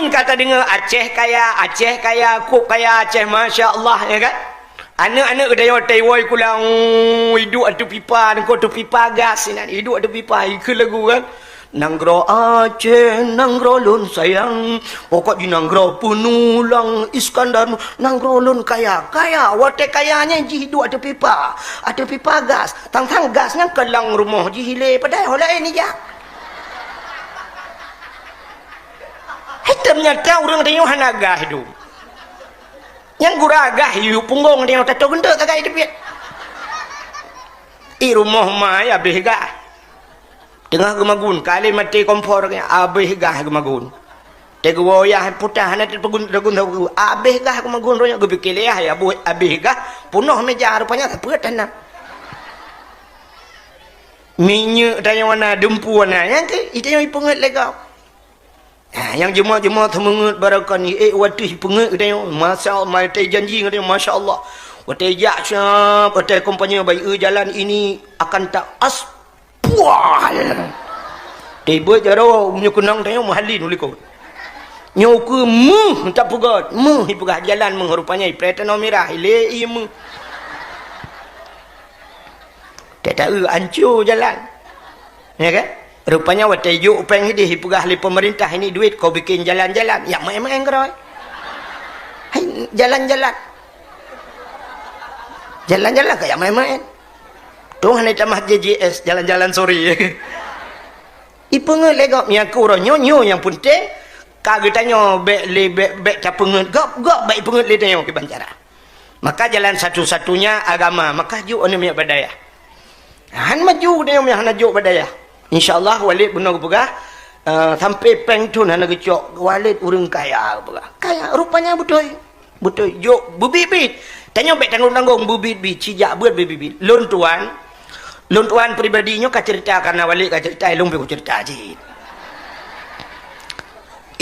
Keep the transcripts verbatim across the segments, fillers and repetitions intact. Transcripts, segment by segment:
Ka tadeungoe Aceh kaya, Aceh kaya, kok kaya Aceh, masya Allah, ya kan? Aneuk-aneuk geutanyoe teuwoe kulang, iduek ateueh pipa, nanggroe ateueh pipa gas inan, iduek ateueh pipa, ikheun lagu kan? Nanggroe Aceh, nanggroe lôn sayang, pokok jih nanggroe peunulang, Iskandar, nanggroe lôn kaya, kaya, watèe kaya nyan jih iduek ateueh pipa, ateueh pipa gas, tang-tang gas nyan keulang rumoh jih ilèe, padahai ho laén ijak. Hai teunyata ureueng tanyoe hana gah iduek. Nyang gura gah yue punggong tanyoe tato geunteuk tagai teubiet. I rumoh ma ya abéh gah. Teungoh geumagun, ka lheueh maté kompor, abéh gah geumagun. Teuh geuwoe yah putah hana teupegun, teugun, abéh gah geumagun roh nyoe geupike lé yah, ya abéh, abéh gah, punoh meja rupanya sapeue tanah. Minyeuk tanyoe na, dumpeue na, nyang keu, i tanyoe ipeungeut lé gob. Ha, nyang jeumah-jeumah teumeungeut barokon, ék watèe peungeut geutanyoe, masya Allah, watèe janji geutanyoe, masya Allah. Watèe jak siap, watèe kompanye bayeue jalan ini akan tak as-, pual. Tibeuet jaroe, meunyoe keunong tanyoe meuhalin u likot. Nyoe keu meuh tapeugöt, meuh ipeugah jalan meuh rupanya ipreh tanoh mirah, ilé ié meuh. Tataeu anco jalan. Ya kan? Rupanya watèe jok péng idéh ipeugah lé peumeurintah, "Ini duit kau bikin jalan-jalan." Ya maén-maén keudroe. Hai, jalan-jalan. Jalan-jalan ka ya maén-maén. Tuh hana tamah J J S, jalan-jalan sore. Ipeungeut lé gob nyang keu uroe nyoe, nyoe nyang peunteng. Ka geutanyoe bèk lé, bèk, bèk tapeungeut gob, gob bèk ipeungeut lé tanyoe kiban cara. Maka jalan satu-satunya agama, maka jok aneuk miet bak dayah. Han maju tanyoe meunyo hana jok bak dayah. Insya Allah Walid bunoe geupeugah, eh, sampai péng thon hana geucok, Walid ureueng kaya geupeugah. Kaya, rupanya beutôi. Beutôi, jok beubiet-biet. Tanyoe bèk tanggong-tanggong beubiet-biet, sijak beuet beubiet-biet. Lôn tuan, lôn tuan pribadi nyoe ka ceurita, karena Walid ka ceurita, ilôn pih kuceurita cit.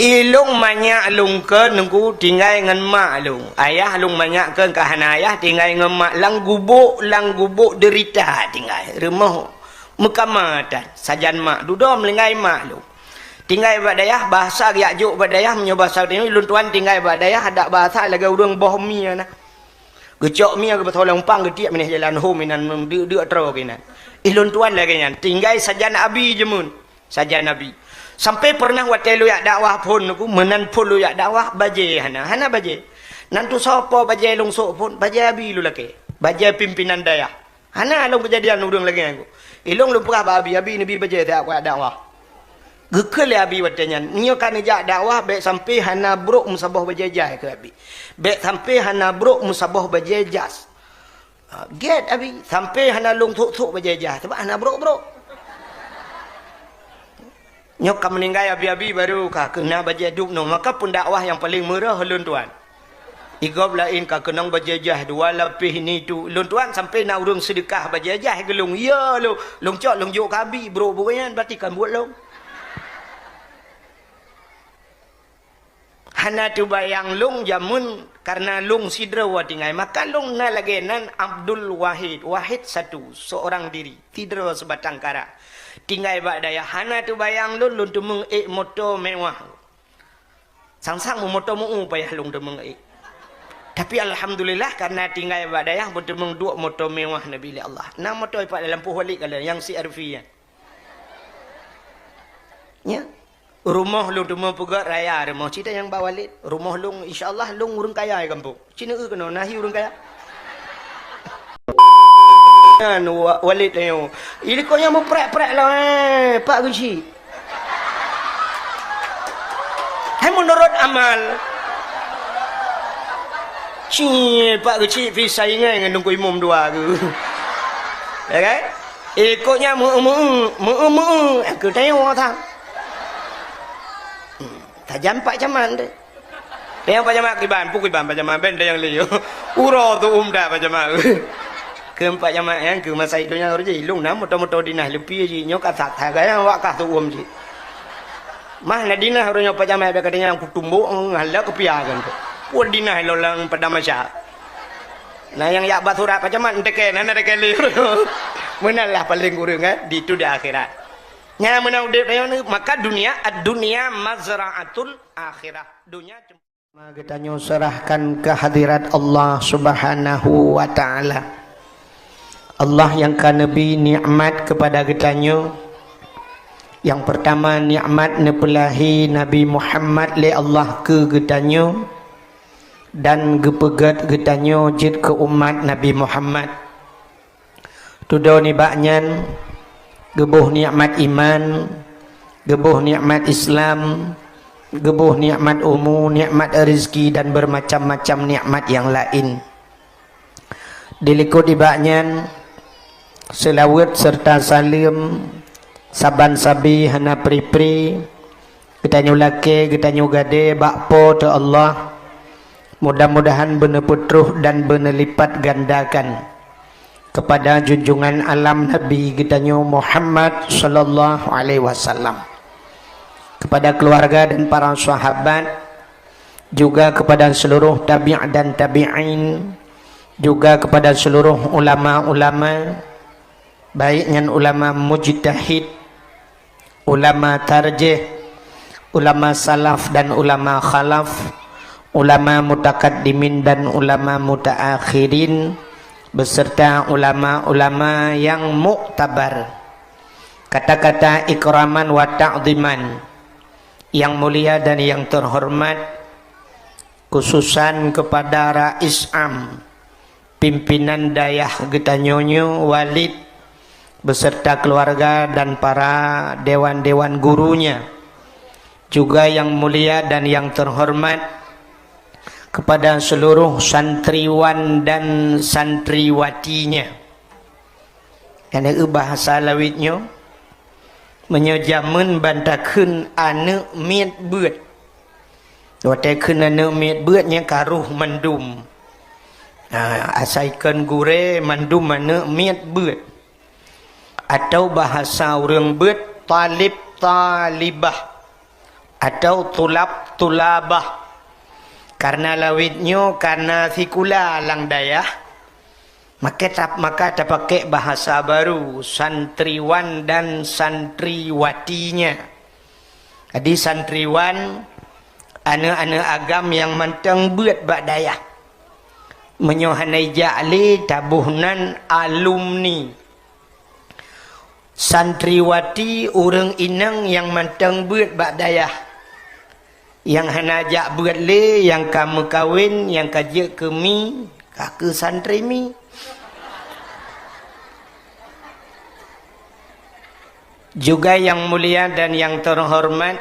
Ilôn manyak lôn kheun nungku tinggai ngon mak lôn. Ayah lôn manyak kheun ka hana ayah, tinggai ngon mak lam gubok, lam gubok deurita tinggai. Rumoh meukamatan, sajan mak, dudoe meulinggai mak lôn. Tinggai bak dayah, bahasa geujak jok bak dayah, meunyoe bahasa tanyoe, ilôn tuan tinggai bak dayah, adak bahasa lagèe ureueng boh mie na. Geucok mie geupasoe lam umpang, geutiek binéh jalan hom inan, deuk-deuk troe keunan. Ilôn tuan lagèe nyan, tinggai sajan abi jameun. Sajan abi. Sampai peureunah watèe lôn jak dakwah phôn nungku, meunan phôn lôn jak dakwah, bajèe hana, hana bajèe. Nan tusoe po bajèe lôn sôk phôn, bajèe abi lôn lakèe. Bajèe pimpinan dayah. Hana lôn keujadian ureueng lagèe nyan. Ilôn lôn peugah bak abi, "Abi, neubi bajèe siat kujak dakwah." Geukheun lé abi watèe nyan, "Nyoe ka neujak dakwah, bèk sampai hana brôk meusaboh bajèe jai," kheun abi. "Bèk sampai hana brôk meusaboh bajèe jas." Ha, gèt abi, sampai hana lôn sôk-sôk bajèe jai, sabab hana brôk-brôk. Nyoe ka meuninggai abi-abi baru ka keuh na bajèe dub noe, maka peundakwah nyang paleng meurôh lôn tuan. Igob laén ka keunong bajèe jai dua lapéh ini tu. Lôn tuan sampai na ureueng seudeukah bajèe jai keu lôn. Ya lôn, lôn cok lôn jok keu abi, brôk buet nyan berarti kan buet lôn. Hana teubayang lôn jameun, karena lôn sidroe tinggai. Maka lôn na lagèe nan Abdul Wahid, Wahid satu, seorang diri, sidroe seubatang kara. Tinggai bak dayah, hana teubayang lôn, lôn teumeung ék moto mewah. Sang-sang meumoto meu payah lôn teumeung ék. Tapi alhamdulillah, karena tinggai bak dayah, beuteumeung duek moto mewah neubi lé Allah. Na moto ipat dalam poh Walid kala nyang C R V nyan. Nya. Rumoh lôn teuma peugöt raya rumoh. Cit nyang bak Walid. Rumoh lôn, insya Allah lôn ureueng kaya di gampông. Cit neueu keunoe, na hi ureueng kaya. Nyan Wa-, Walid nyoe. Ilikot nyan meuprek-prek lom, eh, Pak Geuchik. Hai meunurot amal. Cit Pak Geuchik pih saingan ngon Teungku Imum dua keuh. Ya kan? Ikot nyan meu-eu, meu-eu, meu-eu, meu-eu, eh, keu tanyoe that. Hmm, sajan Pak Camat deh. Tanyoe Pak Camat kiban, peue kiban Pak Camat, ben dayang lé. Uroe tu umda Pak Camat. Keu Pak Camat nyan, keu masa donya ureueng jih, lôn na moto-moto dinah leupie jih, nyoe ka that, that gaya awak kah tu um jih. Mah na dinah ureueng nyoe Pak Camat, bèk ka tanyoe kutumbok, ngalak keupiakan tu. Peue dinah lôn lam padang mahsyar. Na nyang jak ba surat Pak Camat, enteke, na, na enteke lé. Meunan lah paleng kureueng, eh, di tu di akhirat. Nyang meunan udeb tanyoe, maka dunia, ad-dunya mazra'atul akhirah. Dunia cuma geutanyoe serahkan keu hadirat Allah Subhanahu wa Ta'ala. Allah nyang ka neubri nikmat keupada geutanyoe. Nyang peurtama, nikmat neupeulahé Nabi Muhammad lé Allah keu geutanyoe dan geupeugét geutanyoe jeuet keu umat Nabi Muhammad. Tudoe nibak nyan, geuboh nikmat iman, geuboh nikmat Islam, geuboh nikmat umu, nikmat rezeki, dan bermacam-macam nikmat nyang laén. Dilikot nibak nyan, seulaweuet serta saleuem saban sabe hana pri-pri geutanyoe lakée, geutanyoe gadée bak Po teu Allah. Mudah-mudahan beuneupeutroh dan beuneulipatgandakan keupada junjungan alam Nabi geutanyoe Muhammad sallallahu alaihi wasallam, keupada keuluwarga dan para sahabat, juga keupada seuluruh tabi' dan tabi'in, juga keupada seuluruh ulama-ulama, baik nyan ulama mujtahid, ulama tarjih, ulama salaf dan ulama khalaf, ulama mutakaddimin dan ulama mutaakhirin, beserta ulama-ulama nyang muktabar. Kata-kata ikraman wa ta'ziman, yang mulia dan yang terhormat, khususan kepada Rais Am, pimpinan dayah geutanyoe nyoe, Walid beserta keluarga dan para dewan-dewan gurunya, juga yang mulia dan yang terhormat kepada seluruh santriwan dan santriwatinya. Nyang na bahasa lawét nyoe, meunyoe jameun ban takheun aneuëk miet beuet. Watée kheun aneuëk miet beuet nyan ka roh mandum. Ha, asai kon gurée mandum aneuëk miet beuet. Atau bahasa ureuëng beuet, talib talibah. Atau tulab tulabah. Karena lawét nyoe, karena sikula lam dayah, maka ta-, maka tapakék bahasa baru, santriwan dan santriwatinya. Jadi santriwan, aneuëk-aneuëk agam nyang mantong beuet bak dayah. Meunyoe hana ijak lé, taboh nan alumni. Santriwati, ureuëng inong nyang mantong beuet bak dayah. Nyang hana jak beuet lé, nyang ka meukawen, nyang ka jeuet keu mi, ka keu santri mi. Juga yang mulia dan yang terhormat,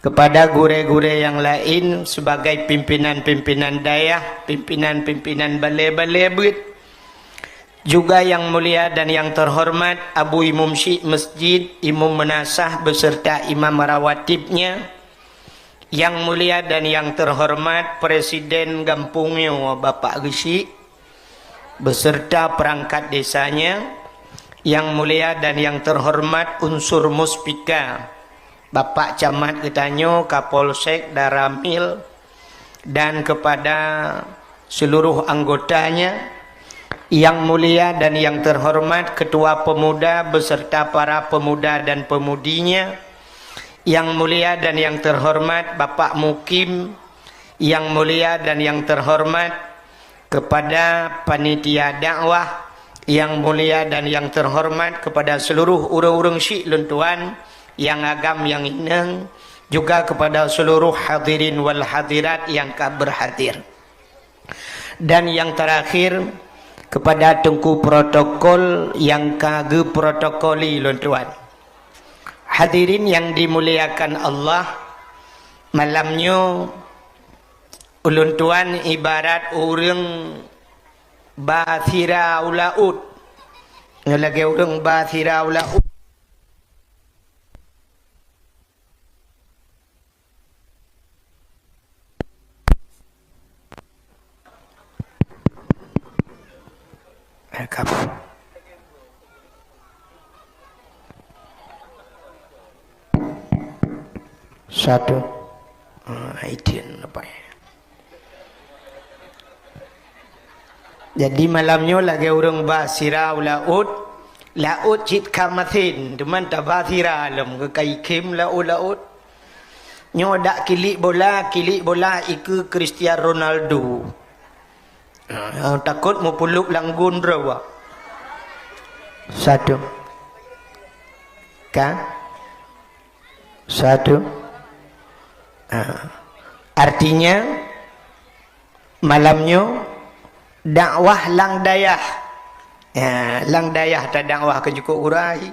kepada gurée-gurée nyang laén sebagai pimpinan-pimpinan dayah, pimpinan-pimpinan balée-balée beuet, juga yang mulia dan yang terhormat Abu Imum Syik Masjid, Imum Meunasah beserta imam rawatibnya, yang mulia dan yang terhormat Presiden gampông nyoe Bapak Geusyik, beserta perangkat desanya, yang mulia dan yang terhormat unsur Muspika, Bapak Camat geutanyoe, Kapolsek, Danramil, dan kepada seluruh anggotanya, yang mulia dan yang terhormat Ketua Pemuda beserta para pemuda dan pemudinya, yang mulia dan yang terhormat Bapak Mukim, yang mulia dan yang terhormat kepada panitia dakwah, yang mulia dan yang terhormat kepada seluruh ureuëng-ureuëng syik lôn tuan, nyang agam nyang inong, juga kepada seluruh hadirin wal hadirat nyang ka berhadir. Dan yang terakhir, kepada teungku protokol nyang ka geuprotokoli lôn tuan. Hadirin yang dimuliakan Allah, malam nyoe ulôn tuan ibarat ureuëng ba sira u laôt. Nyoe lagée ureuëng ba sira u laôt. Satu. Ah, itu nampak. Jadi malam nyoe lagée ureuëng ba sira u laôt, Laôt cit ka masen, teuma taba sira lom keukai khém laôt-laôt. Nyoe dak kilik bola, kilik bola ikeue Cristiano Ronaldo. Ah, takot meupuluk langgun droe. Satu. Ka? Satu. Ah. Artinya, malam nyoe dakwah lam dayah. Ya, lam dayah tadakwah keu jukuk urai.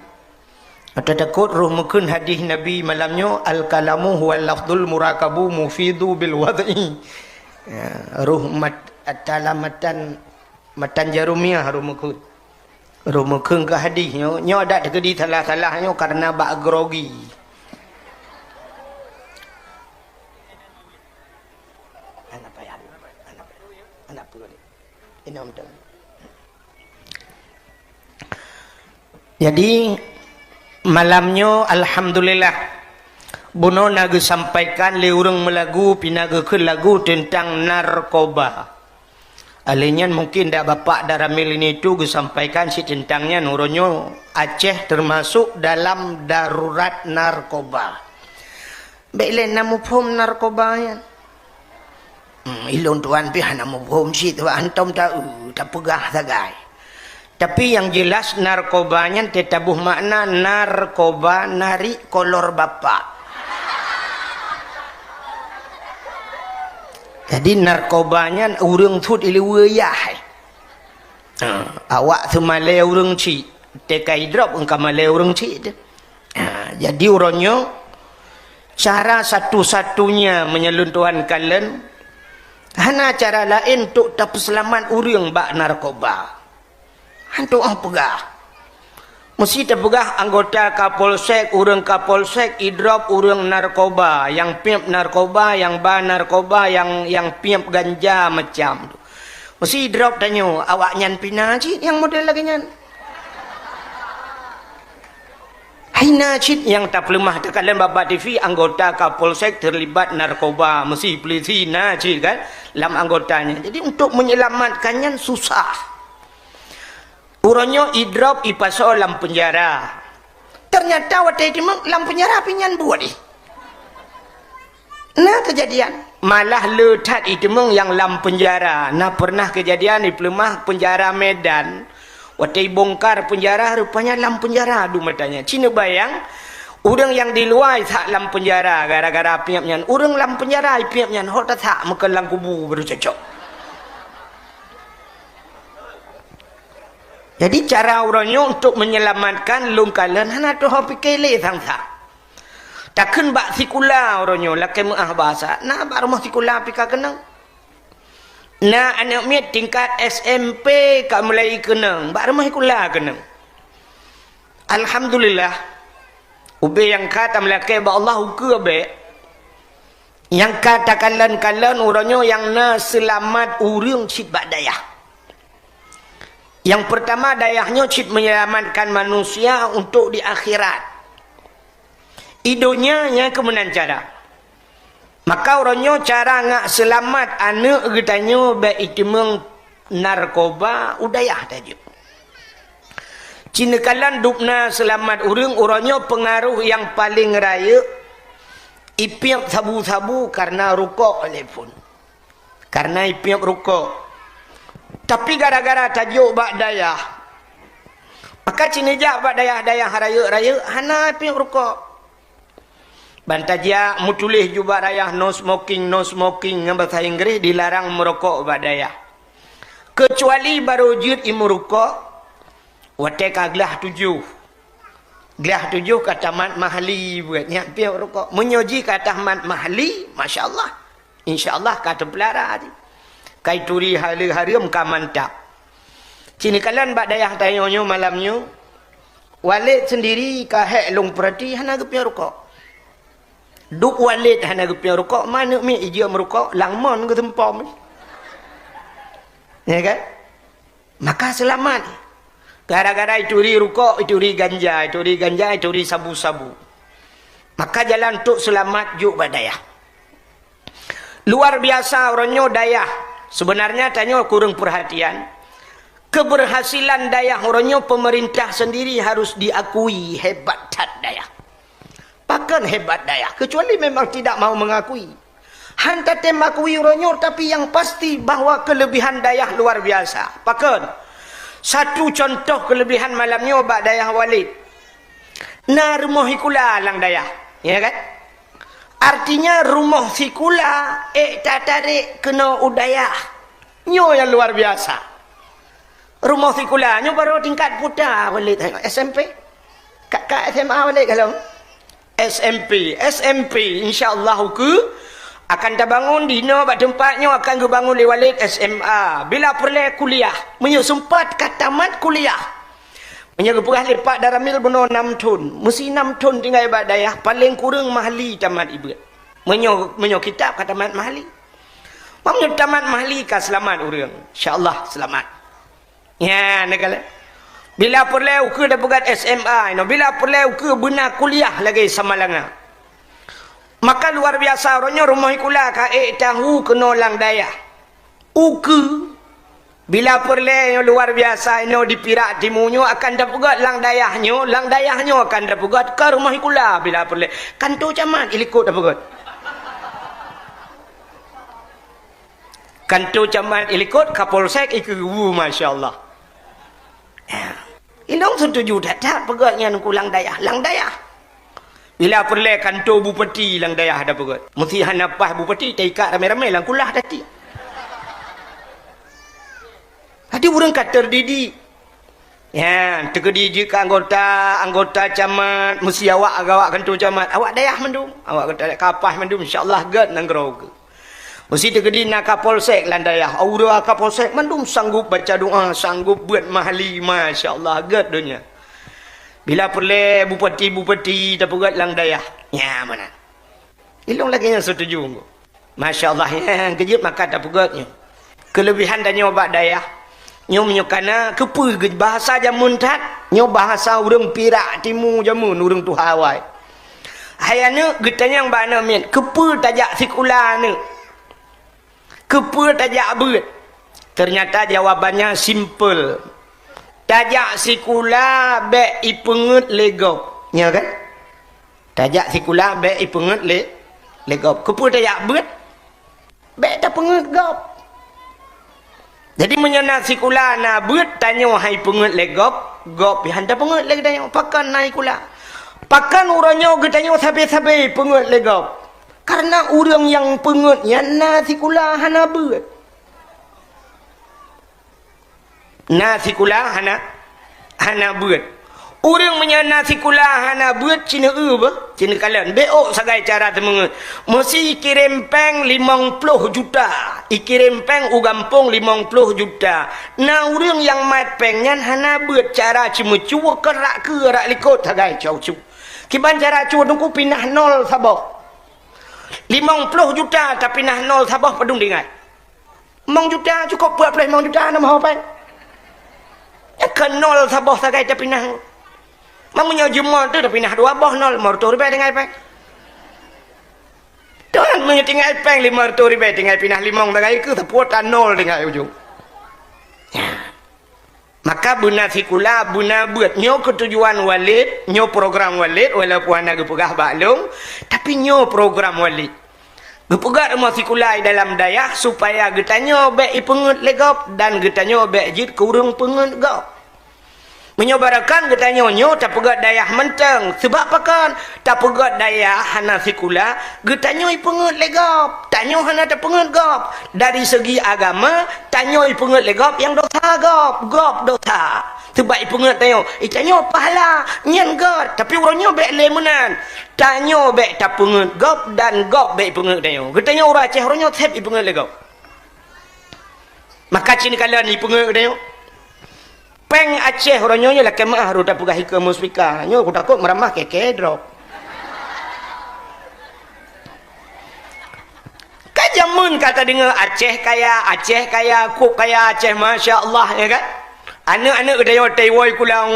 Ata takot roh meukheun hadis Nabi malam nyoe, "Al-kalamu huwal lafzul murakabu mufidu bil wad'i." Ya, roh mat, ata lam matan, matan jaromiah roh meukheun. Roh meukheun keu hadis nyoe, nyoe dak teukeudi salah-salah nyoe karena bak grogi. Hana payah. Hana payah. Hana peue lé. Inong dong. Jadi, malam nyoe alhamdulillah, bunoe na geusampaikan lé ureuëng meulagu pih na geukheun lagu teuntang narkoba. Alèh nyan mungkin dak Bapak Daramil ini tu geusampaikan cit teuntang nyan, uroe nyoe Aceh teumasok dalam darurat narkoba. Bék lé na muphom narkoba nyan. Hmm, ilôn tuan pih hana muphom cit, bak hantom ta-, tapeugah sagai. Tapi nyang jelas narkoba nyan teutabôh makna narkoba narik kolor bapak. Jadi narkoba nyan ureuëng sut ileue yah. Ha, awak seumalée ureuëng cit, teuka idrop engka malée ureuëng cit teuh. Ha, jadi uroe nyoe, cara satu-satunya meunyoe lôn tuan kalon, hana cara laén untuk tapeuseulamat ureuëng bak narkoba. Hantu ah peugah. Meusti tapeugah anggota Kapolsek, ureuëng Kapolsek idrop ureuëng narkoba, nyang piep narkoba, nyang ba narkoba, nyang, nyang piep ganja macam tu. Meusti idrop tanyoe, awaknyan pih na cit nyang model lagée nyan. Hai na cit nyang tapeuleumah teukalon bak-bak T V anggota Kapolsek terlibat narkoba, meusti polisi na cit kan lam anggotanya. Jadi untuk menyelamatkan nyan susah. Uroe nyoe idrop ipasoe lam peunjara. Ternyata watée iteumeung lam peunjara pih nyan buet ih. Na keujadian, malah le that iteumeung nyang lam peunjara. Na pernah keujadian di peuleumah peunjara Medan. Watée ibongkar peunjara, rupanya lam peunjara dum matanya. Ci neubayang, ureuëng nyang di luwa isak lam peunjara gara-gara piep nyan. Ureuëng lam peunjara ipiep nyan, hok tasak meukeue lam kubu baru cocok. Jadi cara uroe nyoe untuk menyelamatkan lôn kalon hana teuho pike lé sang-sang. Takheun bak sikula uroe nyoe lakée meuáh basa, na bak rumoh sikula pih ka keunong. Na aneuëk miet tingkat S M P ka mulai keunong, bak rumoh sikula keunong. Alhamdulillah, ubé nyang ka tameulakée bak Allah ukeue bék. Nyang ka takalon-kalon uroe nyoe nyang na seulamat ureuëng cit bak dayah. Nyang peurtama, dayah nyoe cit menyelamatkan manusia untuk di akhirat. I donya nyang keumeunan cara. Maka uroe nyoe cara ngak seulamat aneuëk geutanyoe bék iteumeung narkoba u dayah tajok. Ci neukalon dubna seulamat ureuëng uroe nyoe peungaroh nyang paleng rayeuk, ipiep sabu-sabu kareuna rukok lé phon. Kareuna ipiep rukok. Tapi gara-gara tajok bak dayah, maka ci neujak bak dayah-dayah rayeuk-rayeuk hana ipiep rukok. Ban tajak meutuléh ju bak dayah no smoking, no smoking ngon basa Inggréh dilarang meurokok bak dayah. Keucuali barô jeuet imeurukok watée ka glah tujoh. Glah tujoh ka tamat mahli buet nyan piep rukok. Meunyoe jih ka tamat mahli, masya Allah. Insya Allah ka teupeulara jih. Ka ituri hala hareuem ka mantap. Ci neukalon bak dayah tanyoe nyoe malam nyoe, Walid sendiri ka hék lôn peurati hana geupiep rukok. Dub Walid hana geupiep rukok, ma aneuëk miet ijeuet meurukok, lam mon geuseumpom. Ya kan? Maka seulamat. Gara-gara ituri rukok, ituri ganja, ituri ganja, ituri sabu-sabu. Maka jalan untuk seulamat jok bak dayah. Luar biasa uroe nyoe dayah. Sebenarnya tanyoe kureueng peurhatian. Keberhasilan dayah uroe nyoe pemerintah sendiri harus diakui, hebat that dayah. Pakon hebat dayah, kecuali memang tidak mau mengakui. Han tatem akui uroe nyoe, tapi yang pasti bahwa kelebihan dayah luar biasa. Pakon? Satu contoh kelebihan malam nyoe bak dayah Walid. Na rumoh sikula lam dayah, ya kan? Artinya rumoh sikula ék tatarek keunoe u dayah. Nyoe nyang luar biasa. Rumoh sikula nyoe baru tingkat puta Walid, S M P. Ka, ka S M A Walid ka lom? S M P, S M P, insya Allah ukeue akan tabangun di inoe bak teumpat nyoe akan geubangun lé Walid S M A. Bila peureulée kuliah, meunyoe seumpat ka tamat kuliah. Meunyoe geupeugah lé Pak Daramil bunoe nam thon, meusi nam thon tinggai bak dayah, paleng kureueng mahli tamat ibuet. Meunyoe, meunyoe kitab ka tamat mahli. Meunyoe tamat mahli ka seulamat ureuëng, insya Allah seulamat. Nyan, neukalon. Bila peureulée ukeue tapeugét S M A inoe, bila peureulée ukeue beuna kuliah lagée Samalanga. Maka luar biasa uroe nyoe rumoh sikula ka ék tahu keunoe lam dayah. Ukeue, bila peureulée nyoe luar biasa inoe di Pirak Timu nyoe akan tapeugét lam dayah nyoe, lam dayah nyoe akan tapeugét ka rumoh sikula bila peureulée. Kanto camat ilikot tapeugét. Kanto camat ilikot, Kapolsek ikeue, masya Allah. Ya. Ilong setuju that-that peugét nyan ku lam dayah, lam dayah. Bila peureulée kanto bupati lam dayah ada peugét. Meusi hana paih bupati taikat ramé-ramé lam kulah tati. Hati ureuëng ka terdidik. Nyan, teukeudi jeuet keu anggota, anggota camat, meusi awak agawak kanto camat, awak dayah mandum, awak kanto dayah ka paih mandum, insya Allah gét nanggroe ukeue. Meusi teukeudi na Kapolsek lam dayah, aura Kapolsek mandum sanggup baca doa, sanggup buet mahli, masya Allah gét donya. Bila peureulée bupati-bupati tapeugét lam dayah, nyan meunan. Ilong lagée nyan setuju. Masya Allah, ya, keujeuet maka tapeugét nyoe. Kelebihan tanyoe bak dayah. Nyoe meunyoe kana, keupeue geu-, bahasa jameun that? Nyoe bahasa ureuëng Pirak Timu jameun, ureuëng tuha awai. Hai aneuëk, geutanyong bak aneuk miet, keupeue tajak sikula aneuëk? Keupeue tajak beuet? Ternyata jawabannya simple. Tajak sikula bék ipeungét lé gob. Nyo kan? Tajak sikula bék ipeungét lé, lé gob. Keupeue tajak beuet? Bék tapeungét gob. Jadi, meunyoe na sikula na beuet, tanyoe han ipeungét lé gob, gob han tapeungét lé geutanyoe. Pakon na sikula? Pakon uroe nyoe geutanyoe sabe-sabe ipeungét lé gob? Kareuna ureuëng nyang peungét nyan na sikula hana beuet. Na sikula hana, hana beuet. Ureuëng meunyoe na sikula hana beuet, ci neu-eu beuh, ci neukalon. Bék ôk sagai cara teumeungét. Meusi ikirém péng limong ploh juta. Ikirém péng u gampông limong ploh juta. Na ureuëng nyang mat péng nyan hana beuet cara ceumeucue keu rak keue rak likot sagai cau-cue. Kiban cara cue teungku pinah nol saboh. Limong ploh juta tapinah nol saboh padum tinggai. Limong juta cukôp peuet ploh limong juta na meuho péng. Nyan keu nol saboh sagai tapinah. Meunyoe jeumo teuh tapinah dua boh nol, lima reutôh ribée tinggai péng. Tuhan meunyoe tinggai péng lima reutôh ribée tinggai pinah limong sagai keu sapeue ta nol tinggai ujong. Maka beuna sikula, beuna beuet. Nyoe keutujuan Walid, nyoe program Walid, walaupun hana geupeugah bak lôn, tapi nyoe program Walid. Geupeugah rumoh sikula di dalam dayah supaya geutanyoe bék ipeungét lé gob dan geutanyoe bék jeuet keu ureuëng peungét gob. Meunyoe barokon geutanyoe nyoe tapeugét dayah mantong, seubab pakon? Tapeugét dayah hana sikula, geutanyoe ipeungét lé gob. Tanyoe hana tapeungét gob. Dari segi agama, tanyoe ipeungét lé gob nyang dosa gob, gob dosa. Seubab ipeungét tanyoe, itanyoe pahala, nyan gét. Tapi uroe nyoe bék lé meunan. Tanyoe bék tapeungét gob dan gob bék ipeungét tanyoe. Geutanyoe ureuëng Aceh uroe nyoe seb ipeungét lé gob. Maka ci neukalon ipeungét geutanyoe. Péng Aceh uroe nyoe nyoe lakée meuáh rot tapeugah ikeue muspika. Nyoe kutakot meuramah keke drop. Ka jameun ka tadeungoe Aceh kaya, Aceh kaya, kok kaya Aceh, masya Allah, ya kan? Aneuk-aneuk geutanyoe taiwoe kulang,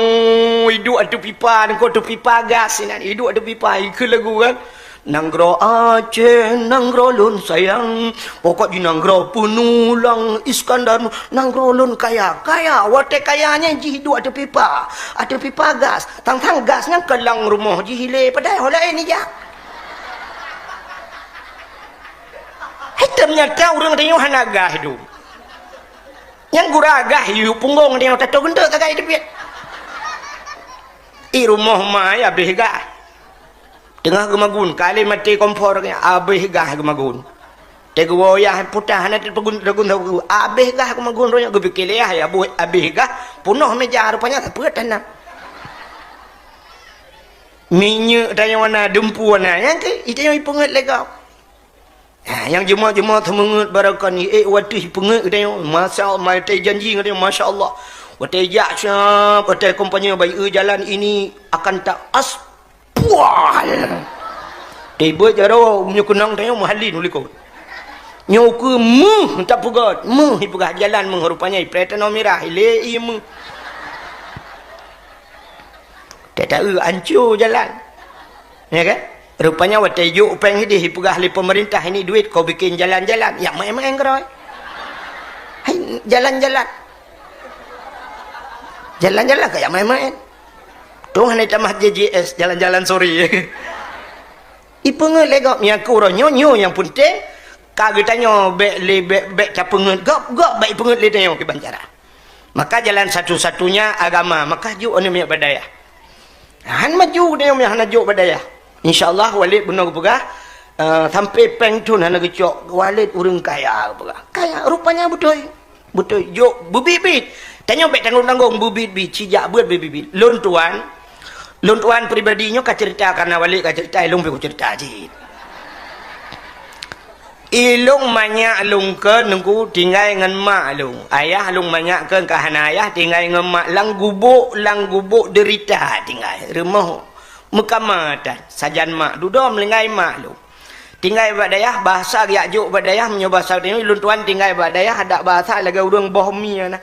iduek ateueh pipa, nangko ateueh pipa gas inan, iduek ateueh pipa, ikeue lagu kan. Nanggroe Aceh, nanggroe lôn sayang, pokok jih nanggroe peunulang Iskandar, nanggroe lôn kaya, kaya, watèe kaya nyan jih duek ateueh pipa, ateueh pipa gas, tang-tang gas nyan keulang rumoh jih ilèe, padahai ho laén ijak. Hai teunyata ureueng tanyoe hana gas dum. Nyang gura gas yue punggong tanyoe tato geunteuk sagai teubiet. I rumoh ma ya abéh gas. Teungoh geumagun, ka lheueh maté kompor, abéh gas geumagun. Teuh geuwoe yah putah hana teupegun, teugun, abéh gas geumagun, roh nyoe geupike lé yah, ya abéh gas, punoh meja, rupanya sapeue tanam. Minyeuk tanyoe na, dumpeue na, nyang keu, i tanyoe ipeungeut lé gob. Ha, nyang jeumah-jeumah seumeungeut barokon, eh, watèe ipeungeut geutanyoe, masya Allah, watèe janji geutanyoe, masya Allah. Watèe jak siap, watèe kompanye bayeue jalan ini akan tak as-, pual. Tibeuet jaroe, meunyoe keunong tanyoe meuhalin u likot. Nyoe keu meuh tapeugöt, meuh ipeugah jalan meuh rupanya ipreh tanoh mirah, ilèe ié meuh. Tataeu anco jalan. Ya kan? Rupanya watèe jok péng hideh ipeugah lé peumeurintah ini duit kau bikin jalan-jalan. Ya maén-maén keudroe. Hai, jalan-jalan. Jalan-jalan ka ya maén-maén. Tuh hana tamah J J S, jalan-jalan sore. Ipeungeut lé gob nyan keu uroe nyoe, nyoe nyang peunteng. Ka geutanyoe bèk lé, bèk, bèk tapeungeut gob, gob bèk ipeungeut lé tanyoe kiban cara. Maka jalan satu-satunya agama, maka jok aneuk miet bak dayah. Han maju tanyoe hana jok bak dayah. Insya Allah Walid bunoe geupeugah, eh, sampai péng thon hana geucok, Walid ureueng kaya geupeugah. Kaya, rupanya beutôi. Beutôi, jok beubiet-biet. Tanyoe bèk tanggong-tanggong beubiet-biet, sijak beuet beubiet-biet. Lôn tuan, lôn tuan pribadi nyoe ka cerita, karena Walid ka cerita, ilôn pih kucerita cit. Ilôn manyak lôn kheun Teungku tinggai ngon mak lôn. Ayah lôn manyak kheun ka hana ayah, tinggai ngon mak lam gubôk, lam gubôk deurita tinggai. Rumoh meukamatan, sajan mak, dudoe meulinggai mak lôn. Tinggai bak dayah, bahasa geujak jok bak dayah, meunyoe bahasa tanyoe, lôn tuan tinggai bak dayah, adak bahasa lagèe ureueng boh mie na.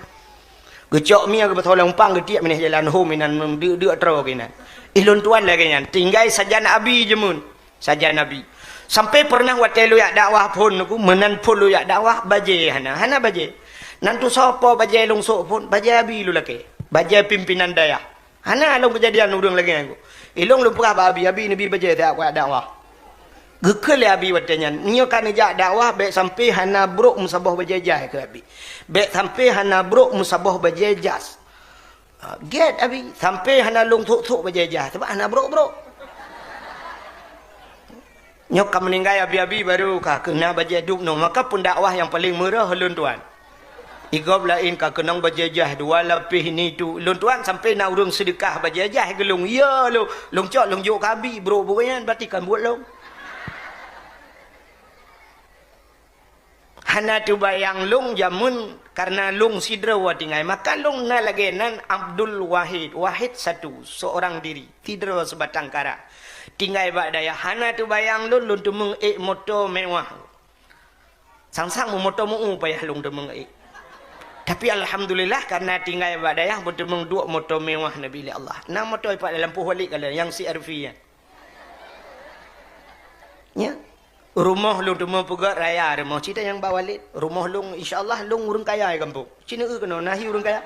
Geucok mie geupeuthoe lam umpang, geutiek binéh jalan hom inan, deuk-deuk troe keunan. Ilôn tuan lagèe nyan, tinggai sajan abi jameun. Sajan abi. Sampai peureunah watèe lôn jak dakwah phôn Teungku, meunan phôn lôn jak dakwah, bajèe hana, hana bajèe. Nan tusoe po bajèe lôn sôk phôn, bajèe abi lôn lakèe. Bajèe pimpinan dayah. Hana lôn keujadian ureueng lagèe nyan. Ilôn lôn peugah bak abi, abi neubi bajèe siat kujak dakwah. Geukheun lé abi watèe nyan, nyoe ka neujak dakwah bèk sampai hana brôk meusaboh bajèe jai keu abi. Bèk sampai hana brôk meusaboh bajèe jas. Ha, gèt abi, sampai hana lôn sôk-sôk bajèe jas, sabab hana brôk-brôk. Nyoe ka meuninggai abi-abi baru ka keuh na bajèe dum noe, maka peundakwah nyang paleng meurôh lôn tuan. Igob laén ka keunong bajèe jas dua lapéh ini tu. Lôn tuan sampai na ureueng seudeukah bajèe jas keu lôn. Ya lôn, lôn cok lôn jok keu abi, brôk bunoe nyan, berarti kan buet lôn. Hana teubayang lôn jameun, karena lôn sidroe tinggai. Maka lôn na lagèe nan Abdul Wahid, Wahid satu, seorang diri, sidroe seubatang kara. Tinggai bak dayah, hana teubayang lôn, lôn teumeung ék moto mewah. Sang-sang meumoto meu-u payah lôn teumeung ék. Tapi alhamdulillah, karena tinggai bak dayah, beuteumeung duek moto mewah neubi lé Allah. Na moto ipat dalam puih Walid ka lheueh, nyang C R V nyan. Nya. Rumoh lôn teumeung peugöt raya rumoh. Cit nyang bak Walid. Rumoh lôn, insya Allah, lôn ureueng kaya di gampông. Cit neueu keunoe, na hi ureueng kaya.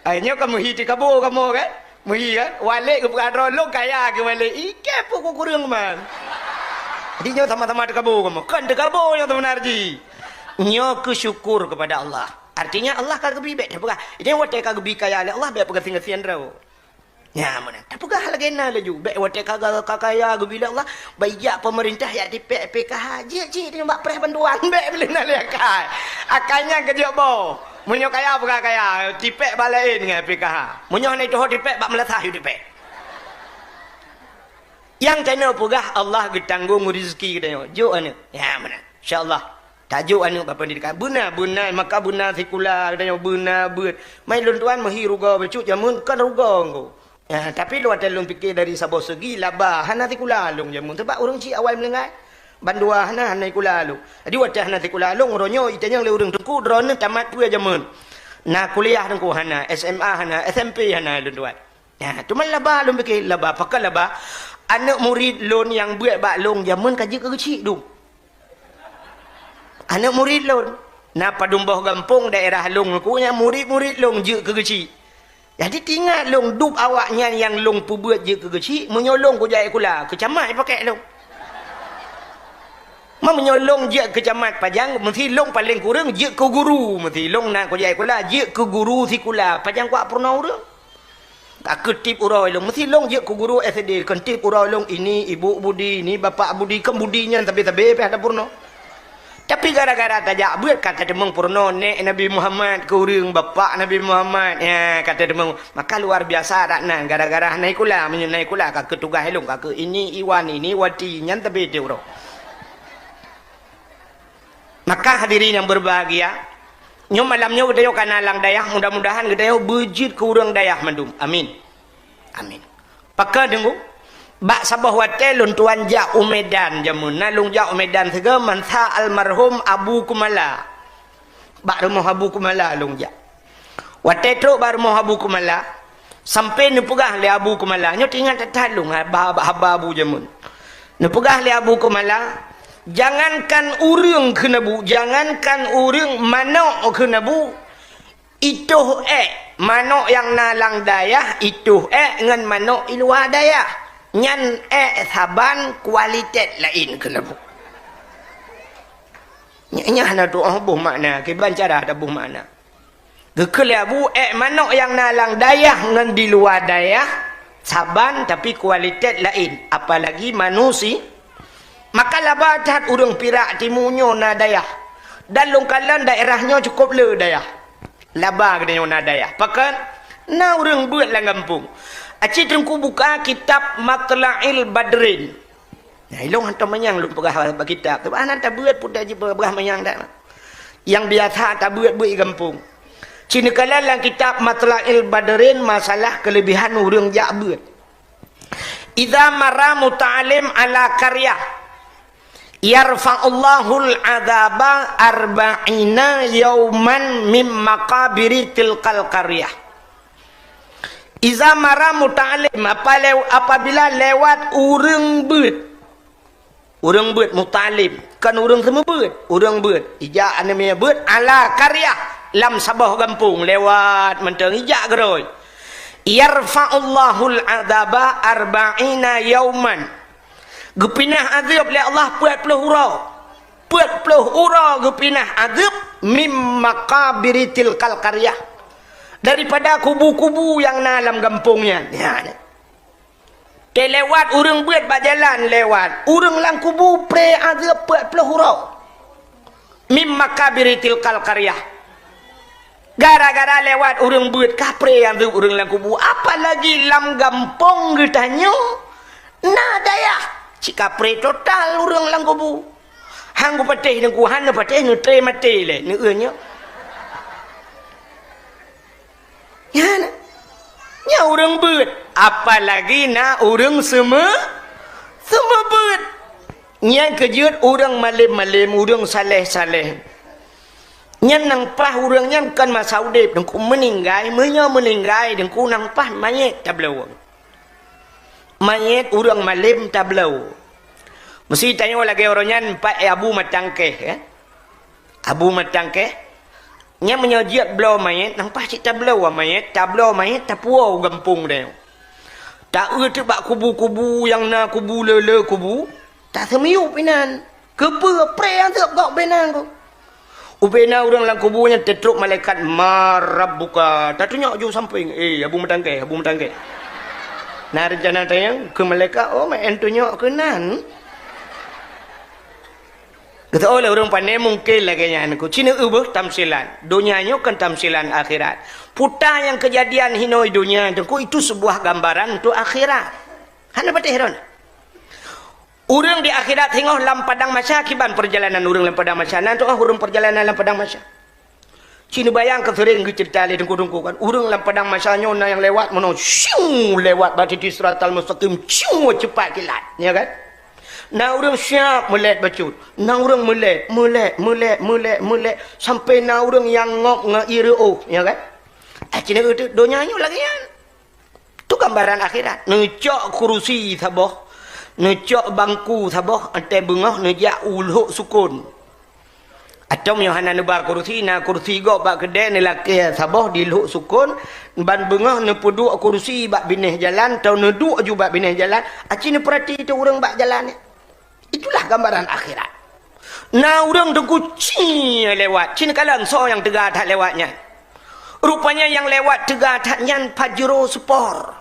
Ai, nyoe ka meuhi teuh kabo kamoe kan? Meuhi kan? Walid geupeugah droe lôn kaya keu Walid. Ikei peue ku kureueng man. Jadi nyoe sama-sama teuh kabo kamoe. Kan teuh kabo nyoe seubeuna jih. Nyoe keu syukur kepada Allah. Artinya Allah ka geubri bèk teupeugah. Jadi watèe ka geubri kaya lé Allah, bèk peugasien-gasien droe. Nya, meunan. Tapeugah lagèe na laju. Bèk watèe ka, ka, ka kaya geubri lé Allah, bak ijak peumeurintah jak tipèk P K H. Jeuet cit nyoe bak preh bantuan, bèk beli na lé akai. Akai nyan keujeuet boh. Meunyoe kaya peugah kaya, tipèk bak laén ngon P K H. Meunyoe hana jituho tipèk, bak meulasah yue tipèk. Nyang tanyoe peugah Allah geutanggong rezeki geutanyoe. Jok aneuk. Nya, meunan. Insya Allah. Tajok aneuk bak pendidikan. Beuna, beuna, maka beuna sikula, geutanyoe beuna beuet. Mai lôn tuan meuhi rugoe bacut jameun, kon rugoe engko. Ya, tapi lôn watèe lôn pike dari saboh segi laba, hana sikula lôn jameun. Sabab ureueng chik awai meuninggai. Bandua hana, hana sikula lôn. Jadi watèe hana sikula lôn, uroe nyoe itanyong lé ureueng teungku, droeneuh tamat peue jameun. Na kuliah teungku hana, S M A hana, S M P hana lôn tuan. Ya, teuma laba lôn pike, laba, pakon laba? Aneuk murit lôn nyang beuet bak lôn jameun ka jeuet keu geuchik dum. Aneuk murit lôn. Na padum boh gampông daerah lôn, ku nyang murit-murit lôn jeuet keu geuchik. Jadi, tingat lôn dub awaknyan nyang lôn peubeuet jeuet keu geuchik, meunyoe lôn kujak sikula, keu camat jipakék lôn. Ma meunyoe lôn jeuet keu camat pajan, meusti lôn paleng kureueng jeuet keu guru, meusti lôn na kujak sikula, jeuet keu guru sikula, pajan kuat peurunoe ureueng. Ka keu tiep uroe lôn, meusti lôn jeuet keu guru S D, kon tiep uroe lôn, ini ibu budi, ini bapak budi, kon budi nyan sabe-sabe pih ada peurunoe. Tapi gara-gara tajak beuet ka tateumeung peurunoe, nèk Nabi Muhammad keu ureueng, bapak Nabi Muhammad, ya, ka tateumeung. Maka luar biasa dak nan, gara-gara hana sikula, meunyoe na sikula ka keu tugaih lôn, ka keu ini Iwan, ini Wati, nyan sabe tiep uroe. Maka hadirin yang berbahagia, nyoe malam nyoe geutanyoe ka na lam dayah, mudah-mudahan geutanyoe beujeuet keu ureueng dayah mandum. Amin. Amin. Pakon teungku? Bak saboh watèe lôn tuan jak u Medan jameun. Na lôn jak u Medan sigoe masa almarhum Abu Kumala. Bak rumoh Abu Kumala lôn jak. Watèe trok bak rumoh Abu Kumala, sampoe neupeugah lé Abu Kumala, nyoe teuingat that-that lôn haba, haba Abu jameun. Neupeugah lé Abu Kumala, jangankan ureueng kheun Abu, jangankan ureueng, manok kheun Abu, itoh èk, manok nyang na lam dayah, itoh èk ngon manok i luwa dayah. Nyan èk saban kualitas laén kheun Abu. Nyan, nyan hana tu'oh boh makna, kiban cara taboh makna. Geukheun lé Abu, èk manok nyang na lam dayah ngon di luwa dayah saban, tapi kualitas laén, apalagi manusi-, maka laba that ureueng Pirak timu nyoe na dayah. Dan lôn kalon daerah nyoe cukup le dayah. Laba geutanyoe na dayah. Pakon? Na ureueng beuet lam gampông. Aci teungku buka kitab Matla'il Badrin. Nah, ilôn hantom manyang lôn peugah bak kitab. Tapi hana tabeuet pun dak jipeugah manyang dak. Nyang biasa tabeuet-beuet i gampông. Ci neukalon lam kitab Matla'il Badrin masalah keulebihan ureueng jak beuet. Idza marra muta'allim ala qaryah, yarfa'ullahul adzaba arba'ina yauman min maqabiri tilkal qaryah. Iza marra muta'allim, apa lew-, apabila lewat ureueng beuet. Ureueng beuet muta'allim, kon ureueng seumeubeuet, ureueng beuet. Ijak aneuk miet beuet, ala qaryah, lam saboh gampông, lewat mantong ijak keudroe. Yarfa'ullahul adzaba arba'ina yauman. Geupinah azeueb lé Allah peuet ploh uroe. Peuet ploh uroe geupinah azeueb mim maqabiri tilkal qaryah. Daripada kubu-kubu nyang na lam gampông nyan. Nyan. Teulewat ureueng beuet bak jalan lewat. Ureueng lam kubu pré azeueb peuet ploh uroe. Mim maqabiri tilkal qaryah. Gara-gara lewat ureueng beuet kapré nyang deuek ureueng lam kubu, apalagi lam gampông geutanyoe na dayah cit kapré total ureueng lam kubu. Han geupatéh neungku, han neupatéh neutré maté lé, neueu nyoe. Nyan, nyan ureueng beuet, apalagi na ureueng seumeu-, seumeu beuet. Nyan keujeuet ureueng malém-malém, ureueng saléh-saléh. Nyan nyang paih ureueng nyan kon masa udép, teungku meuninggai, meunyoe meuninggai, teungku nyang paih manyét tabloe. Manyét ureueng malém tabloe. Meusi tanyoe lagée uroe nyan pat Abu Matangkeh, ya. Abu Matangkeh, nyan meunyoe jeuet bloe manyét, nyang paih cit tabloe manyét, tabloe manyét, tapuwoe u gampông tanyoe. Taeu teuk bak kubu-kubu nyang na kubu le-le kubu, taseumiyueb inan. Keupeue pré nyang seueb gob beunan ko? Ubena ureueng lam kubu nyan teutrok malaikat, "Man rabbuka?" Tatunyok ju sampéng, "Eh, Abu Matangkeh, Abu Matangkeh." Na reuncana tanyong keu malaikat, "Oh, meu'en tunyok keunan." Geuteu'oh lé ureueng pandai mungken lagée nyan, ku ci neueu beuh tamsilan. Donya nyoe kon tamsilan akhirat. Puta nyang keujadian hinoe donya, teungku, itu sebuah gambaran untuk akhirat. Hana patéh droeneuh. Ureueng di akhirat singoh lam padang mahsyar, kiban peurjalanan ureueng lam padang mahsyar. Na teu'oh ureueng peurjalanan lam padang mahsyar? Ci neubayang keu seuréng geuceurita lé teungku-teungku kan. Ureueng lam padang mahsyar nyoe na nyang lewat meunoe, syuu, lewat bak titi siratal mustaqim, syuu, ceupat kilat, ya kan? Na ureueng siap meulét bacut, na ureueng meulét, meulét, meulét, meulét, sampai na ureueng nyang ngop ngon ié reu'oh, ya kan? Eh, ci neueu teuk, donya nyoe lagée nyan. Tu gambaran akhirat. Neucok kurusi saboh, Neucok bangku saboh, watée beungoh neujak u lhok sukon. Atau meunyoe hana neuba kursi, na kursi gob bak keudée, neulakée saboh di lhok sukon, ban beungoh neupeuduek kursi bak binéh jalan, atau neuduek ju bak binéh jalan, aci neupeurati teuh ureuëng bak jalan nyan. Itulah gambaran akhirat. Na ureuëng teungku ci lewat, ci neukalon soe nyang teuga that lewat nyan. Rupanya nyang lewat teuga that nyan Pajero Sport.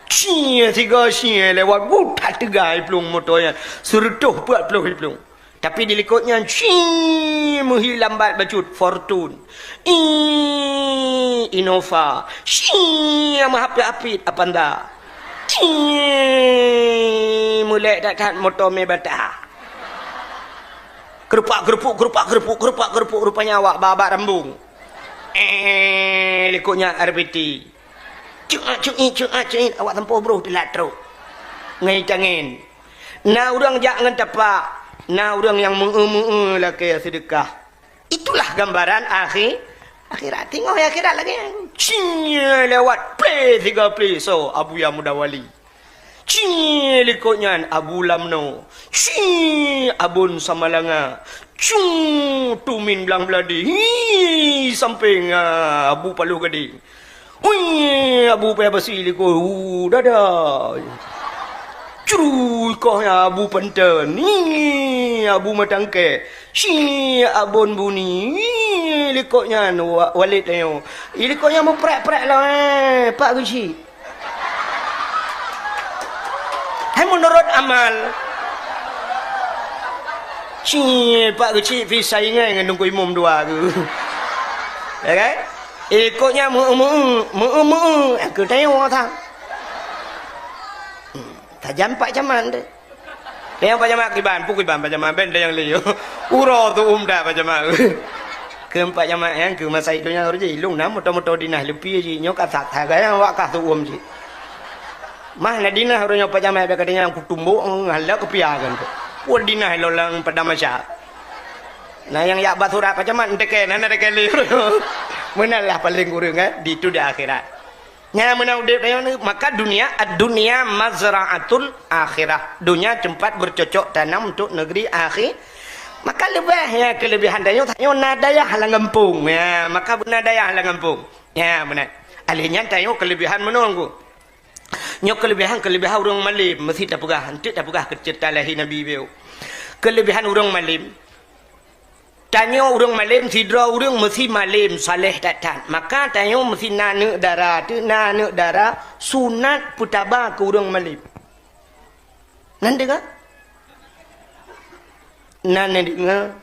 Ci siga ci lewat, wuh, that teuga i plueng moto nyan. Seureutôh peuet ploh i plueng. Tapi di likot nyan, ci meuhi lambat bacut Fortune. I Innova. Ci meuhapit-hapit Avanza. Ci mulek that-that moto mé bata. Kerupak-kerupuk, kerupak-kerupuk, kerupak-kerupuk, rupanya awak babak rambung. Eh, likot nyan R B T. Cuat, cuit, cuat, cuit. Awak sampoe broh teulat trok. Ngai tangen. Na ureuëng jak ngon tapak, na ureuëng nyang meu-eu-meu-eu lakée seudeukah. Itulah gambaran akhi-, akhirat. Teungoh akhirat lagée nyan. Ci lewat, plé siga plé, soe, Abuya Muda Wali. Ci likot nyan Abu Lamno. Ci Abon Samalanga. Cu Tumin Blang Beuladi. Hi sampéng, ah, Abu Paloh Gadeng. Hui, Abu Paya Basi likot, hu, dada. Cru, ikoh nyan Abu Panten. Hi, Abu Matangkée. Ci Abon Buni. Hi, likot nyan wa-, Walid tanyoe. Hi, likot nyan meuprek-prek lom, eh, Pak Geuchik. Hai meunurot amal. Ci Pak Geuchik pih saingan ngon Teungku Imum dua tu. Ya kan? Ikot nyan meu-eu-meu-eu, meu-eu-meu-eu, keu tanyoe that. Hmm, tajam Pak Camat tu. Tanyoe Pak Camat kiban, peue kiban Pak Camat, ben nyang lé. Uroe tu umda Pak Camat. Keu Pak Camat nyan, keu masa donya ureueng jih, lôn na moto-moto dinah leupie jih, nyoe ka that, that gaya awak kah tu um jih. Mah na dinah uroe nyoe Pak Camat, bak katanya kutumbok, ngalak keupiakan tu. Wah dinah lolang pada masa. Nah, nyang yak bak surat Pak Camat, enteke, na, na enteke lé. Meunan lah paléng kureueng, eh, di tu di akhirat. Nyang meunan udép tanyoe ni, maka dunia, ad-dunya mazra'atul akhirah. Dunia tempat bercocok tanam untuk negeri akhi-, maka leubeh, ya, kelebihan tanyoe, tanyoe na dayah lam gampông. Ya, maka beuna dayah lam gampông. Ya, meunan. Alèh nyan tanyoe kelebihan meunan ku. Nyoe keulebihan-keulebihan ureuëng malém, meusti tapeugah, eunteuk tapeugah keu ceurita lahé Nabi beu. Keulebihan ureuëng malém, tanyoe ureuëng malém, sidroe ureuëng meusti malém, saleh that-that. Maka tanyoe meusti na aneuëk dara, teuk na aneuëk dara, sunat peutaba keu ureuëng malém. Nan deungoe? Nan deungoe?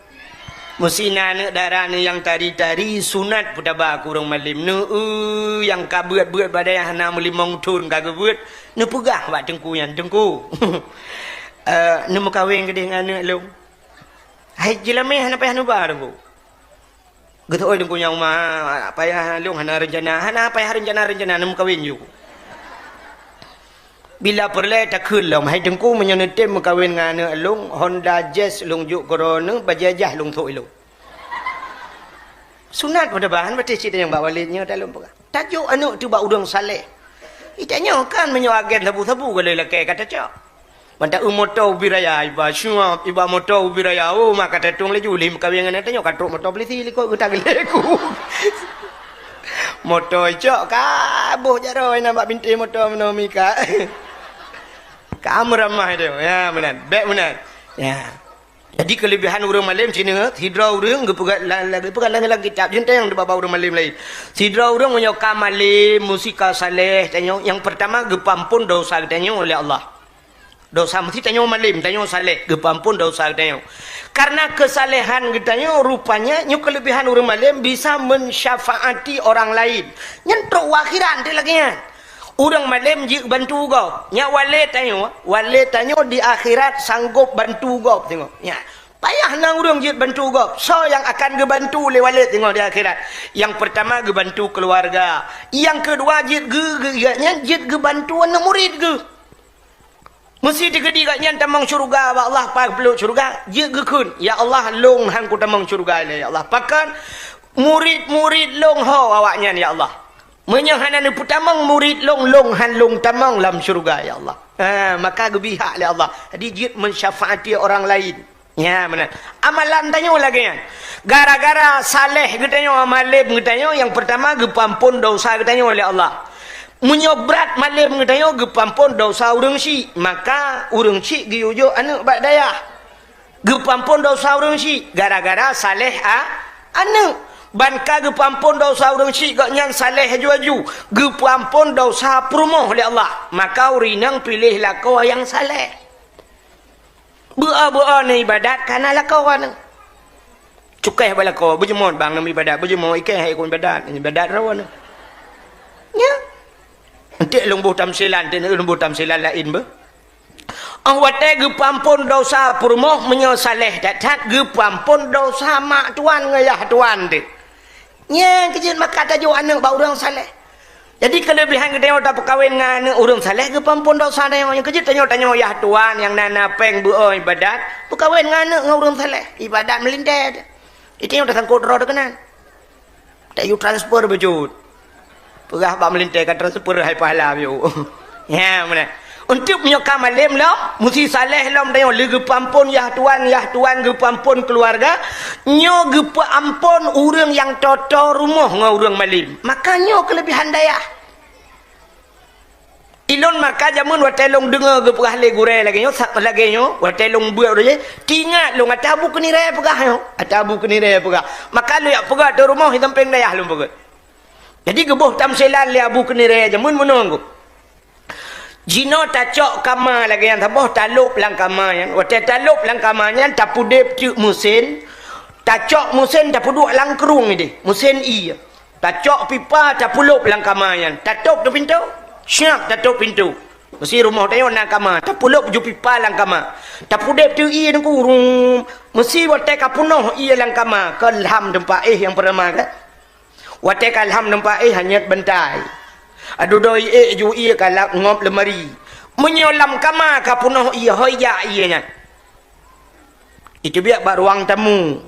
Meusti na aneuëk dara nyang tari-tari sunat peutaba keu ureuëng malém. Neu-eu nyang ka beuet-beuet badai hana meulimong thon ka geubeuet, neupeugah bak teungku nyan, "Teungku, eh, neumeukawen keudeh ngon aneuëk lôn." "Hai jeulamé hana payah neuba, Teungku." Geuteuôi teungku nyang uma, payah lôn hana reuncana, hana payah reuncana-reuncana neumeukawen ju. Bila peureulée takheun lom, "Hai teungku, meunyoe neutem meukawen ngon aneuëk lôn, Honda Jazz lôn jok keu droeneuh, bajée jah lôn sôk ilôn." Sunat peutaba, han patéh cit nyang bak Walid nyoe dak lôn peugah. Tajok aneuëk teuh bak ureuëng saleh. Itanyoe kan meunyoe agen sabu-sabu goloi lakée ka tacok. Mantong eu moto ubit raya, iba syuab, iba moto ubit raya, oh, maka tatong laju lé meukawen ngon tanyoe ka trok moto polisi likot geuta geuleku. Moto icok ka boh jaroe na bak bintéh moto meunomi ka. Ka meuramah tu. Ya, meunan. Bék meunan. Ya. Jadi keulebihan ureuëng malém sineuk, sidroe ureuëng geupeugah la-, la-, geupeugah lam, lam kitab, jeunteng dibaba ureuëng malém laén. Sidroe ureuëng meunyoe ka malém, meusti ka saleh, tanyoe nyang peurtama geupeuampon dosa geutanyoe lé Allah. Dosa meusti tanyoe malém, tanyoe saleh, geupeuampon dosa geutanyoe. Karena keusalehan geutanyoe, rupanya nyoe keulebihan ureuëng malém bisa mensyafaati orang lain. Nyan trok u akhirat teuh lagée nyan. Ureuëng malém jeuet bantu gob. Nyak walét tanyoe, walét tanyoe di akhirat sanggob bantu gob teungoh. Nyak, payah na ureuëng jeuet bantu gob. Soe nyang akan geubantu lé walét teungoh di akhirat? Nyang peurtama geubantu keuluwarga. Nyang keudua jeuet geu-, geu-, gobnyan jeuet geubantu aneuëk murit geuh. Meusti teukeudi gobnyan tamong syeuruga bak Allah, paih peuleuek syeuruga, jeuet geukheun, "Ya Allah, lôn han kutamong syeuruga ilée, ya Allah. Pakon? Murit-murit lôn ho awaknyan, ya Allah. Meunyoe hana neupeutamong murit lôn, lôn han lôn tamong lam syeuruga, ya Allah." Ha, maka geubri hak lé Allah. Jadi jeuet mensyafaati orang lain. Nya, meunan. Amalan tanyoe lagée nyan. Gara-gara saleh geutanyoe, malem geutanyoe, nyang peurtama geupeuamphon desya geutanyoe lé Allah. Meunyoe brat malem geutanyoe geupeuamphon desya ureuëng syik, maka ureuëng syik geuyue jok aneuëk bak dayah. Geupeuamphon desya ureuëng syik gara-gara saleh a-, aneuëk. Ban ka geupeuamphon desya ureuëng syik gobnyan saleh aju-aju, geupeuamphon desya peurumoh lé Allah. Maka ureuëng inong piléh lakoe nyang saleh. Beu-o-beu-o neuibadat kana lakoe nyoe. Cukéh bak lakoe, beujeumoe bang neuibadat, beujeumoe ikéh hai kon ibadat, ibadat droe nyoe. Nya. Enteuk lôn boh tamsilan, enteuk lôn boh tamsilan laén beuh. Óh watée geupeuamphon desya peurumoh meunyoe saleh that-that geupeuamphon desya mak tuan ngon yah tuan teuh. Nyang keujeuet maka tajok aneuëk bak ureuëng saleh. Jadi keuleubihan geutanyoe tapeukawen ngon aneuëk ureuëng saleh geupeuamphon desya tanyoe. Nyang keujeuet tanyoe, tanyoe yah tuan nyang na, na péng beu-o ibadat, peukawen ngon aneuëk ngon ureuëng saleh, ibadat meulintée. Itu nyang tasangkot droe teuh keunan. Tayue transfer beujeuet. Peugah bak meulintée ka transfer hai pahala piôh. Nya, meunan. Untuk meunyoe ka malem lom, meusti saleh lom tanyoe lé geupeuamphon yah tuan, yah tuan geupeuamphon keuluwarga, nyoe geupeuamphon ureuëng nyang toe-toe rumoh ngon ureuëng malem. Maka nyoe keuleubihan dayah. Ilôn maka jameun watée lôn deungoe geupeugah lé gurée lagée nyoe, sa-, lagée nyoe, watée lôn beuet roh jih, teuingat lôn ata Abu Keunirée peugah nyoe, ata Abu Keunirée peugah. Maka lôn jak peugah di rumoh di sampéng dayah lôn peugah. Jadi geuboh tamsilan lé Abu Keunirée jameun meunoe. Jinoe tacok kama lagée nyan saboh talôb lam kama nyan. Watée talôb lam kama nyan tapeudeb teuk meusén, tacok meusén tapeuduek lam krueng ideh, meusén ié. Tacok pipa tapeulôb lam kama nyan, tatôb teuh pintoe, siab tatôb pintoe. Meusti rumoh tanyoe na kama, tapeulôb ju pipa lam kama. Tapeudeb teuk ié ngon kurung, meusti watée ka peunoh ié lam kama, keu lham teumpat éh nyang peurtama kan. Watée ka lham teumpat éh hanyét bantai. Adudoe ié ju ié ka lap ngop leumari. Meunyoe lam kama ka peunoh ié hôi jak ié nyan. Iteubiet bak ruang tamu.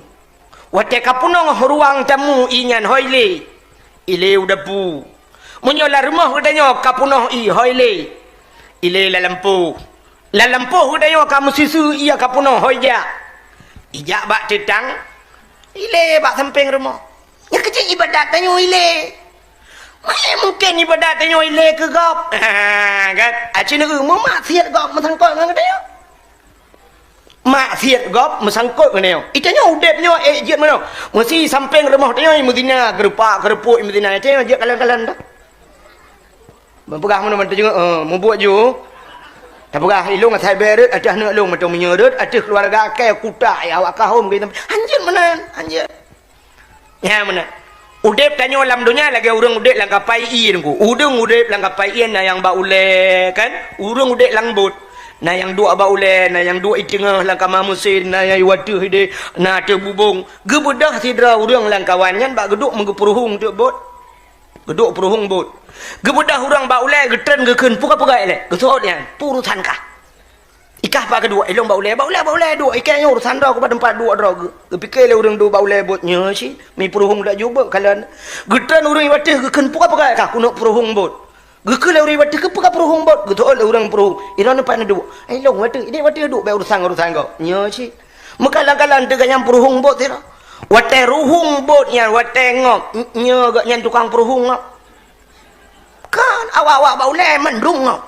Watée ka peunoh ruang tamu ié nyan hôi lé. Ilé u dapu. Meunyoe lam rumoh geutanyoe ka peunoh ié hôi lé. Ilé lam lampôh. Lam lampôh geutanyoe ka meusisu ié ka peunoh hôi jak. Ijak bak teutang. Ilé bak sampéng rumoh. Nyang keujeuet ibadat tanyoe ilé. Mana mungken ibadat tanyoe ilé keu gob? Kan? Aci neu meumaksiat gob meusangkot ngon geutanyoe. Maksiat gob meusangkot ngon nyoe. Itanyoe udeb nyoe ék jeuet meunoe. Meusi sampéng rumoh tanyoe meuzina, geurupak, geurupuk meuzina. Itanyoe jeuet kalon-kalon dah. Meupeugah meunoe ban teujeuet, eh, mubuet ju. Tapeugah ilong asai beret ateueh aneuk long mantong meunyoe rot ateueh keuluwarga kée kutak ya awak kahom geuh. Hanjeuet meunan, hanjeuet. Nyan meunan. Udeb tanyoe lam donya lagée ureuëng udeb lam kapai ié nungku. Ureuëng udeb lam kapai ié na nyang bak ulée kan? Ureuëng udeb lam bot. Na nyang duek bak ulée, na nyang duek i teungoh lam kama meusén, na nyang i wateueh ideh, na ateueh bubông. Geubeudôh sidroe ureuëng lam kawan nyan bak geuduek meugeupeuruhueng teuk bot. Geuduek peuruhueng bot. Geubeudôh ureuëng bak ulée geutreun geukheun peugah-peugah ilée. Geuseuôt nyan, peue urusan kah? Ikah pat keuduek, ilong bak ulée, bak ulée, bak ulée duek, ikée nyoe urusan droe keubat teumpat duek droe geuh. Geupike lé ureuëng duek bak ulée bot nyoe cit, mi peuruhueng dak jubeuek kalon. Geutreun ureuëng wateueh geukheun peugah-peugah kah keuneuk peuruhueng bot. Geukheun lé ureuëng wateueh keupeugah peuruhueng bot, geuteuôt lé ureuëng peuruhueng. Ilong pat neuduek. Ilong wateueh, ideh wateueh duek, bék urusan-urusan gob. Nyoe cit. Meukalon-kalon teuka nyang peuruhueng bot sira. Watée ruhueng bot nyan, watée ngop, nyoe gobnyan tukang peuruhueng ngop. Kan awak-awak bak ulée mandum ngop.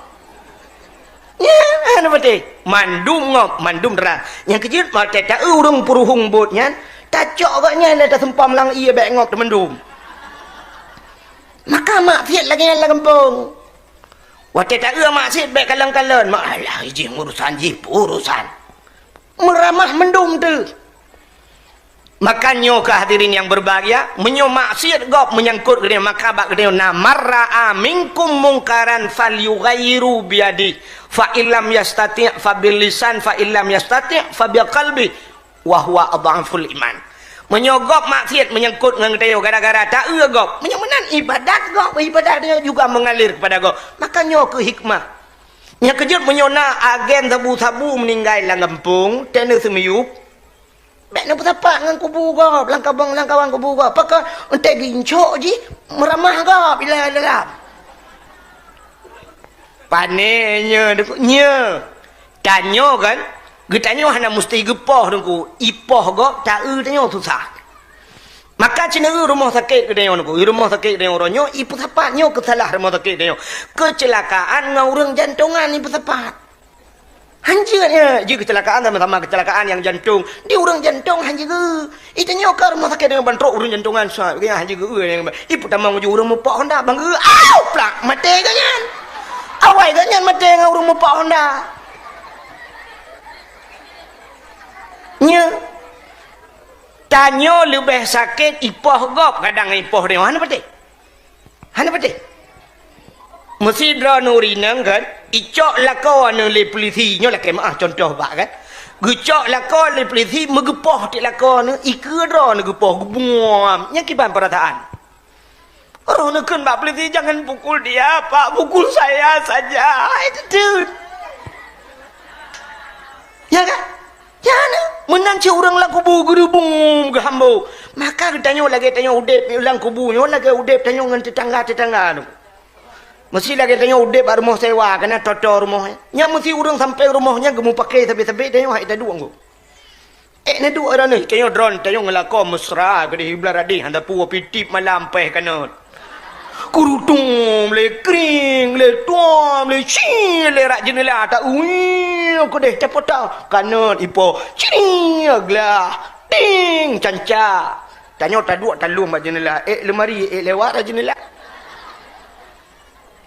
Nyan, hana patéh. Mandum ngop, mandum dera. Nyang keujeuet watée ta-eu ureuëng peuruhueng bot nyan, tacok gobnyan lé taseumpam lam ié bék ngop teumandum. Maka maksiat lagée nyan lam gampông. Watée ta-eu maksiat bék kalon-kalon, mak alah jih urusan jih, urusan. Meuramah mandum teuh. Maka nyoe keuh hadirin nyang berbahagia, meunyoe maksiat gob menyangkut geutanyoe, maka bak geutanyoe na, "Man ra'a minkum mungkaran falyughayyirhu biyadih, fa illam yastati' fa bilisan, fa illam yastati' fa biqalbih, wa huwa adhaful iman." Meunyoe gob maksiat menyangkut ngon geutanyoe gara-gara ta-eu gob, meunyoe meunan ibadat gob, ibadat nyoe juga mengalir kepada gob, maka nyoe keuh hikmah. Nyang keujeuet meunyoe na agen sabu-sabu meuninggai lam gampông, teuh neuseu miyueb, bék neupeusapat ngon kubu gob, lam kabong, lam kawan kubu gob. Pakon, enteuk geuincok jih, meuramah gob, ilée dalam. Pane nyoe, Teungku, nyoe. Tanyoe kan, geutanyoe hana musti geupoh, Teungku. Ipoh gob, taeu tanyoe susah. Maka cina eu rumoh sakét geutanyoe, Teungku. Rumoh sakét geutanyoe uroe nyoe, ipeusapat nyoe keusalah rumoh sakét geutanyoe. Keucilakaan ngon ureuëng jantongan ipeusapat. Hanjeuet nyoe, jih keucilakaan sama-sama keucilakaan nyang jantong. Di ureuëng jantong hanjeuet geu. Itanyoe ka rumoh sakét deungon bantrok ureuëng jantongan sa, geuh hanjeuet geu. Ipeutamong ju ureuëng mupok Honda bang geu. Au, plak, maté geuh nyan. Awai geuh nyan maté ngon ureuëng mupok Honda. Nyoe. Tanyoe leubeh sakét ipoh gob kadang ipoh deungon hana patéh. Hana patéh. Meusidroe nuri nang kan, icok lakoe neu lé polisi, nyoe lakée meuah contoh bak kan. Geucok lakoe lé polisi meugeupoh tiek lakoe neu, ikeue droe neu geupoh geubuam. Nyang kiban peurasaan. Roh neu kheun bak polisi, "Jangan pukul dia, Pak, pukul saya saja." Hai teuteuet. Ya kan? Nyan, meunan cit ureuëng lam kubu geurubung geuhambo. Maka geutanyoe lagée tanyoe udeb lam kubu nyoe lagée udeb tanyoe ngon teutangga-teutangga tu. Meusi lagée tanyoe udeb bak rumoh sewa, kana toto rumoh nyan. Nyan meusi ureuëng sampai rumoh nyan geumupake sabe-sabe tanyoe hai taduek ngon. Eh, na duek droeneuh, tanyoe droen, tanyoe ngeulakon mesra keudeh hibla radeh, hana peue pitip malam peh kanot. Kurutum lé kring, lé tuam, lé ci, lé rak jeunela ta ui keudeh tapota kanot ipo. Ciri glah, ting canca. Tanyoe taduek talom bak jeunela, eh lemari, eh lewat rak jeunela.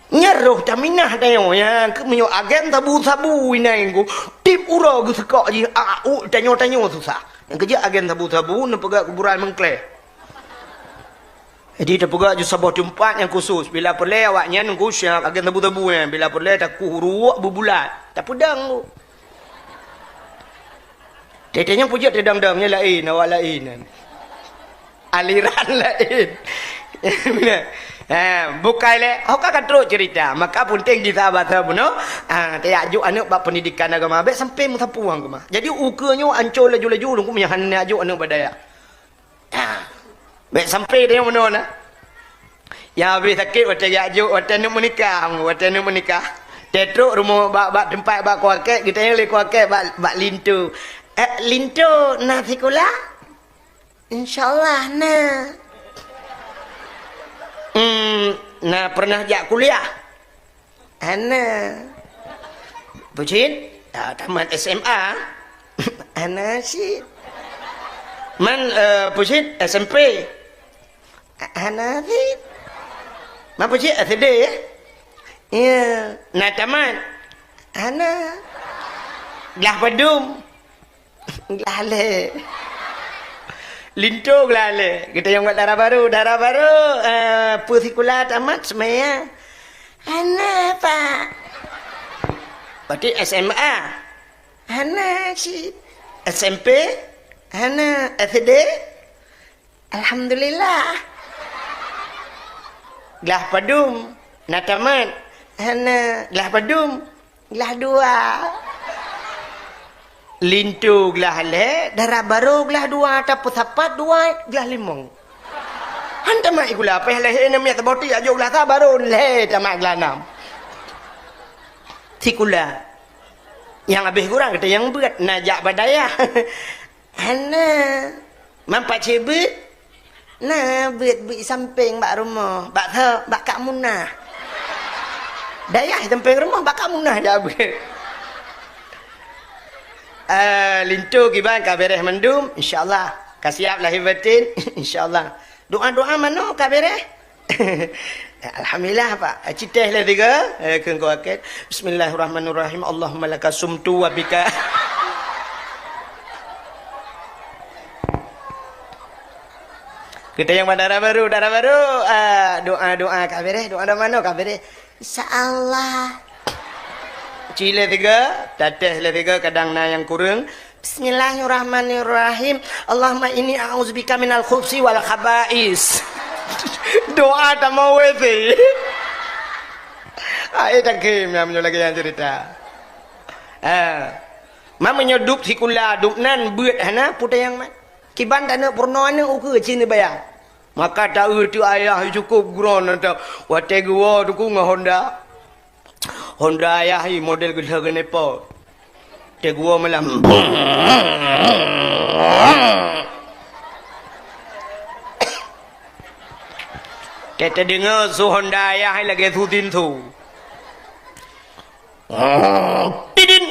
Nyan roh taminah tanyoe, nyang keu meunyoe agen sabu-sabu inai ngku, tip uroe geuseukok jih, a u tanyoe-tanyoe susah. Nyang keujeuet agen sabu-sabu neupeugah kuburan mengkleh. Jadi teupeugah ju saboh teumpat nyang khusus. Bila peureulée awaknyan ngku siap agen sabu-sabu nyan. Bila peureulée takuh uruek beubulat, tapeudong ngku. Teuh-teuh nyang peujeuet teuh dong-dong nyan laén, awak laén. Aliran laén. Ha, bukai lé, ho ka ka trok cerita, maka penting di sahabat bunoe, ha, tajak jok aneuk bak pendidikan agama, bék sampai meusapeue agama. Jadi ukeue nyoe ancô laju-laju lungkung meunyoe hana jok aneuk bak dayah. Ha. Bék sampai tanyoe meunoe na. Nyang habéh sakét watée jak jok, watée neuk meunikah, watée neuk meunikah. Teutrok rumoh bak, bak teumpat bak kuakét, geutanyong lé kuakét bak, bak linto. "Eh, linto na sikula?" "Insya Allah na." "Hmm, na pernah jak kuliah?" "Hana." "Peue cit?" "Ah, tamat S M A." "Hana cit." "Man, eh, peue cit?" "S M P." "Hana cit." "Man peue cit?" "S D." "Ya." "Na tamat?" "Hana." "Glah padum?" "Glah lé." Linto glah lé. Geutanyong bak dara barô, "Dara barô, eh, peue sikula tamat seumaya?" "Hana, Pak." "Berarti S M A?" "Hana cit." "S M P?" "Hana." "S D?" "Alhamdulillah." "Glah padum na tamat?" "Hana." "Glah padum?" "Glah dua." Linto glah lhée, dara barô glah dua, tapeusapat dua glah limong. Han tamat sikula, pih lhée na miet saboh ti ajoh glah sa barô lhée tamat glah nam. Sikula. Nyang habéh gura gata nyang beuet, na jak bak dayah. Hana. Man pat cit beuet? Na beuet, beuet sampéng bak rumoh, bak tho, bak Kak Munah. Dayah sampéng rumoh bak Kak Munah jak beuet. Eh, linto kiban ka beres mandum, insya Allah. Ka siap lahé batin, insya Allah. Doa-doa manoe ka beres? Alhamdulillah, Pak. Citeh lé tiga, eh, keu engkau akhir. Bismillahirrahmanirrahim. Allahumma laka sumtu wa bika. Kita yang dara barô, dara barô, ah, doa-doa ka beres, doa-doa manoe ka beres. Insya Allah. Ci lé tiga, tateh lé tiga, kadang na nyang kureueng. Bismillahirrahmanirrahim. Allahumma inni a'udzubika minal khubsi wal khaba'is. Doa tamong W C. Ai, takém nyang meunyoe lagée nyan cerita. Ha. Man meunyoe dub sikula, dub nan beuet hana, peue tanyong man. Kiban taneuk peurunoe aneuk ukeue cit neubaya. Maka taeu teuh ayah cukôp geuron, watée geuwoe Teungku ngon Honda. Honda ayah hi model geulah keunepo. Teguo malam. Teudeungoe su Honda ayah hi lagée su tinsu. Tidin.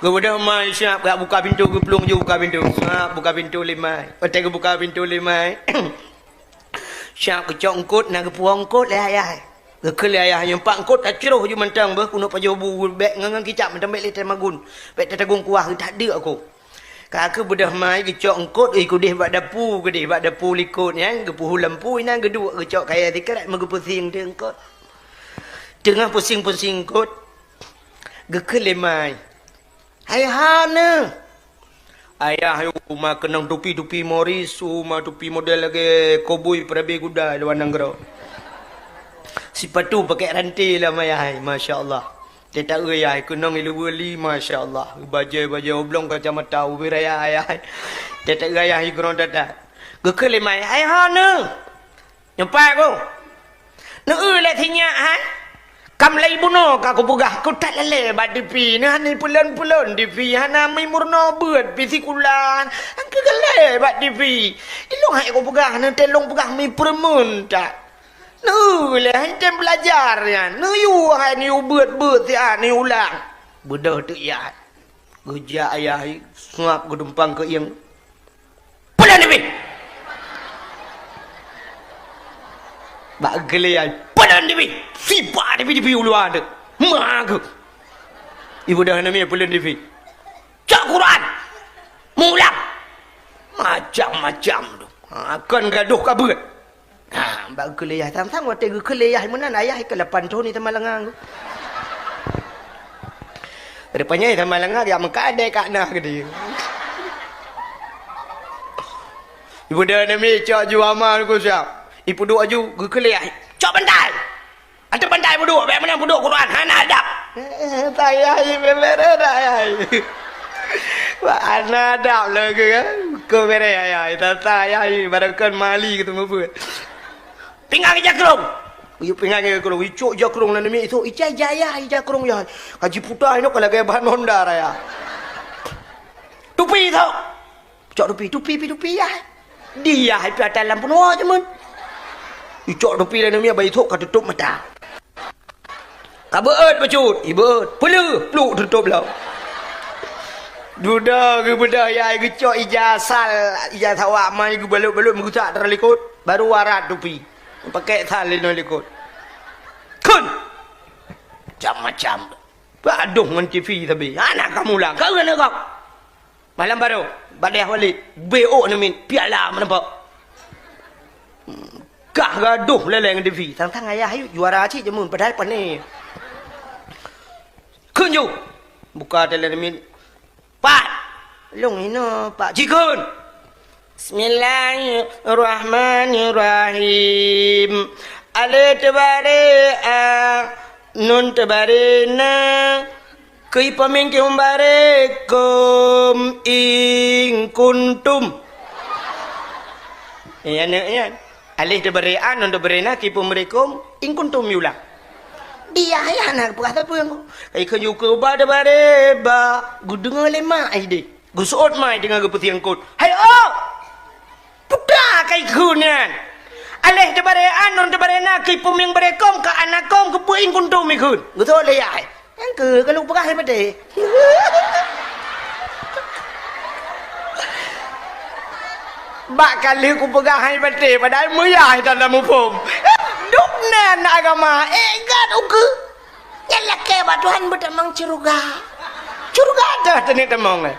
Geubeudôh mai siap gak buka pintu, geuplueng ju buka pintu. Siap buka pintu lé mai. Watée geubuka pintu lé mai. Siap geucok eungkot, na geupuwoe eungkot lé ayah. Geukheun lé ayah nyoe, "Pak, eungkot tacroh ju mantong beuh, keuneuk pajoh bu, bék ngon, ngon kicap mantong, bék lé tamagun. Bék tatagong kuah, that deuk aku." Ka keubeudôh mai geucok eungkot, ui, keudeh bak dapu, keudeh bak dapu likot nyan, geupeuhu lampu inan geuduek geucok kayée sikrek meugeupeusieng teuk eungkot. Teungoh peusieng-peusieng eungkot, geukheun lé mai. Hai hana. Ayah uma keunong tupi-tupi Morris, uma tupi model lagée koboi peurabe guda luwa nanggroe. Sipatu pakai ranté lam ayah hai, masya Allah. Teutak ayah keunong iluwa li, masya Allah. Bajée-bajée oblong kacamata ubé raya ayah hai. Teutak ayah ikron tata. Geukheun lé mai, hai hana. Nyoe pat ku. Neu-eu lé sinyak hai. Kam lhée bunoe ka kupeugah, ku that lalée bak TV. Neu hana peulon-peulon TV, hana meurunoe beuet pi sikula. Angkeu galée bak TV. Ilong hai kupeugah, neu teuh lôn peugah mi peureumeun that. Neu lé hai tem belajar nyan. Neu yue hai neu beuet-beuet siat neu ulang. Beudôh teuk yah. Geujak ayah hai, sungab geudumpang keu ieng. Peulon TV! Bak geulian, peulon TV! Sipa TV, TV u luwa tu. Ma keuh. Ibu dah nami peulon TV. Cok Quran. Mulang. Macam-macam tu. Ha, kon gadoh ka beuet. Ha, bak geukheun lé yah. Sang-sang watée geukheun lé yah meunan, ayah ikeu lapan thon itamah langa. Rupanya itamah langa, jak meukat deh kat nah geude. Ibu dah nami cok ju ama ku siap. Ipeuduek aju geukheun lé yah. Cok bantai! Ateueh bantai peuduek, bék meunan peuduek Quran, hana adab. Eh, eh, tayah, eh, beberet tayah. Wah, hana adab lagée kan. Keu bere ayah, tata ayah, barangkan mali keu teumeubuet. Pingan ija krong. Yu pingan ija krong, icok ija krong nan mi itu, ija ija ayah, ija krong ya. Kaji puta ino kalau gaya bahan Honda raya. Tupi tu. Cok tupi, tupi pi tupi ya. Dia hai pi ata lam peunoh je mun. Icok tupi lalu mia bayi thok ka tutup mata. Ka beuet bacut, ibeuet. Peuleuh, pluk tutup lom. Duda geubeudôh ya geucok ija sal, ija sawak mai geubalot-balot meugusak dara likot, baru warat tupi. Pakai sal linoe likot. Kun. Macam-macam. Badoh ngon TV sabe. Anak kamu lah, kau kena kau. Malam baru, badeh Walid, B O neumit, piala meureumpok. Gah gadoh leleng TV, tang-tang ayah ayuk juara cit jameun, padahal pané. Kheun ju, buka tele neumit. Pat! Lông inoe, Pak. Jikheun! Bismillahirrahmanirrahim. Alif teubare a, nun teubare na, Kui peumieng kihum baré kôm in kuntum. Eh, aneuk nyan. Alif teubaré a, nun teubaré na, kui peumieng baré kôm, in kuntum yula. Dia ya na peugah sapeue. Kai keu ju keu ba teubaré ba, geudeungoe lé mak ai deh. Geuseuôt mak ai teungoh geupeusieng kot. Hai, oh! Putra kai kheun nyan. Aleh teubaré a, nun teubaré na, keu peumieng baré kôm, keu aneuk kôm, keu peue in kuntum ikheun. Geuseuôt lé yah. Nyang keu, keu lôn peugah hai maté. Bak ka lheueh kupeugah hai maté, padahai meuyah hai tan muphom. Dum nan agama, eh, gat ukeue. Nyan lakée bak Tuhan beutamong syeuruga. Syeuruga teuh teuneuk tamong, eh.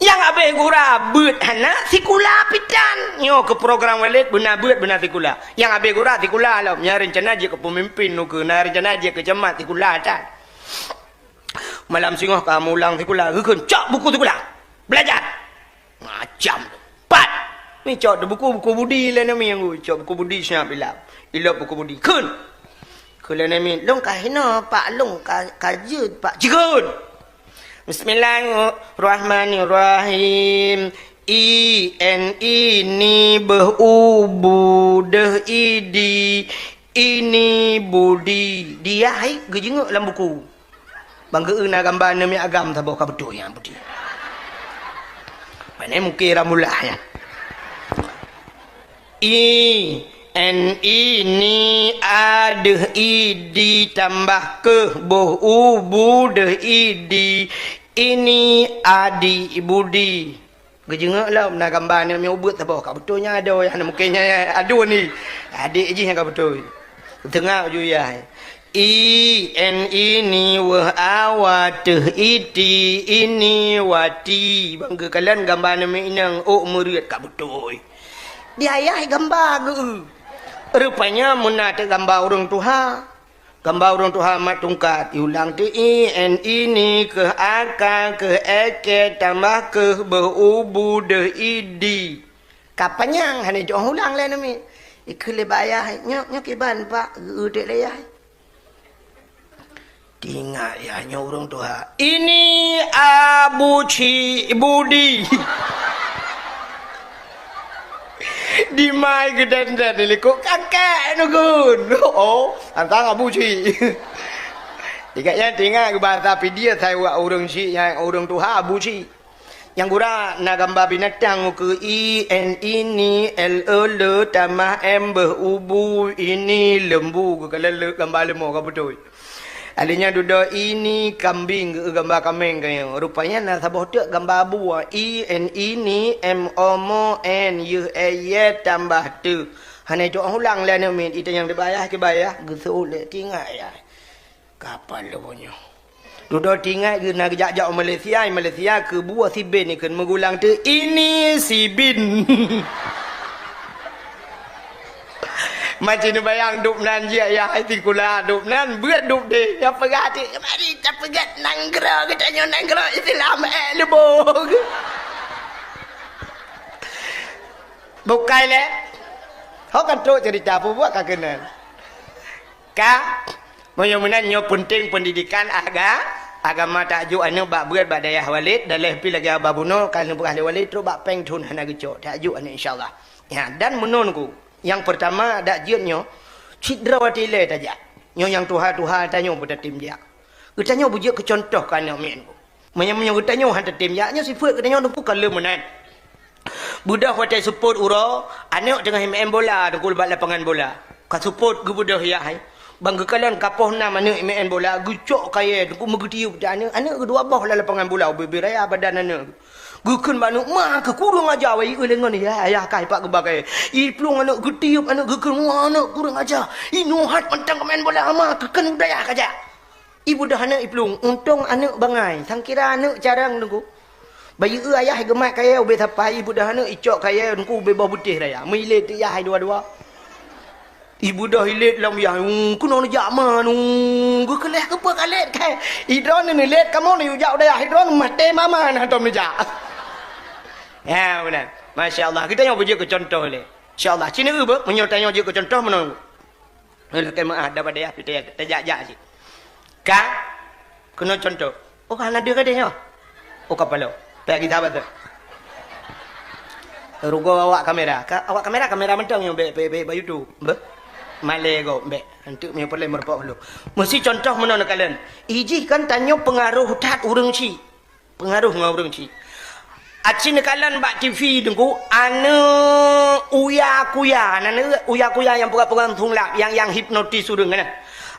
Nyang abéh gura beuet hana sikula pitan. Nyoe keu program Walid beuna beuet beuna sikula. Nyang abéh gura sikula lom, nyang reuncana jeuet keu peumimpin ukeue, na reuncana jeuet keu camat sikula that. Malam singoh ka mulang sikula, geukheun, "Cok buku sikula. Belajar." Macam tu. Pat. Ni cok buku, buku budi lé nami nyang cok buku budi siap ilap. Ilop buku budi. Kheun. Kheun lé nami, "Lôn ka hinoe, Pak, lôn ka, ka jeuet, Pak." Jikheun. Bismillahirrahmanirrahim. I, N, I, ni, beuh, u, bu, deuh, i, di. Ini Budi. Dia hai geujeungok lam buku. Bang geu na gamba aneuk miet agam saboh ka beutôi nyan Budi. Pane mungkin Ramullah nyan. I, N, I, ni, a, deuh, I, di, tambah keuh, boh, u, bu, deuh, I, di. Ini Adi Budi. Geujeungok lom na gamba aneuk miet ubeut saboh ka beutôi nyan adoe nyan mungkin nyan aduen ni. Adék jih nyang ka beutôi. Teungoh ju yah. I, N, I, ni, weuh, a, wa, teuh, iti, ini, wati. Bang geukalon gamba aneuk miet inong ôk meureuet ka beutôi. Di ayah gamba geu. Rupanya meunan teuk gamba ureueng tuha. Gamba ureueng tuha mat tungkat, iulang teuk i, en, ini, keuh aka, keuh eke, tambah keuh beuh ubu deuh idi. Ka panyang hana jiôh ulang lé namiet. Ikheun lé bak ayah, nyoe, nyoe kiban, Pak, geu-eu teuk lé yah. Teuingat yah nyoe ureueng tuha. Ini Abu Cik Budi. Dimai geudan-dan likot kakek neugun. Oh, antara Abu Cik. Ingat nyan teuingat keu bahasa Pidie, sai wak ureueng chik nyang ureueng tuha Abu Cik. Nyang gura na gamba binatang ukeue i, en, ini, el, e, le, tamah, em, beuh, ubu, ini, lembu, geukalon le gamba leumo ka beutôi. Alèh nyan dudoe ini kambing geu gamba kameng keu nyoe. Rupanya na saboh teuk gamba abu, i, en, ini, em, o, mo, en, yeuh, e, ye, tambah teuh. Hana jiôh ulang lé aneuk miet, itanyong di bak ayah, kiban yah, geuseuôt lé teuingat yah. Kapal lôn nyoe. Dudoe teuingat geu na geujak-jak u Malaysia, i Malaysia keu buah sibin ikheun meugulang teuk ini sibin. Macam neubayang dub nan jih ayah ai sikula dub nan, beuet dub deh. Nyang peugah teuk, mari tapeugét nanggroe geutanyoe nanggroe Islam, eh, lubong. Bukai lé. Ho kan trok cerita peue buet ka keunan. Ka, meunyoe meunan nyoe peunteng peundidikan aga-, agama. Tajok aneuk bak beuet bak dayah Walid, dan lheuh pih lagèe haba bunoe ka neupeugah lé Walid trok bak péng thon hana geucok. Tajok aneuk insya Allah. Ya, dan meunan ku, nyang peurtama dak jeuet nyoe, cit droe watèe ilèe tajak. Nyoe nyang tuha-tuha tanyoe beutatem jak. Geutanyoe beujeuet keu cuntoh keu aneuk miet ku. Meunyoe, meunyoe geutanyoe han tatem jak, nyoe sifeuet geutanyoe teungku ka lheueh meunan. Beudôh watèe seupôt uroe, aneuk teungoh meu'en bola teungku bak lapangan bola. Ka seupôt geubeudôh yah hai. Bang geukalon ka poh nam aneuk meu'en bola, geucok kayèe teungku meugeutiyeub di aneuk, aneuk geudua boh lam lapangan bola, ubé-bé raya badan aneuk. Geukheun bak aneuk, "Ma keuh kureueng aja, wai eu lé ngon yah, ayah kah ipak geuba kayèe." Iplueng aneuk geutiyeub aneuk geukheun, "Wah, aneuk kureueng aja. Inoe hat mantong ka meu'en bola, ma keuh kheun u dayah kajak." Ibeudôh aneuk iplueng, untông aneuk bangai, sangkira aneuk carông teungku. Bayeue ayah geumat kayèe ubé sapai, ibeudôh aneuk icok kayèe teungku ubé boh beutéh raya. Meuilét teuk yah hai dua-dua. Ibeudôh ilét lom yah, "Ung, keunoe neujak ma, ung, geukeuleh keupeue ka lét kai? Idroeneuh neulét, kamoe neujak u dayah idroeneuh maté mama na tom neujak." Ya, beuna. Masya Allah, geutanyoe beujeuet keu cuntoh lé. Insya Allah, ci neueu beuh, meunyoe tanyoe jeuet keu cuntoh meunan. Lakèe meu'ah daripada yah pih tajak-jak cit. Ka keunoe cuntoh. Oh, hana deuh gadeh nyoe. Oh, kapalo. Payah gita bateue. Rugoe awak kamera. Ka, awak kamera, kamera mantong nyoe bèk, bèk, bèk bak YouTube. Beuh. Malèe gob bèk. Anteuk meunyoe peureulèe meureumpok lôn. Meusi cuntoh meunoe neukalon. Ijih kan tanyoe peungaroh that ureueng chik. Peungaroh ngon ureueng chik. Aci neukalon bak T V teungku, aneuk Uya Kuya, aneuk Uya Kuya nyang peugah-peugah sulap, nyang, nyang hipnotis ureueng nyan.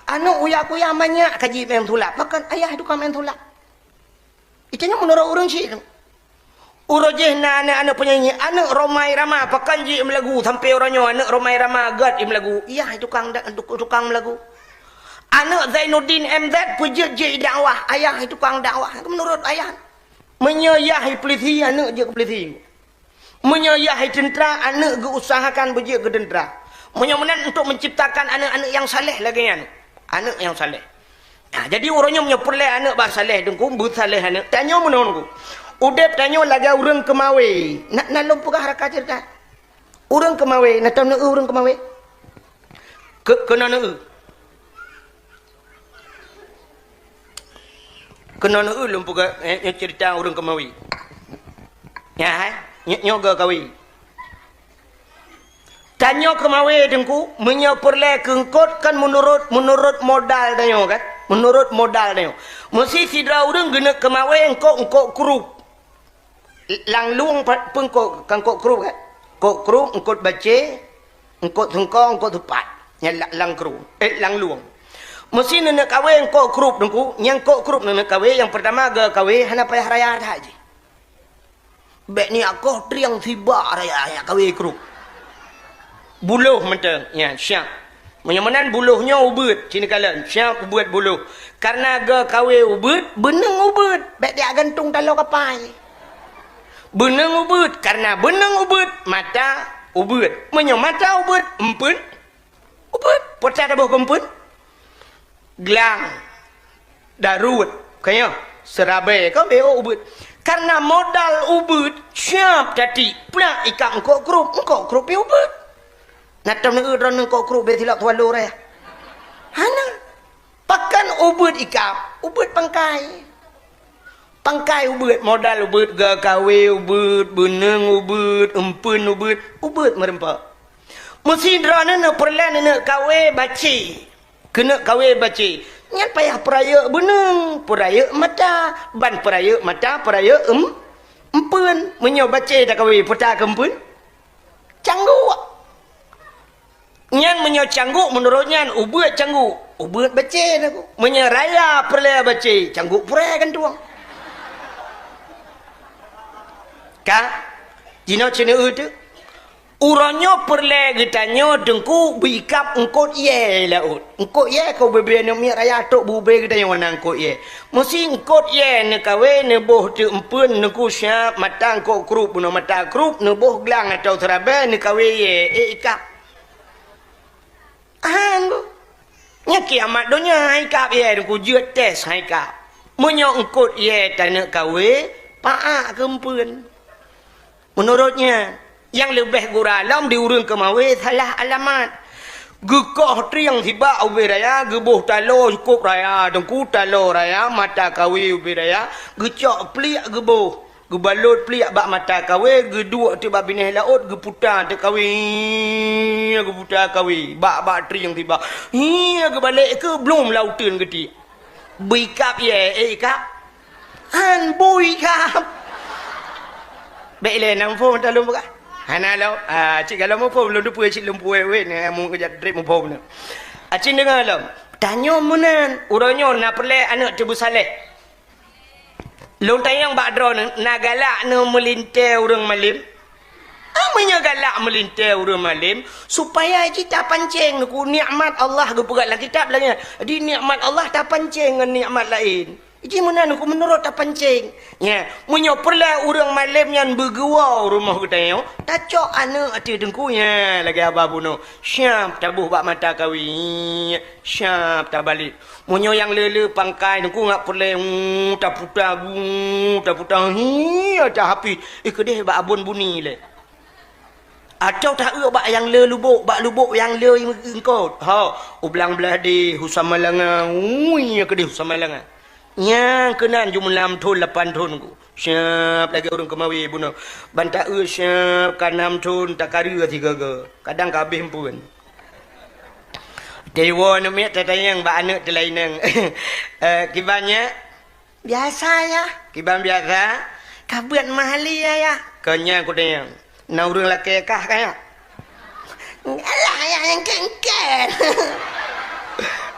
Aneuk Uya Kuya manyak ka jimeu'en sulap, bahkan ayah tukang meu'en sulap. Itu nyan meunurot ureueng chik tu. Uroe jih na aneuk-aneuk peunyanyi, aneuk Rhoma Irama, pakon jih meulagu sampoe uroe nyoe aneuk Rhoma Irama gèt meulagu. Yah tukang da-, tukang meulagu. Aneuk Zainuddin M Z peujeuet jih dakwah, ayah tukang dakwah. Meunurot ayah. Meunyoe yah polisi, aneuk jeuet keu polisi. Meunyoe yah teuntra, aneuk geuusahakan beujeuet keu teuntra. Meunyoe meunan untuk menciptakan aneuk-aneuk nyang saleh lagèe nyan. Aneuk nyang saleh. Nah, jadi uroe nyoe meunyoe peureulèe aneuk bah saleh teungku, beusaleh aneuk. Tanyoe meunoe teungku. Udép tanyoe lagèe ureueng keumawé. Na, na lôn peugah raka ceurita. Ureueng keumawé, na tom neueu ureueng keumawé? Keu-, keunoe neueu. Keunoe neueu lôn peugah, eh, nyoe ceurita ureueng keumawé. Nyan, eh, nyoe, nyoe geuh kawé. Tanyoe keumawé Teungku, meunyoe peureulée keu eungkôt kan meunurot, meunurot modal tanyoe kan? Meunurot modal tanyoe. Meusi sidroe ureuëng geuneuk keumawé eungkôt-eungkôt krup. Lam lueng pa-, peue eungkôt, kan eungkôt krup kan? Eungkôt krup, eungkôt bacé, eungkôt seungko, eungkôt seupat. Nyan la-, lam krup, eh, lam lueng. Meusi neuneuk kawé eungkôt krup Teungku, nyang eungkôt krup neuneuk kawé, nyang peurtama geukawé hana payah raya that jih. Bék niyak koh trieng sibak raya, nyak kawé krup. Buloh mantong, nyan, siap. Meunyoe meunan buloh nyoe ubeuet, ci neukalon, siap ubeuet buloh. Kareuna geukawé ubeuet, beuneueng ubeuet, bék jak gantung taloe kapai. Beuneueng ubeuet, kareuna beuneueng ubeuet, mata ubeuet. Meunyoe mata ubeuet, eumpeuen ubeuet. Peue taboh keu eumpeuen? Glang, daruet, ka nyoe, seurabée, ka bék ubeuet. Kareuna modal ubeuet, siap tatiek, plak ikab eungkôt krup, eungkôt krup pih ubeuet. Na tom neueu droeneuh eungkôt krup bék silap tuwalo raya. Hana. Pakon ubeuet ikab, ubeuet pangkai. Pangkai ubeuet, modal ubeuet, geukawé ubeuet, beuneueng ubeuet, eumpeuen ubeuet, ubeuet meurumpok. Meusi droeneuh neupeureulée neuneuk kawé bacé. Keuneuk kawé bacé. Nyan payah peurayeuk beuneueng, peurayeuk mata, ban peurayeuk mata, peurayeuk eum-, eumpeuen. Meunyoe bacé takawé, peue takeu eumpeuen? Cangguk. Nyan meunyoe cangguk, meunurot nyan ubeuet cangguk, ubeuet bacé Teungku. Meunyoe raya peureulée bacé, cangguk purée gantueng. Ka? Jinoe ci neueu teuk. Uroe nyoe peureulée geutanyoe Teungku beuikab eungkôt yée laôt. Eungkôt yée ka ubé-bé aneuk miet raya trok beu-bé geutanyoe na eungkôt yée. Meusi eungkôt yée neukawé neuboh teuk eumpeuen Teungku siap mata eungkôt krup bunoe mata krup neuboh glang atau seurabée neukawé yée ék ikab. Hán, Bu. Nyan kiamat donya hai kab yée Teungku jeuet tes hai kab. Meunyoe eungkôt yée taneuk kawé, paak keu eumpeuen. Meunurot nyan, nyang leubeh gura lom di ureuëng keumawé salah alamat. Geukoh trieng sibak ubé raya, geuboh taloe cukôp raya, Teungku taloe raya, mata kawé ubé raya, geucok pliek geuboh. Geubalot pliek bak mata kawé, geuduek teuk bak binéh laôt, geuputa teuk kawé, geuputa kawé, bak-bak trieng sibak. Hia geubalek keu blom lam uteuen geutiek. Bui kab yée, ék kab. Hán bui kab. Bék ilée na muphom ata lôn peugah. Hana lom. Ah, cit galom muphom lôn teupeue cit lôn puwet-wet nyan, amu keujak trép muphom nyan. Acit deungoe lom. Tanyoe meunan, uroe nyoe na peureulée aneuk teubeusaléh. Lôn tanyong bak droeneuh, na galak neuh meulintée ureuëng malém? Ah, meunyoe galak meulintée ureuëng malém, supaya jih tapancéng Teungku nikmat Allah geupeugah lam kitab lagée nyan. Di nikmat Allah tapancéng ngon nikmat laén. Jih meunan Teungku meunurot tapancéng. Nya, meunyoe peureulée ureuëng malém nyan beugeuwoe u rumoh geutanyoe, tacok aneuk ateueh Teungku, nya lagée haba bunoe. Siap taboh bak mata kawé. Siap tabalek. Meunyoe nyang le-le pangkai Teungku ngat peureulée, uh, taputa gu, taputa hi, ata hapit, eh, keudeh bak abon buni lé. Atawa taeu bak nyang le lubok, bak lubok nyang le eungkôt. Ho, u Blang Blahdeh, u Samalanga, ui, keudeh u Samalanga. Nyang keunan jumeulam thon lapan thon ku. Siap lagée ureuëng keumawé bunoe. Ban taeu siap ka nam thon takareu sigaga. Kadang ka abéh eumpeuen. Teuwoe aneuk miet tatanyong bak aneuk teulaineng. Eh, kiban nyak? Biasa, Yah. Kiban biasa? Ka beuet mahali, Yah. Keu nyan kutanyong. Na ureuëng lakée kah ka nyak? Alah, Yah, nyang kén-kén.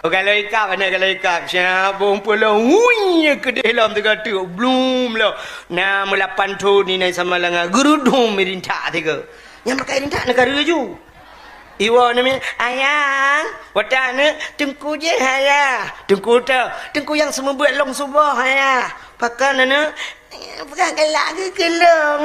Oh, galak ikab, aneuk galak ikab. Siap bong pulo. Hui, keudeh lom teuga teuk. Blum lom. Na meulapan thon ni na Samalanga. Geurudum meurintak tiga. Nyang pakai rintak neugara ju. Iwoe namiet, "Ayang, watée aneuk Teungku jih, Ayah." "Teungku teuh, Teungku nyang seumeubeuet lôn suboh, Ayah." "Pakon aneuk?" "Peugah galak geuh keu lôn."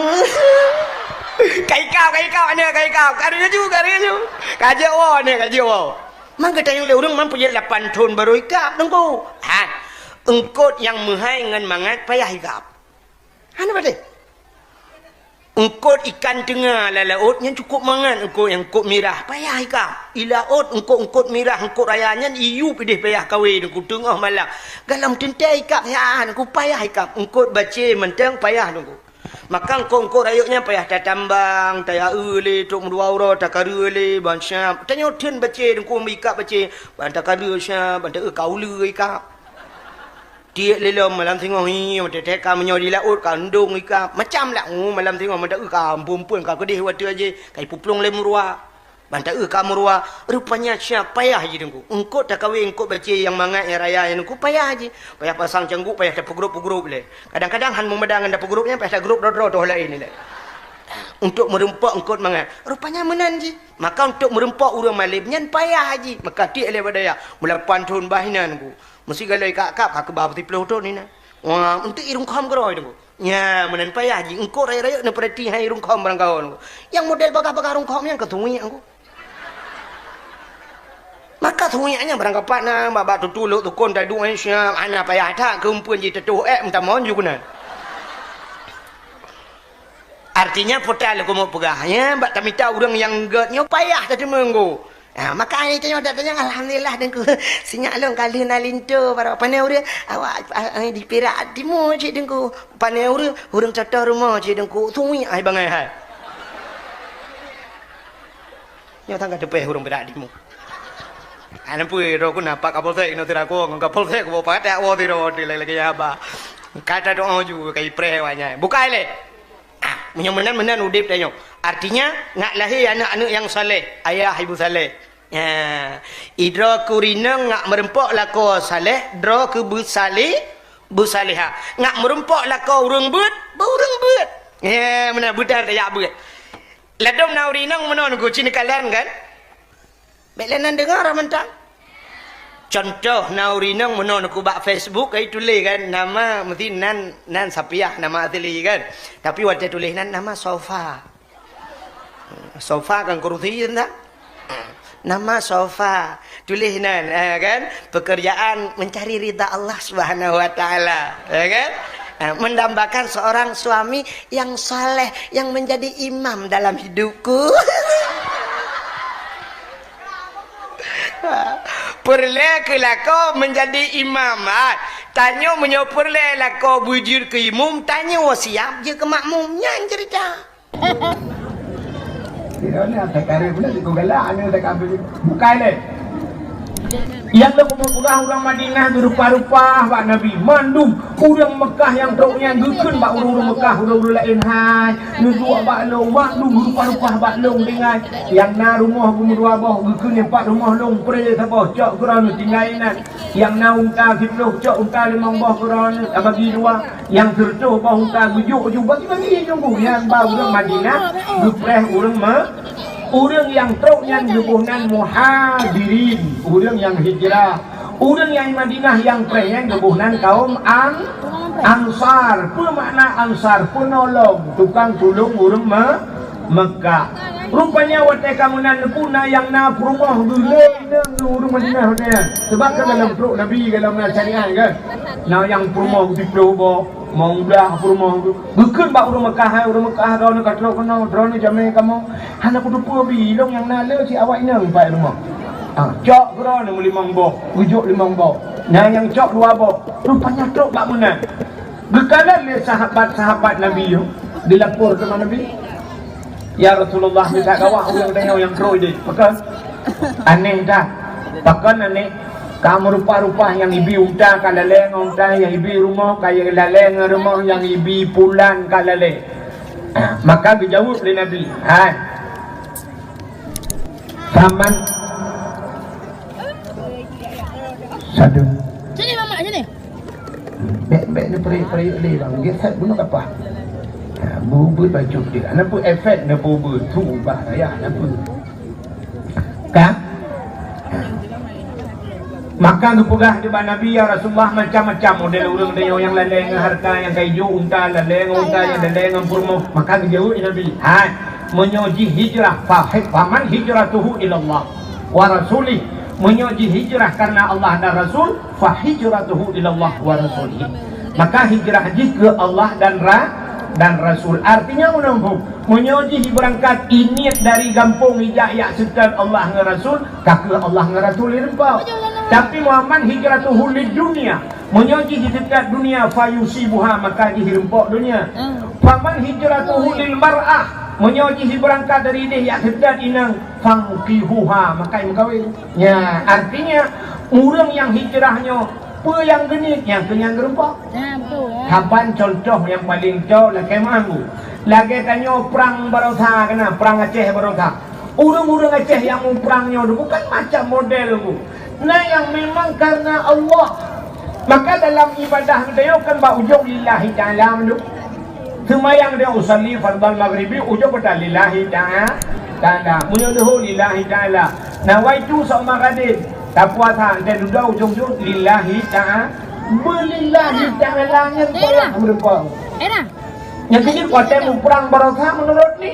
Ka ikab, ka ikab aneuk, ka ikab. Ka reuju, ka reuju. Ka jeuet woe aneuk, ka jeuet woe. Man geutanyong lé ureuëng man peujeuet lapan thon barô ikab Teungku. Ha, eungkôt nyang meuhai ngon mangat payah ikab. Hana padeh. Eungkôt ikan teunga lam laôt nyan cukôp mangat eungkôt nyang eungkôt mirah, payah ikab. I laôt eungkôt-eungkôt mirah, eungkôt raya nyan iyup ideh payah kawé Teungku teungoh malam. Galom teuntée ikab siat Teungku payah ikab. Eungkôt bacé mantong payah Teungku. Maka eungkôt-eungkôt rayeuk nyan payah tatambang, tayaeu lé, trok meudua uroe, takareu lé, ban syab. Tanyoe theun bacé, Teungku, meuikab bacé, ban takareu syab, ban taeu ka uleue ikab. Tiek lé lom malam singoh, hi, teutek ka meunyoe di laôt ka eundong ikab. Macam lah, oh, malam singoh, ban taeu ka amphon-phon, ka keudeh watèe jih, ka ipuplueng lé meuruwa. Ban taeu ka meuruwa, rupanya syab payah jih Teungku. Eungkôt takawen, eungkôt bacé nyang mangat, nyang raya nyan Teungku, payah jih. Payah pasang cangguek, payah tapeugrôp-peugrôp lé. Kadang-kadang han meumada ngon tapeugrôp nyan, payah tagrôp droe-droe toh laén lé. Untuk meureumpok eungkôt mangat. Rupanya meunan jih. Maka untuk meureumpok ureueng malém nyan payah jih. Maka tiek lé bak dayah. Meulapan thon bah inan Teungku. Meusigaloi kab-kab ka keubah peusiplôh thon inan. Wah, untuk i rungkhom keudroe Teungku. Nya, meunan payah jih. Eungkôt rayeuk-rayeuk neupeurati hai rungkhom barangkaho Teungku. Nyang model bagaih-bagaih rungkhom nyan ka tuwiek Teungku. Maka tuwiek nyan barangkapat na, bak-bak tutu lhok tukon taduek nyan siap, hana payah that keu eumpeuen jiteutoh ék meutamon ju keunan. Artinya, peue ta lôn keumeung peugah, nya, bak tamita ureueng nyang gèt nyoe payah tateumeung Teungku. Ha, maka ai tanyoe, dak tanyong, alhamdulillah Teungku. Sinyak lôn ka lheueh na linto, baroe pane ureueng, awak, ah, ah, di Perak Timur cit Teungku. Pane ureueng, ureueng cot rumoh cit Teungku. Tuwiek ai bangai hai. Nyoe tan ka teupéh ureueng Perak Timur. Ana peue droe ku na pat Kapolsek inoe sira ku, ngon Kapolsek ku bawa pakat woe sira woe lagi-lagi haba. Ka tadoa ju ka ipreh awak nyan. Bukai lé. Ah, meunyoe meunan-meunan udép tanyoe. Artinya, ngak lahé aneuk-aneuk nyang saleh, ayah ibu saleh. Ya, idroe keu rinong ngak meureumpok lakoe saleh, droe keu beusaleh, beusalehah. Ngak meureumpok lakoe ureueng beuet, beu ureueng beuet. Ya, meunan beutar tajak beuet. Ladôm na ureueng inong meunoe Teungku, ci neukalon kan? Bèk lé nan deungoe mantong. Contoh, na ureueng inong meunoe Teungku bak Facebook, ai tuléh kan, nama meusti nan, nan Sapiah, nama asli kan. Tapi watèe tuléh nan, nama Sofa. Sofa kan kursi, entah. Nama Sofa. Tuléh nan, eh, kan? Pekerjaan mencari ridha Allah Subhanahu wa Ta'ala. Ya kan? Eh, mendambakan seorang suami yang saleh, yang menjadi imam dalam hidupku. Peureulèe keu lakoe meunjadi imam, ha. Tanyoe meunyoe peureulèe lakoe beujeuet keu imum, tanyoe siab jeuet keu makmum. Nyan ceurita. Bukai lé. Nyang lôn keumeung peugah ureueng Madinah geurupa-rupa bak Nabi. Mandum ureueng Meukah nyang trok nyan geukheun bak ureueng-ureueng Meukah, ureueng-ureueng laén hai. Neuduek bak lôn, mandum geurupa-rupa bak lôn tinggai. Nyang na rumoh geumeudua boh geukheun nyan pat rumoh lôn pré saboh, cok keudroe neuh tinggai inan. Nyang na unta siplôh, cok unta limong boh keudroe neuh tabagi dua. Nyang sireutôh boh unta geujok ju bagi-bagi Teungku. Nyan ba ureueng Madinah geupreh ureueng Me-, ureueng nyang trok nyan geuboh nan muhajirin, ureueng nyang hijrah. Ureueng nyang Madinah nyang preh nyan geuboh nan kaum An-, Ansar. Peue makna Ansar? Peunolong, tukang tulông ureueng Me-, Meukah. Rupanya watèe ka meunan Teungku na nyang na peurumoh geulheueh inong ureueng Madinah watèe nyan. Sabab kan dalam trok Nabi, dalam na syariat kan. Na nyang peurumoh siplôh boh, limong blah peurumoh. Geukheun bak ureueng Meukah, hai ureueng Meukah, droeneuh ka trok keunoe, droeneuh jamèe kamoe. Hana peuteupeue bi, ilôn nyang na le cit awak inong pat rumoh. Ah, cok keudroe neuh meulimong boh, geujok limong boh. Na nyang cok dua boh. Rupanya trok bak meunan. Geukalon lé sahabat-sahabat Nabi nyoe, geulapor keu Nabi, "Ya Rasulullah, mita gawah ureueng tanyoe nyang trok idéh." Pakon? Aneh that. Pakon aneh? Ka meurupa-rupa nyang ibi unta ka lalèe ngon unta, nyang ibi rumoh ka lalèe ngon rumoh, nyang ibi pulan ka lalèe. Maka geujaweueb lé Nabi, "Hai, Paman." Sadun. Sini, Mamak, sini. Bèk, bèk neupeurayek-peurayek lé, bang. Gét that bunoe kapah. Ha, bubeuet bacut dia. Ana peue efek neupeubeuet? Su bah raya, ana peue? Ka? Maka geupeugah di bak Nabi, "Ya Rasulullah, macam-macam model ureueng tanyoe nyang lalèe ngon hareuta nyang ka ijok unta, lalèe ngon unta nyang lalèe ngon peurumoh." Maka geujaweueb Nabi, "Hai, meunyoe jih hijrah, fa-, faman hijratuhu ilallah wa rasulih." Meunyoe jih hijrah karena Allah dan Rasul, fa hijratuhu ilallah wa rasulih. Maka hijrah jih keu Allah dan ra-, dan Rasul. Artinya, meunyoe, meunyoe jih beurangkat iniet dari gampông ijak jak seutôt Allah ngon Rasul, ka keu Allah ngon Rasul ireumpok. Tapi, "Wa man hijratuhu lid dunya Meunyoe jih jiteukat dunia, fayusibuha, maka jih jirumpok dunia. Hmm. Faman hijratuhu lil mar'ah, meunyoe jih jibeurangkat dari idéh jak teukat inong, fankihuha, maka jimeukawen. Nya, artinya, ureuëng nyang hijrah nyoe, peue nyang geuniet, nyang keu nyang geurumpok. Nah, betul, ya. Saban contoh nyang paleng cok lakée meu'ah, Bu. Lagée tanyoe prang baroesa keunan, prang Aceh baroesa. Ureuëng-ureuëng Aceh nyang muprang nyoe bukan macam model, Bu. Na nyang memang karena Allah. Maka dalam ibadah geutanyoe kan bak ujong lillahi ta'ala mandum. Seumayang dia usalli fardal maghribi, ujong kata lillahi ta'a-, ta'ala. Meunyoe leuhô lillahi ta'ala. Nawaitu shauma ghadin. Tapuasa, entah dudoe ujong-ujong lillahi ta'a-, beulillahi ta'ala nyan. Era. Tolak meureumpok. Era. Nyang keuneuk watée muprang baroesa meunurot ni.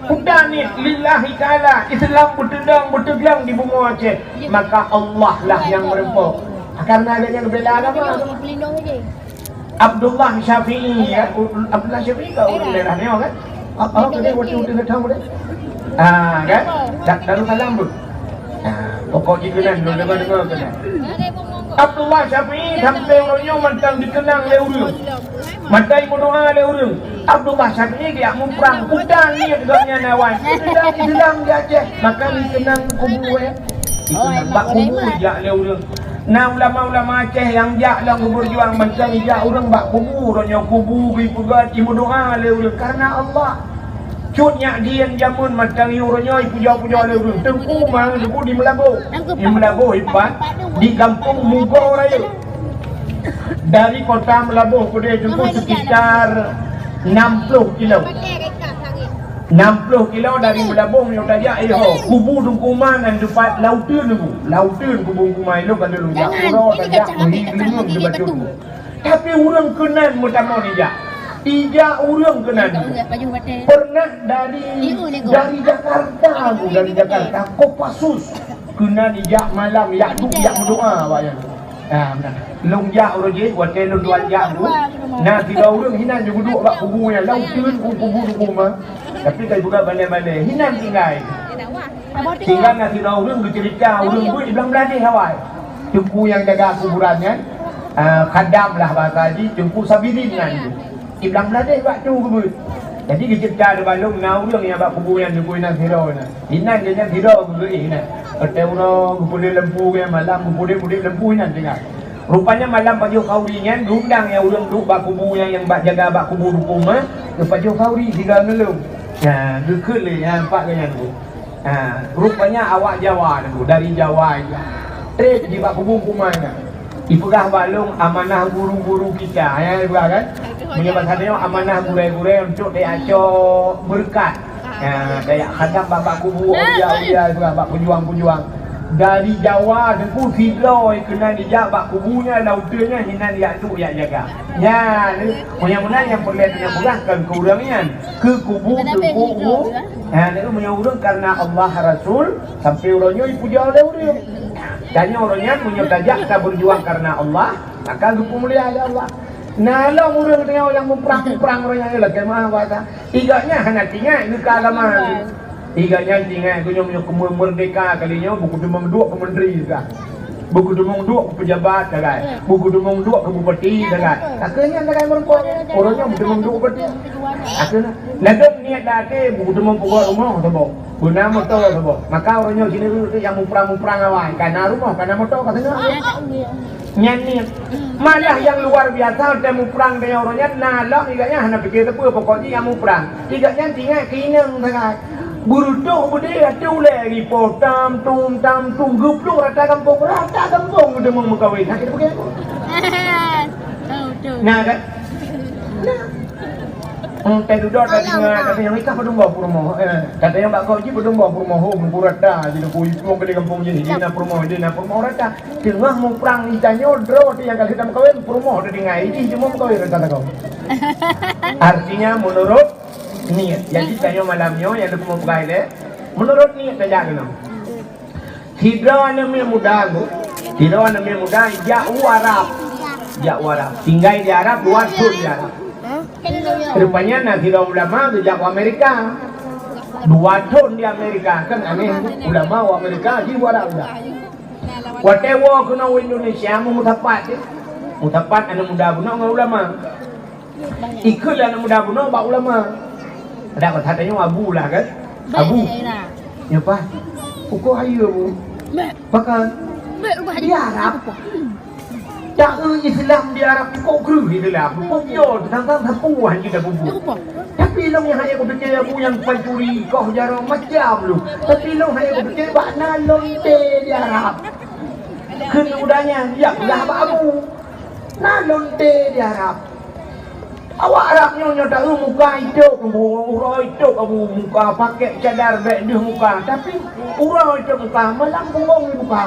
Udah ni lillahi ta'ala, Islam beuteudong, beuteudong di bumoe Aceh. Maka Allah lah nyang meureumpok. Karena ada nyang bela agama. Abdullah Syafi'i, ya, Abdullah Syafi'i ka ureuëng daerah nyoe kan? Apa, apa dia waktu itu datang dia? Ah, kan? Tak tahu salam pun. Ah, pokok jih keunan, lu dengar-dengar keunan. Abdullah Syafi'i sampai uroe nyoe mantong dikeunang lé ureuëng. Mantong meudoa lé ureuëng. Abdullah Syafi'i geujak muprang, udah niet gobnyan awai. Islam di Aceh, maka dikeunang kubu, eh. Dikeunang bak kubu jak lé ureuëng. Na ulama-ulama Aceh nyang jak lom geubeurjuang mantong ijak ureuëng bak kubu, uroe nyoe kubu geupeugét, imeudoa lé ureuëng karena Allah. Cut nyak dieng jameun mantong uroe nyoe ipujoe-pujoe lé ureuëng. Teungku ma Teungku di Meulaboh. Di Meulaboh ipat, di Gampông Mugo Raya. Dari kota Meulaboh keudeh Teungku sekitar enam puluh kilo. Enam puluh kilo dari Meulaboh meunyoe tajak, eh, ho, kubu Teungku Ma nan teupat Lauteun, Bu. Lauteun kubu Teungku Ma, ilong ka lôn jak uroe tajak, meuhi geuleueng di Batu. Tapi ureuëng keunan meutamong ijak. Ijak ureuëng keunan. Pernah dari, dari Jakarta, Bu, dari Jakarta, Kopassus. Keunan ijak malam, jak duek, jak meudoa awaknyan. Ah, meunan. Lôn jak uroe jih, watée lôn tuan jak tu, na sidroe ureuëng hinan jeuet geuduek bak kubu nyan, Lauteun u kubu Teungku Ma. Tapi ka jipeugah balée-balée, hinan tinggai. Tinggai na sidroe ureuëng geuceurita, ureuëng beuet di Blang Bladeh awai. Teungku nyang jaga kuburan nyan, ah, khadam lah bahasa jih, Teungku Sabirin nan jih. Di Blang Bladeh bak tu geubeuet. Jadi geuceurita di balong na ureuëng nyang bak kubu nyan, Teungku, hinan sidroe na. Hinan geuh nyan sidroe geubeuet hinan. Watée uroe geupeudeh lampu nyan, malam geupeudeh-peudeh lampu hinan tinggai. Rupanya malam pajoh khauri nyan, geundang nyang ureuëng duek bak kubu nyan, nyang bak jaga bak kubu Teungku Ma, geupajoh khauri sigoe ngon lôn. Nah, geukheun lé nyan, nampak geuh nyan tu. Ha, rupanya awak Jawa tu, dari Jawa ijak. Trép jih bak kubu Teungku Ma nyan. Ipeugah bak lôn amanah guru-guru kita, ya, ipeugah kan? Meunyoe bahasa tanyoe amanah gurée-gurée untuk tajak cok beureukat. Ha, tajak khadam bak, bak kubu aulia-aulia, ipeugah bak peujuang-peujuang. Dari Jawa Teungku sidroe keunan ijak bak kubu nyan, Lauteun nyan, hinan jak duek jak jaga. Nyan, meunyoe meunan nyang peureulée tanyoe peugah kon keu ureuëng nyan, keu kubu Teungku. Ha, nyan meunyoe ureuëng karena Allah Rasul, sampai uroe nyoe ipujoe lé ureuëng. Tanyoe uroe nyan meunyoe tajak tabeujuang karena Allah, maka geupeumulia lé Allah. Na lom ureuëng tanyoe nyang muprang-muprang uroe nyan, lakée meu'ah bahasa. Igobnyan hana tingat geuka agama. Igobnyan tingat geuh nyoe meunyoe keu meurdeka kali nyoe, beukeudeumeung duek keu menteri dah. Beukeudeumeung duek keu pejabat sagai. Beukeudeumeung duek keu bupati sagai. Ka keuh nyan sagai meureumpok. Uroe nyoe beukeudeumeung duek keu bupati. Ka keuh na. Ladôm niet lam até beukeudeumeung peugot rumoh saboh. Beuna moto saboh. Maka uroe nyoe sineuk nyang muprang-muprang awai. Ka na rumoh, ka na moto, ka singoh. Nyan niet. Malah nyang luar biasa, watée muprang tanyoe uroe nyan, na lom igobnyan hana pike sapeue, pokok jih nyang muprang. Igobnyan tingat keu inong sagai. Beureutoh beudé ateueh ulée ripo tam tum tam tum geuplueng rata gampông, rata gampông geudeungoe meukawen. Nah, kita pergi aku. Betul, betul. Nah, kan? Nah. Hmm, teuh dudoe tadi ngon kata nyang nikah padum boh peurumoh. Eh, kata nyang bak kau jih padum boh peurumoh, ho, meuku rata jih, ku iplueng keudeh gampông jih, jih na peurumoh, jih na peurumoh rata. Teungoh muprang di tanyoe droe teuh nyang ka lheueh tameukawen peurumoh teuh tinggai, jih cuma meukawen rata takau. Artinya menurut niet. Jadi tanyoe malam nyoe nyang leumoh peugah ilée, menurut niet tajak keunoe. Sidroe aneuk miet muda tu, sidroe aneuk miet muda jak u Arab. Jak u Arab. Tinggai di Arab, dua thon di Arab. Rupanya na sidroe ulama geujak u Amerika. Dua thon di Amerika, kan aneh, ulama u Amerika, di u Arab dah. Watée woe keunoe u Indonesia, meumeusapat, eh. Meusapat aneuk muda bunoe ngon ulama. Ikheun lé aneuk muda bunoe bak ulama. Adak masa tanyoe abu lah kan? Abu. Nyoe paih. Ukoe hayeue, Bu. Pakon? Di Arab. Taeu Islam di Arab ukoe kreueh Islam. Ukoe yo teuntang sapeue hana tapubuet. Tapi lôn nyang hana kupike abu nyang pancuri koh jaroe macam lu. Tapi lôn hana kupike bak na lonte di Arab. Kheun udah nyan, ya udah bak abu. Na lonte di Arab. Awak Arab nyoe, nyoe taeu muka itôk, uroe itôk abu muka, pakèk cadar bèk deuh muka, tapi uroe itôk muka, malam punggong di muka.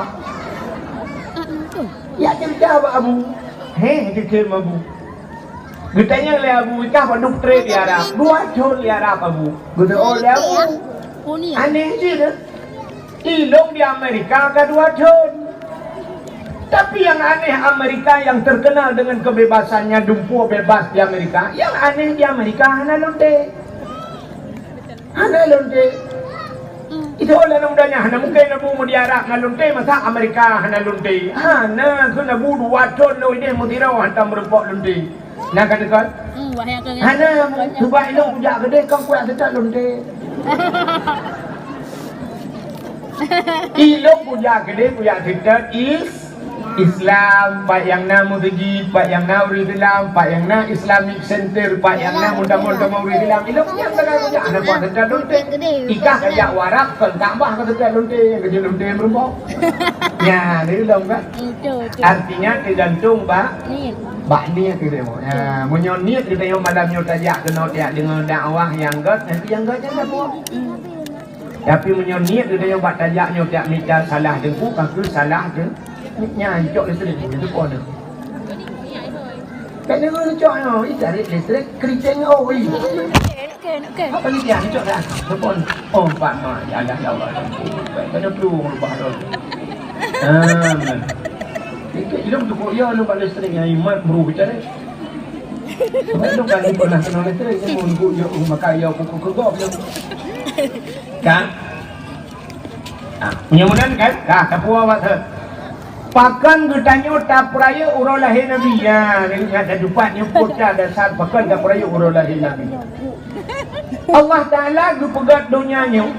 Ya cerita bak abu. Heh, keukeue abu. Geutanyong lé abu, "Ikah padub trép di Arab?" "Dua thôn di Arab, abu." Geuteu'oh lé abu. Aneh cit. Ilong di Amerika ka dua thôn. Tapi yang aneh, Amerika yang terkenal dengan kebebasannya, dumpeue bebas di Amerika. Yang aneh di Amerika hana lonte. Hana lonte. Itu oleh aneuk muda nyan, hana mungkin abu meudiarab na lonte, masa Amerika hana lonte. Hana, kheun abu dua thôn lôn ideh meusidroe hantom meurumpok lonte. Na ka deungoe? Hmm, wah, nyang keu hana, cuba ilong kujak keudeh, kon kujak seutôt lonte. Ilong kujak keudeh, kujak seutôt is-, Islam, pat nyang na meuseujid, pat nyang na ureueng Islam, pat nyang na Islamic Center, pat nyang na meutamong-tamong ureueng Islam. Ilong nyang kujak, hana kujak seutôt lonte. Ikah kajak u Arab, kon Ka'bah ka seutôt lonte, keu lonte meurumpok. Nyan, ilong kan? Betul, betul. Artinya tergantung bak Niet. Bak niet geutanyoe. Ha, meunyoe niet geutanyoe malam nyoe tajak keunoe tajak deungoe dakwah nyang gèt, nanti nyang gèt nyan sapeue. Tapi meunyoe niet geutanyoe bak tajak nyoe tajak mita salah teungku, ka keuh salah teungku. Nyan cok listrik, itu pun. Kat deungoe cok nyoe, ih, tarék listrik, keriting, oh, ih. Apa ni dia cok dah? Telepon. Oh, empat mak. Ya Allah, ya Allah. Kena perlu merubah tu. Ah, benar. Itu ilong tu kok ya, lu bak listrik yang imat bro bicara. Sebab lu kan pernah kena listrik, ni pun kok ya, oh, maka ya, kok kegok ya. Kan? Ah, mudah-mudahan kan? Dah, tapuwa awak tu. Pakon geutanyoe tapeurayeuk uroe lahé Nabi? Ya, ingat tatupat nyoe kota dasar pakon tapeurayeuk uroe lahé Nabi. Allah Taala geupeugah donya nyoe.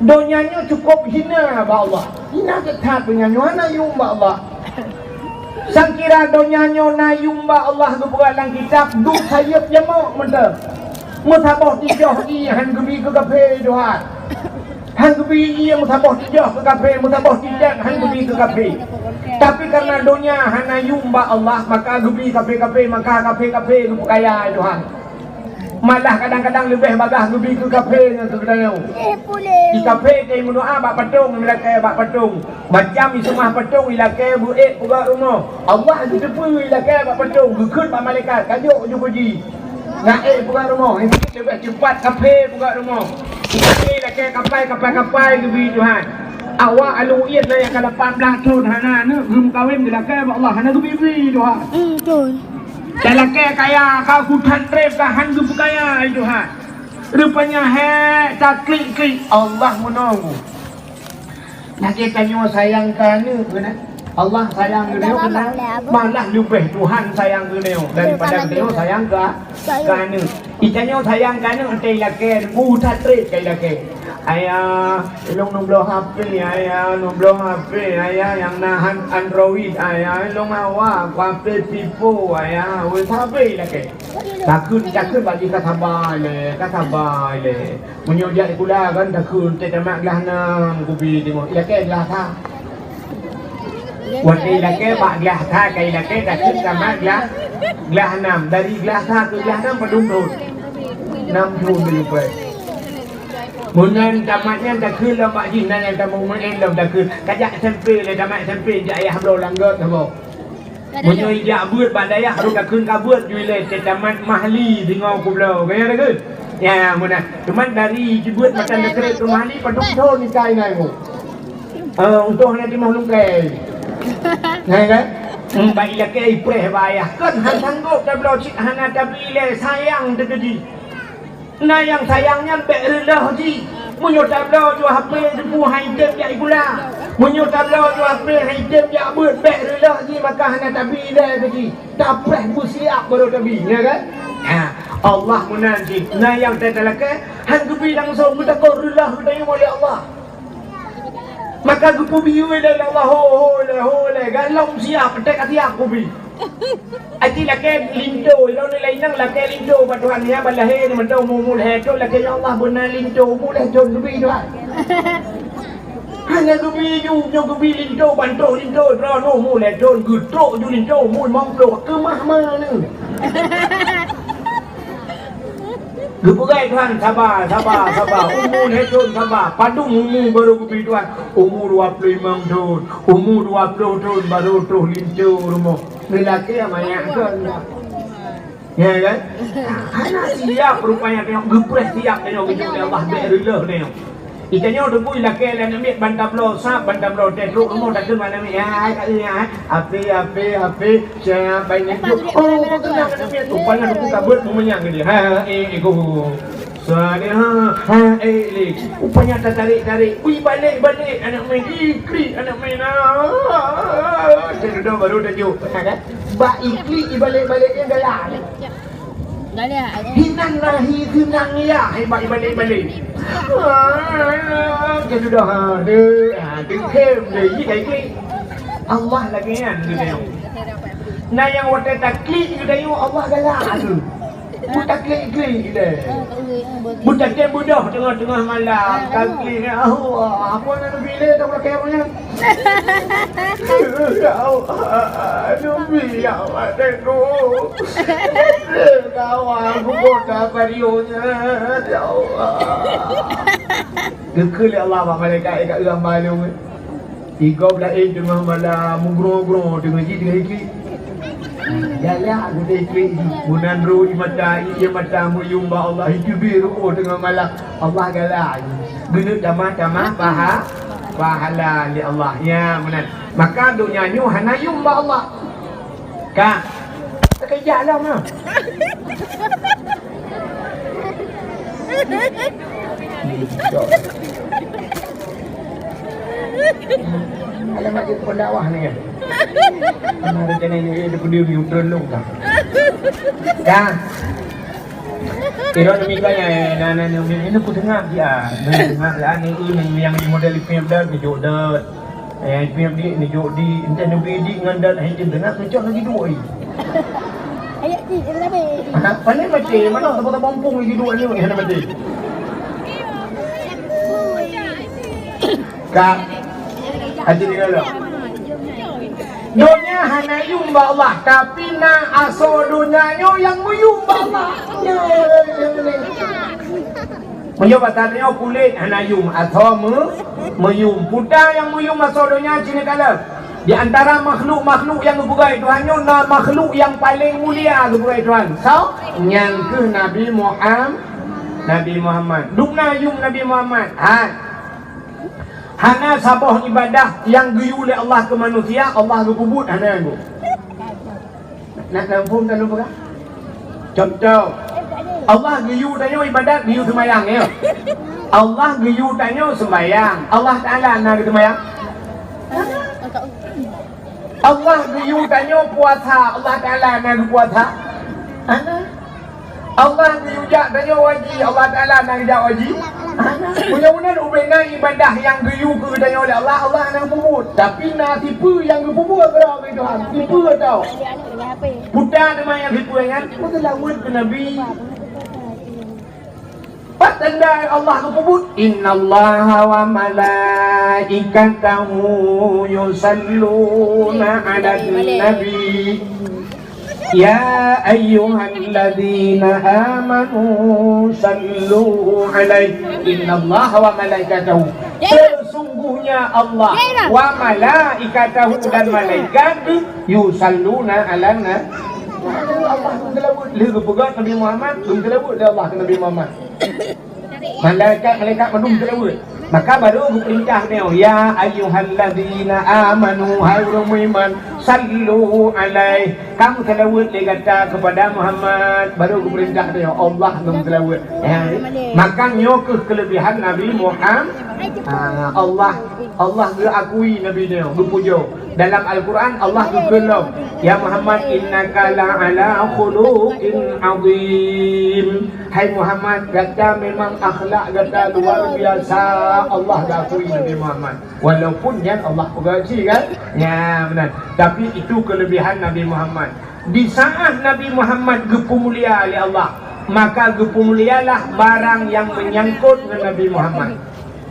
Donya nyoe cukup hina bak Allah. Hina that donya nyoe, hana yuem bak Allah. Sangkira donya nyoe na yuem bak Allah geupeugah lam kitab, duek sayeuep jamok mantong. Meusaboh tijoh ié han geubi keu kafé Tuhan. Han geubi ié meusaboh tijoh keu kafé, meusaboh tijan han geubi keu kafé. Tapi karena donya hana yuem bak Allah, maka geubi kafé-kafé, maka kafé-kafé geupeukaya Tuhan. Malah kadang-kadang leubeh bagah geubi keu kafé ngon keu geutanyoe. Di kafé teuh meudoa bak patong, meulakée bak patong. Macam iseumah patong ilakée beuék peugah rumoh. Allah geuteupeue ilakée bak patong, geukheun bak malaikat, "Ka jok ju puji." Ngon ék peugah rumoh, leubeh cepat kafé peugah rumoh. Ilakée kapai, kapai, kapai geubi Tuhan. Awak alu iet lé nyang ka lapan blaih thon hana aneuk, geumeukawen geulakée bak Allah, hana geubi-bi Tuhan. Hmm, betul. Talakée kaya ka kutan treb ka han geupeukaya Tuhan. Rupanya hék taklik-klik Allah meununggu. Lagée tanyoe sayang keu aneuk keunan. Allah sayang keu tanyoe keunan, malah leubeh Tuhan sayang keu tanyoe daripada tanyoe sayang keu, keu aneuk. Itanyoe sayang keu aneuk, teuh ilakée, bu that treb ka ilakée. "Ayah, ilong neubloe H P, ayah, neubloe H P, ayah, nyang na han-, Android, ayah, ilong awak, H P Vivo, ayah," weh, sabe ilakée. Takheun, takheun bak jih ka sabai lé, ka sabai lé. Meunyoe jak sikula kan takheun, teuh tamat glah nam kubi teungoh. Ilakée glah that. Watée ilakée bak glah that, ka ilakée takheun tamat glah, glah nam. Dari glah that keu glah nam padum thon? Nam thon beuleupai. Meunan tamat nyan takheun lom bak jih, na nyang tamong meu'én lom takheun. Kajak S M P lé, tamat S M P jak ayah bloe lam got saboh. Meunyoe ijak beuet bak dayah, rhot takheun ka beuet ju ilée, teuh tamat Mahli singoh kubloe. Ka ya takheun? Ya, meunan. Teuma dari jibeuet matan takheun keu Mahli, padum thon ikai na ibu. Eh, untoh hana timoh lungkée. Nah, kan? Hmm, bak ilakée ipreh bak ayah. Kon han sanggob tabloe cit hana tabi ilée, sayang teuh keu jih. Na nyang sayang nyan bék reuloh jih. Meunyoe tabloe ju H P, teupeu han item jak sikula. Meunyoe tabloe dua pih item jak beuet, bèk reuloh jih, maka hana tabi ilèe keu jih. Tapreh beusiap baru tabi, ya kan? Ha, Allah meunan cit. Na nyang teutalakèe, han geubi langsông, geutakot reuloh geutanyoe lé Allah. Maka geupeubiyeu lé Allah, ho, ho, lé, ho, lé. Galom siap, teuka siap kubi. Aci lakèe linto, ilôn nilai inong lakèe linto bak Tuhan, ya, ban lahé ni mantong umu-umu lhèe thôn, lakèe, "Ya Allah, beuna linto umu lhèe thôn geubi, Tuhan." Hana geubi ju, nyoe geubi linto, ban trôh linto, droeneuh umu lhèe thôn, geutrôk ju linto, umu limong ploh, keumah ma neu. Geupeugah Tuhan, "Saba, saba, saba. Umu lhèe thôn saba. Padum umu baru geubi Tuhan? Umu dua ploh limong thôn. Umu dua ploh thôn baru trôh linto rumoh." Neulakèe manyak kon. Ya kan? Hana siap rupanya tanyoe, geupreh siap tanyoe geujok lé Allah, bèk reuloh tanyoe. Di tanyoe teungku ilakèe lé aneuk miet ban tabloe sab, ban tabloe teh trôk rumoh takheun bak aneuk miet, "Hai, hai, hai, ape, ape, ape, siapa ini?" Oh, kau kenal aneuk miet tu, panas aku kabut meumanyang ke dia. Ha, eh, eh, go. Salihah, ha, eh, lé. Rupanya tatarék-tarék. Ui, balek-balek aneuk miet, iklik aneuk miet. Ah, dia duduk baru tajuk. Ha, kan? Bak iklik ibalek-balek nyan galak. Galak. Hinan nahi seunang ya, hai bak ibalek-balek. Ah, dia sudah ada. Ha, dengkem dia, ih, iklik. Allah lagèe nyan geutanyoe. Na nyang watèe taklik geutanyoe, Allah galak tu. Beutaklik-klik deh. Beutaklik beudoh teungoh-teungoh malam. Taklik, ya Allah, apa nak Nabi lé dah pakai apa nyan? Ya Allah, Nabi, ya Allah, tengok. Kawan, bukan apa dia nyan, ya Allah. Geukheun lé Allah bak malaikat, "Eh, ka eu hamba lôn, eh." Igob laén teungoh malam, meugroe-groe teungoh jih teungoh iklik. Galak geutanyoe iklik jih. Meunan roh di mata, ié mata meuyum bak Allah, iteubiet reuôh teungoh malam. Allah galak jih. Geuneuk tamah-tamah paha-, pahala lé Allah. Ya, meunan. Maka donya nyoe hana yum bak Allah. Ka. Teukeujak lom, ha. Alamat jeuet pendakwah ni, kan? Mana rencana ni, eh, dia peduli, dia turun dulu, kan? Ka. Kira demikian, ya, ya, nah, nah, nah, ini aku dengar dia. Nah, dengar, ya, ni, ni, yang di model film dah, kejut dah. Eh, piep di, neujok di, entah neubi di ngon dan hai tem teunak, neucok lagi dua i. Ayat cik, dia dah habis. Ha, pandai maté, mana tak patah pompong lagi dua ni, hana maté. Ka. Haji tinggal dah. Donya hana yum bak Allah, tapi na asoe donya nyoe nyang meuyum bak Allah. Meunyoe bak tanyoe kulét hana yum, asoe meu-, meuyum. Peue nyang meuyum asoe donya cit neukalon. Di antara makhluk-makhluk nyang geupeugah Tuhan nyoe na makhluk nyang paleng mulia geupeugah Tuhan. Soe? Nyan kheueh Nabi Muham-, Nabi Muhammad. Dum na yum Nabi Muhammad. Hai. Hana saboh ibadah nyang geuyue lé Allah keu manusia, Allah geupeubuet hana nyan. Nak, nak muphom tanyoe peugah? Contoh, Allah geuyue tanyoe ibadat, geuyue seumayang, ya. Allah geuyue tanyoe seumayang. Allah Taala na geuseumayang? Allah geuyue tanyoe puasa. Allah Taala na geupuasa? Hana. Allah geuyue jak tanyoe haji. Allah Taala na geujak haji? Hana. Meunyoe meunan ubé na ibadah nyang geuyue keu tanyoe lé Allah, Allah na geupeubuet. Tapi na tipe nyang geupeubuet keudroe keu Tuhan. Tipe tau. Peue teuma nyang tipe nyan? Meuseulaweuet keu Nabi. Pat tanda Allah geupeubuet? Innallaha wa malaikatahu yusalluna 'alan nabi. Ya ayyuhalladzina amanu sallu 'alaihi. Innallaha wa malaikatahu. Sesungguhnya Allah, wa malaikatahu, dan malaikat, yusalluna 'alan na-, Allah geupeuseulaweuet. Lheueh geupeugah Nabi Muhammad, geupeuseulaweuet lé Allah keu Nabi Muhammad. Malaikat-malaikat mandum seulaweuet. Maka baru geupeurintah nyoe, "Ya ayyuhallazina amanu, hai ureuëng meuiman, sallu alaihi, kamu seulaweuet lé gata kepada Muhammad." Baru geupeurintah nyoe, Allah ngon seulaweuet. Ya. Maka nyoe keuh keulebihan Nabi Muhammad. Ah, Allah, Allah geuakui Nabi nyoe, geupujoe. Dalam Al-Quran Allah geukheun lom, "Ya Muhammad, innaka la ala khuluqin azim." Hai Muhammad, gata memang akhlak gata luar biasa. Allah geuakui Nabi Muhammad. Walaupun nyan Allah peugah cit kan? Ya, benar. Tapi itu kelebihan Nabi Muhammad. Di saat Nabi Muhammad geupeumulia lé Allah, maka geupeumulialah barang yang menyangkut dengan Nabi Muhammad.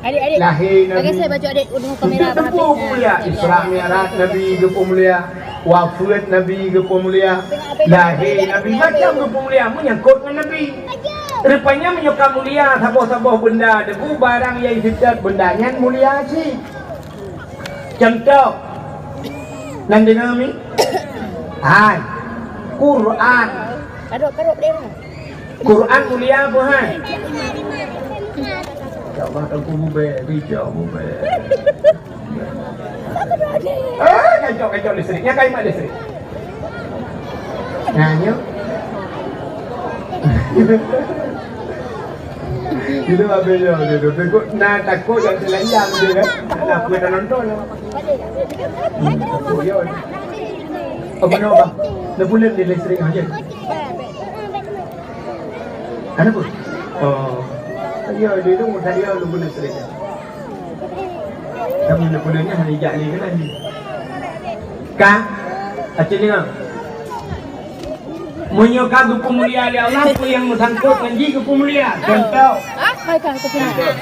Adik, adik. Lahé Nabi. Bagi saya baju adik, udah kamera. Mulia. Isra Mi'raj Nabi geupeumulia, wafeuet Nabi geupeumulia, lahé Nabi, macam geupeumulia menyangkut ngon Nabi. Rupanya meunyoe ka mulia saboh-saboh benda, debu barang nyang seutôt benda nyan mulia cit. Contoh, nan deungoe mi? Hai, Quran. Kadok, kadok dia. Quran mulia apa hai? Ya Allah, aku bubek, bijak bubek. Eh, kacau-kacau listrik. Nyan kai mak listrik. Nah, nyo. Itu habis nyo, dia tu. Takut, nah, takut yang selain dia kan. Nak apa tak nonton. Hmm, takut dia. Apa nama? Dia pun dia listrik aja. Kenapa? Oh. Ya, dia tu, saya lupa nak cerita. Kamu nak pula ni, hari jak ni kan? Ka? Aceh ni kan? Meunyoe ka geupeumulia lé Allah, peue nyang meusangkot ngon jih geupeumulia? Contoh. Hai, Kang, kopi. Contoh.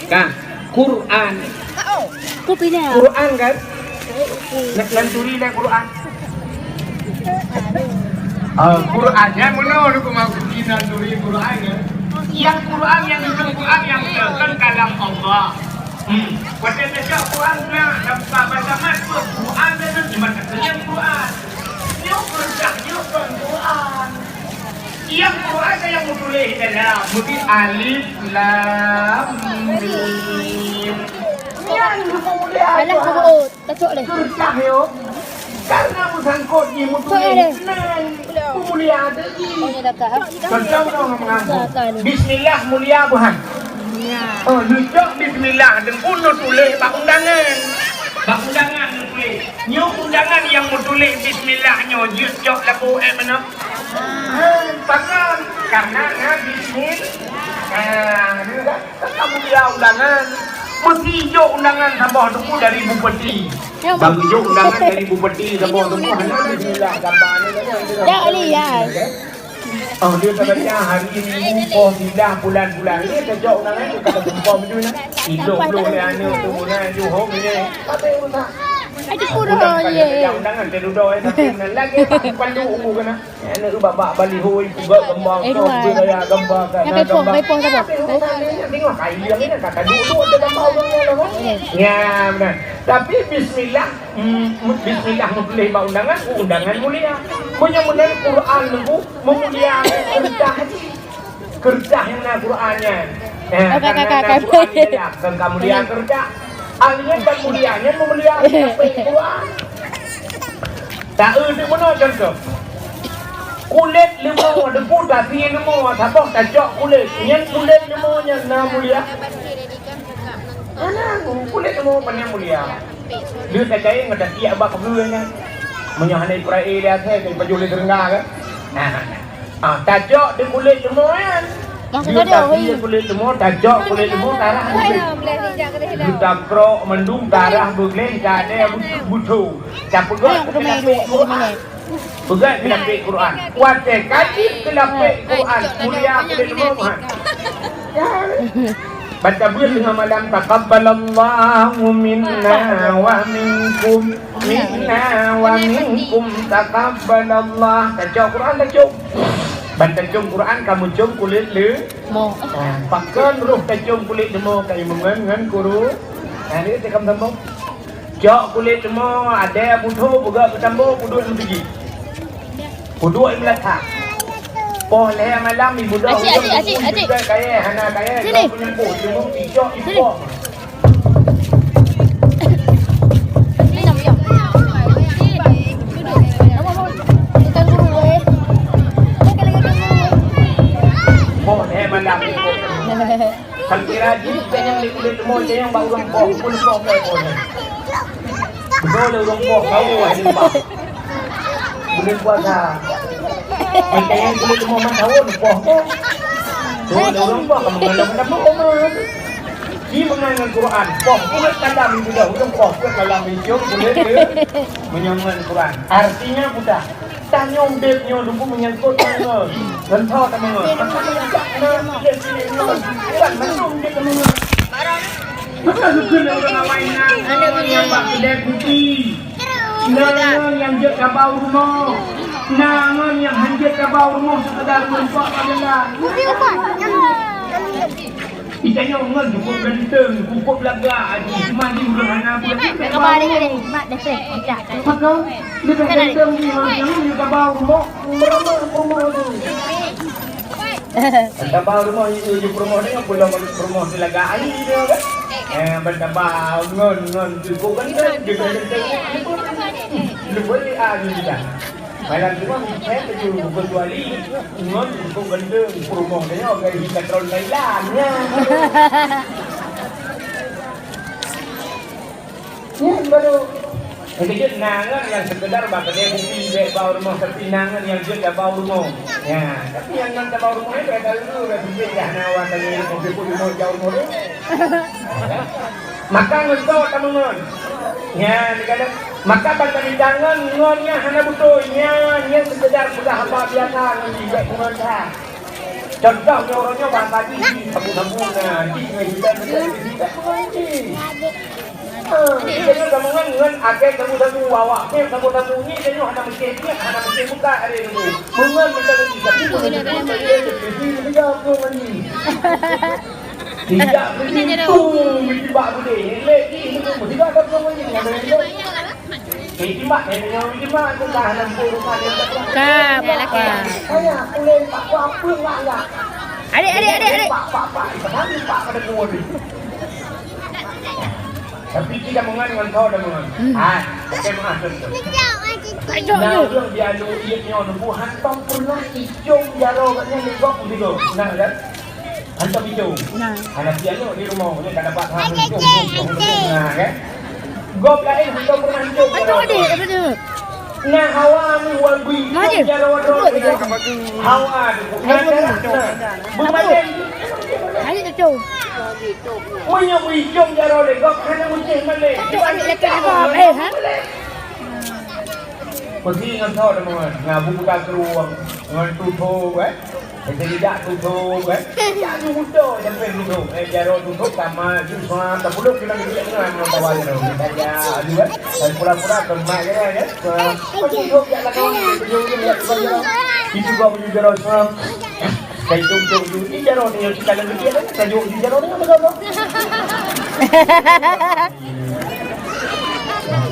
Kang. Quran. Kopi dah. Quran kan? Nak, nak turi dah Quran. Ah, Quran yang mana lu kau mahu turi Quran ya? Yang Quran yang itu Quran yang kan kalam Allah. Hmm. Waktu baca Quran pula dapat baca mat tu Quran dan nanti baca yang Quran. Yang kerja yang Quran. Yang Quran yang meutuléh dalam mungkin alif lam mim. Yang kemudian Alah, kebut. Tacok leh. Kertas yo. Karena meusangkot jih meutuléh. Tacok leh. Peumulia teuh jih. Oh, ni dah kah? Contoh dong mengaku. Dah kah ni? Bismillah mulia Tuhan. Ya. Oh, neucok bismillah deungon neutuléh bak undangan. Bak undangan neutuléh. Nyoe undangan nyang meutuléh bismillah nyoe jeuet cok lagu eh mana? Ah, pakon? Karena na bismillah. Ah, ni dah. Kan kamu dia undangan. Mesti jok undangan saboh teungku dari bupati. Ya, Bang. Bagi jok undangan dari bupati saboh teungku hana bismillah gambar ni. Ya, Ali, ya. Oh, dia tadi hari Minggu, poh tidah, bulan-bulan ni, dia jok undangan tu kata jumpa betul lah. Hidup belum dia anak tu, bulan Johor ni. Tapi usaha. Ada kurang, ya. Undangan dia duduk, eh, tapi lagi tak pandu umur kena. Aneuk bak-bak baliho, peugah gambar, eh, tu, dua. Budaya gambar, kan, nak gambar. Repoh, repoh, repoh. Tapi orang sana ni tengok, kain yang ni, kata duduk, ada gambar orang ni, kan? Eh. Ya, benar. Tapi bismillah, mm, bismillah meutuléh bak undangan, undangan mulia. Meunyoe meunan Quran nunggu meumulia kertas haji. Kertas nyang na Quran nyan. Eh, oh, karena kakak, na kakak. Quran nyan lah, bukan kamulia kertas. Artinya, kamulia nyan meumulia Quran. Taeu teuk bunoe contoh. Kulét leumô, debu tasi leumô, saboh tacok kulét. Nyan kulét leumô nyan na mulia. Hana, kulét leumô pane mulia. Dia tacai ngon tasi bak peue nyan. Meunyoe hana Israel dia asai, tadi pajoh lé teurengga ke? Nah, nah. Ah, tacok di kulét leumô nyan. Dia tasi kulét leumô, tacok kulét leumô, tarah kulét. Geuta krok mandum tarah beugleh, gade butho. Tapeugah Peugah keulapék Quran. Watée ka jeuet keulapék Quran, mulia keulapék Quran. Baca buet teungoh malam, "Taqabbalallahu minna wa minkum, minna wa minkum, taqabbalallah." Baca Quran, baca. Baca com Quran, kamu com kulét le. Mo. Ah, pakon roh tacom kulét leumô kayu mengen ngon kuru. Ah, ni kita kamu sambung. Cok kulét leumô, ada butho peugah beutambô puduk meutuji. Puduk meulata. Poh lhèe malam ibu dah. Acik, acik, acik, acik. Kaya hana kaya. Sini. Kau punya poh, cuma icok ipoh. Kan kira jih, kan nyang lé-, lé-, leumo, kan nyang bak ureueng poh, pun poh, poh, poh. Beutôi lé ureueng poh, kau wah di bah. Buleuen puasa. Kan nyang lé-, leumo lima tahun, poh, poh. Beutôi lé ureueng poh, kamu ngon dalam dapur, poh. Di mengan ngon Quran, poh, pun dalam ibadah, ureueng poh, pun dalam ibadah, buleuen, meunyoe ngon Quran. Artinya budak. Tanyoe udeb nyoe Teungku menyangkut ngon, ngon tho teuma ngon. Maka meunyoe jak na udeb sinoe ngon, kan mandum udeb teuma ngon. Maka geukheun ureueng awai na ngon nyang bak keudè kupi. Na ngon nyang jeuet kaba u rumoh. Na ngon nyang han jeuet kaba u rumoh, sekedar meureumpok bak jalan. Geutanyoe ngon cukup ganteng, cukup lagak, aji cuma di ureueng hana buet. Maka leubeh ganteng di ureueng nyang di kaba rumoh, meureumoh rumoh tu. Kaba rumoh itu, itu rumoh ni, pulang rumoh si lagak aji tu kan. Eh, ban kaba ngon, ngon cukup ganteng, cukup ganteng. Leubeh aji dah. Malam Jumat, saya keucul buku tuali, ngon buku gendeng, peurumoh nyoe, gaya katron Thailand, nya. Nya, baru. Yang kejut, na ngon nyang sekedar bak kedai kopi, bak bau rumoh, tapi na ngon nyang jeuet bak bau rumoh. Ya, tapi nyang ngon bak bau rumoh, itu ada dulu, ada sedikit dah, na awak tanya, kopi pun rumoh, jauh rumoh tu. Maka ngon soe tameungon. Nyan, dikata, maka ban tabidangon ngon nyan hana beutôi. Nyan, nyan seukeudar peugah haba biasa ngon jih, bék deungon that. Contoh, nyoe uroe nyoe bahasa jih, jih sabu-sabu na, jih ngon jih, jih ngon jih. Ha, jadi tameungon ngon akhé sabu-sabu, awak pih sabu-sabu nyan, jadi hana meusti, hana meusti buka hari tu. Meungon meusti, tapi meungon meusti, meusti, meusti, meusti. Tidak begitu, tidak begitu. Tidak ada pun ini, tidak ada ini. Tidak, ini yang tidak, itu dah enam puluh rumah yang tak pernah. Ka, Pak. Saya boleh, Pak, apa enggak, enggak? Adik, adik, adik, adik. Pak, Pak, Pak, itu tadi, Pak, pada dua ni. Tapi kita mengan dengan kau dah mengan. Hmm. Ah, saya maaf, betul. Aduh, nah, aduh. Orang dia lu, dia nyawa nunggu hantam pernah icung jaroe katnya, ni kok begitu. Nah, kan? Hantom icong. Nah. Anak pian nyoe di rumoh, nyoe ka dapat hang icong, icong, icong. Nah, kan? Gob laén hantom pernah icong. Betul, adik, betul. Nah, hawa ni wan bui icong jaroe. Betul, betul. Hawa tu. Nah, betul. Nah. Betul. Adik, betul. Meunyoe bui icong jaroe lé gob, hana meucéh malée. Betul, adik, betul. Eh, ha? Peusi ngon soe teuma, ngon Abu Kuta Krueng, ngon Tutho, eh? Jadi jak Tutho, eh? Jak Tutho, sampai Tutho. Eh, jaroe Tutho, sama, ju, sama, sepuluh kilo lebih, ngon, ngon, bawa jaroe. Kita jak, aduh, eh? Dan pura-pura, kemak, ya, ya? Tutho, jak lakoe, ujung-ujung, jak tukang jaroe. Itu gua punya jaroe, sama. Saya ujung-ujung, ini jaroe ni, yang kita lagi dia, saya ujung jaroe ni, apa jaroe?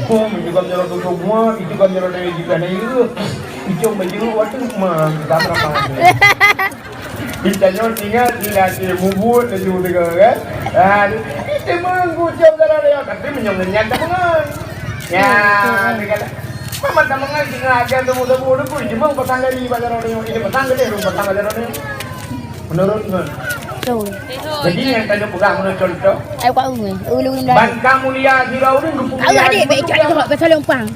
Kong, itu kan jalan tutup mua, itu kan jalan dari juga na yeuh. Icong bajeuet waktu ma, tak apa-apa. Biasanya tinggal di nasi bubur laju tengok kan. Ah, itu menggucam jalan dia, tapi menyong nyan tak pengen. Ya, dia kata, "Mama tak mengan tinggal akan tunggu-tunggu dulu, cuma pasang dari bazar orang ini, pasang dari rumah, pasang dari orang ini." Menurut ngon. Betul. Jadi nyang tanyoe peugah meunan contoh. Ai, kuat ulu. Ulu, ulu dah. Ban ka mulia sidroe ureueng geupeu mulia. Alah, dek, bek cok di bawah, pasal leumpang.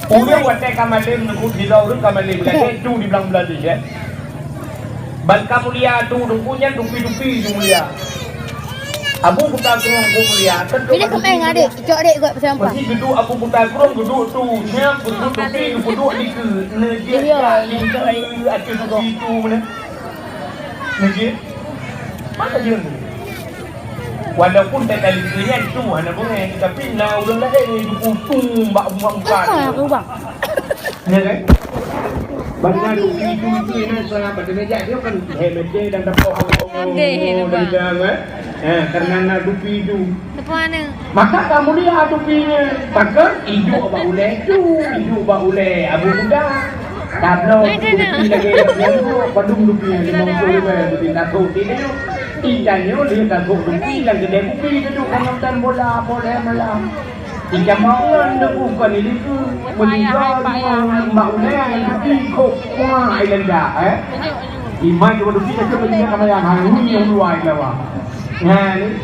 Ureueng watèe ka malem, geupeu sidroe ureueng ka malem. Lagèe tu di blang Bangladesh, ya. Ban ka mulia tu, Teungku nyan dupi-dupi tu mulia. Abu Kuta Krueng geupeu mulia, kan tu. Pilih kepeng, adik. Cok, dek, kuat pasal leumpang. Mesti geuduek Abu Kuta Krueng, geuduek tu. Nyan, geuduek dupi, geuduek dikeue. Neujeuet, iya, ya, dikeue, ateueh dupi tu, mana? Nyoe jih, mana jeuet? Walaupun teuka lingkeue nyan tu hana beungèh, tapi na ureueng laén nyang jiputung bak umat-umat. Ah, aku bang. Ya kan? Bangsa tu, itu, itu, ini salah, pada meja dia kan, eh, meja dan dapat. Okey, oh, hebat. Dari dalam, eh? Eh, karena na dupi tu. Teupeue aneuk. Maka ka mulia dupi nyan. Pakon? Iduek bak ulèe tu, iduek bak ulèe Abu Kuta. Tabloe dupi lagèe nyan tu, padum dupi nyan, limong ploh ribèe dupi takot di nyoe. Ikan nyoe lheueh takot dupi lam keudè kupi tu, nonton bola, bola malam. Ikan mawon tu bukan itu, meuligoe bak ulèe dupi kok, wah, ai lenda, eh. Iman cuma dupi ka cuma ingat sama yang hana huni yang luar di bawah. Nah, ni.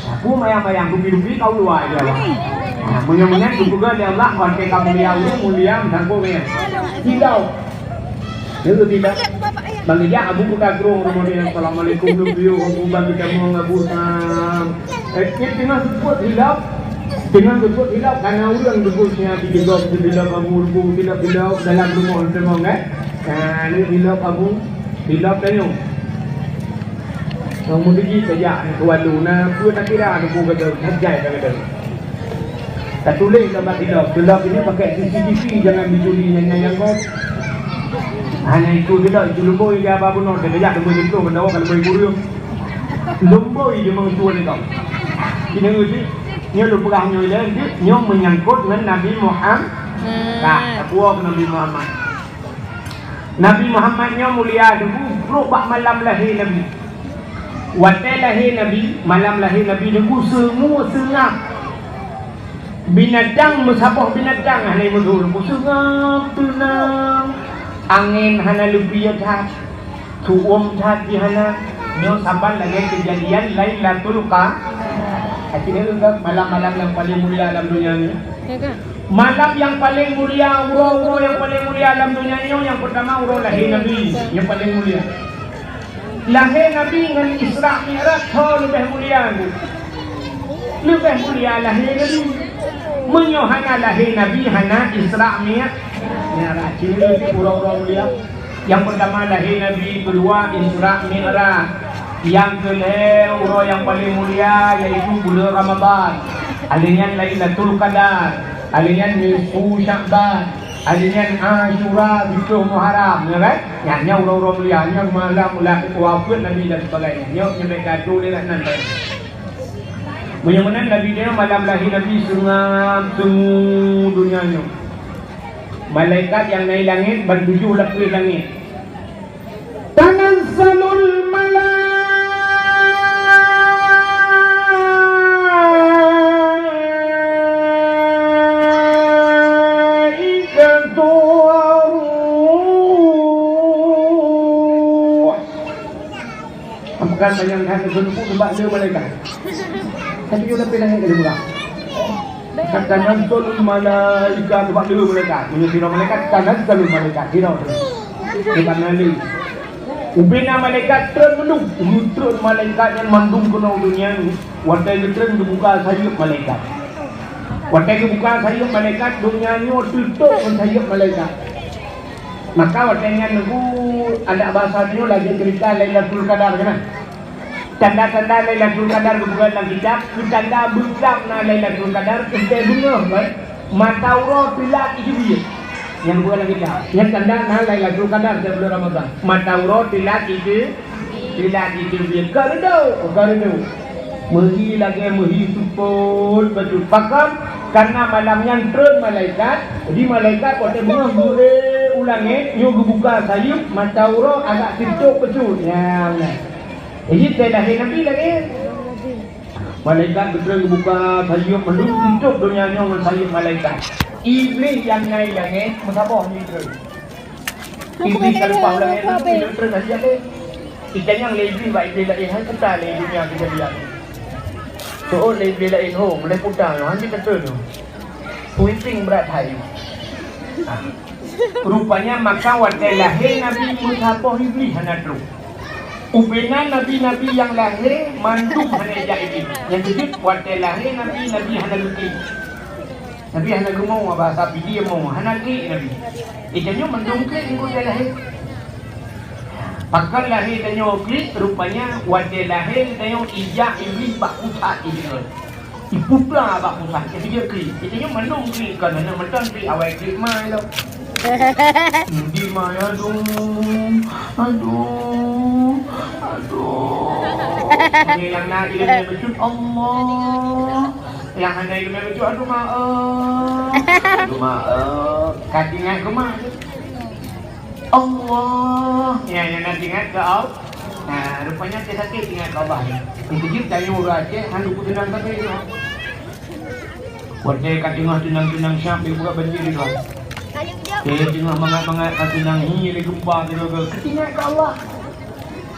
Aku mayang-mayang dupi-dupi kau luar di bawah. Nah, meunyoe-meunyoe tu juga dia Allah kon ke kamu mulia, mulia sanggup ya. Tidak. Itu tidak. Bang Ijak, Abu buka gerung rumah dia. Assalamualaikum, dupi, Abu bagi kamu ngabu. Eh, kita tengah sebut hilap. Tengah sebut hilap karena orang sebut nya di hilap, di hilap Abu, di hilap, hilap dalam rumah, rumah, eh. Nah, ni hilap Abu, hilap tanyong. Nyang meudegi tajak nyan keu walu na, peue takira nunggu gata, hajai ka gata. Tatuléh gambar sidroe, sidroe ini pakai C C T V, jangan dicuri nyan nyang gob. Hana itu sidroe, itu lumboi dia ba bunoe, tajak lumboi jeuet, meudawa ka lumboi kureueng. Lumboi jeuet meusuon ikau. Keuneuk jih, nyoe lôn peugah nyoe lé, jih, nyoe meunyangkot ngon Nabi Muhammad. Hmm. Ka, tapuwoe keu Nabi Muhammad. Nabi Muhammad nyoe mulia deungon brok bak malam lahé Nabi. Watée lahé Nabi, malam lahé Nabi deungon seungab-seungab. Binatang meusaboh binatang hana meudoh, meuseungab teunang. Angén hana leubie that, tuom that jih hana. Nyoe saban lagée keujadian Lailatul Qa-, akhirnya malam-malam nyang paleng mulia lam donya nyoe. Ya kan? Malam nyang paleng mulia, uroe-uroe nyang paleng mulia lam donya nyoe, nyang peurtama uroe lahé Nabi, nyang paleng mulia. Lahé Nabi ngon Isra Mi'raj tho leubeh mulia. Leubeh mulia lahé Nabi. Meunyoe hana lahé Nabi, hana Isra Mi-, Mi'raj. Ciri uroe-uroe mulia. Nyang peurtama lahé Nabi, keudua Isra Mi'raj. Nyang keulhée uroe nyang paleng mulia, yaitu buleuen Ramadhan. Alèh nyan Lailatul Qadar. Alèh nyan nisfu Sya'ban. Alèh nyan Asyura, siplôh Muharram, ya kan? Nyan, nyan uroe-uroe mulia, nyan malam ulah wafeuet Nabi dan sebagainya. Nyoe nyeubek gadu lé nan. Meunyoe meunan Nabi nyoe malam lahé Nabi seungab-seungab donya nyoe. Malaikat nyang na i langét ban tujoh lapéh langét. Tanazzalul malaikatu war-ruh. Bukan banyak hal tersebut sebab dia malaikat. Tapi dia lebih banyak dari murah. Tanazzalul malaikat sebab dia malaikat. Meunyoe sidroe malaikat, tanazzalul malaikat. Sidroe tu. Di mana ni? Ubena malaikat treun mandum. Treun malaikat nyan mandum keunoe donya ni. Watée geutreun geubuka sayeuep malaikat. Watée geubuka sayeuep malaikat, donya nyoe teutôp ngon sayeuep malaikat. Maka watée nyan nunggu adak basa nyoe lagée cerita Lailatul Qadar keunan. Tanda-tanda Lailatul Qadar geupeugah lam kitab, keu tanda beuklam na Lailatul Qadar, teuntée beungoh, kan? Mata uroe teulat iteubiet. Nyang geupeugah lam kitab. Nyan tanda na Lailatul Qadar di buleuen Ramadhan. Mata uroe teulat iteu-, teulat iteubiet. Ka reudôk, ka reudôk. Meuhi lagée meuhi seupôt bacut. Pakon? Karena malam nyan treun malaikat, jadi malaikat watée beungoh geu-, eh, u langét, nyoe geubuka sayeuep, mata uroe agak teutôp bacut. Nyan, nyan. Jadi, teuh lahé Nabi lagée. Malaikat geutreun geubuka sayeuep mandum, tutup donya nyoe ngon sayeuep malaikat. Iblih nyang na i langét meusaboh jitreun. Iblih ka leupah u langét, iblih treun hana jijak lé. Itanyong lé iblih bak iblih laén, hai peue lé donya keujadian. Seuôt lé iblih laén, ho, mulai peue nyoe, han jeuet tatreun nyoe. Sweeping brat hai. Ah. Rupanya maka watée lahé Nabi meusaboh iblih hana trok. Ubena nabi-nabi nyang lahé mandum hana jak iblih. Nyang keujeuet watée lahé Nabi, Nabi hana geuklik. Nabi hana geumong, bahasa Pidie mong, hana klik Nabi. Eh, tanyoe mandum klik watée lahé. Pakon lahé tanyoe klik, rupanya watée lahé tanyoe ijak iblih bak pusat iblih. Iputa bak pusat, keu dia klik. Jadi nyoe mandum klik, kon hana meuton klik, awai klik mai lom. Di mai, aduh, aduh, aduh. Nyang na ileumèe bacut, Allah. Nyang hana ileumèe bacut, aduh, maaf. Aduh, maaf. Ka teuingat keu mak. Allah. Ya, nyang na teuingat keu Allah. Nah, rupanya sakét-sakét teuingat keu Allah. Nyang keujeuet tanyoe ureueng Aceh, hana kuteunang sabe tu. Watèe ka teungoh teunang-teunang siap, lé buka banjir tu. Watèe teungoh mangat-mangat ka teunang, hi lé gempa tu, ka teuingat keu Allah.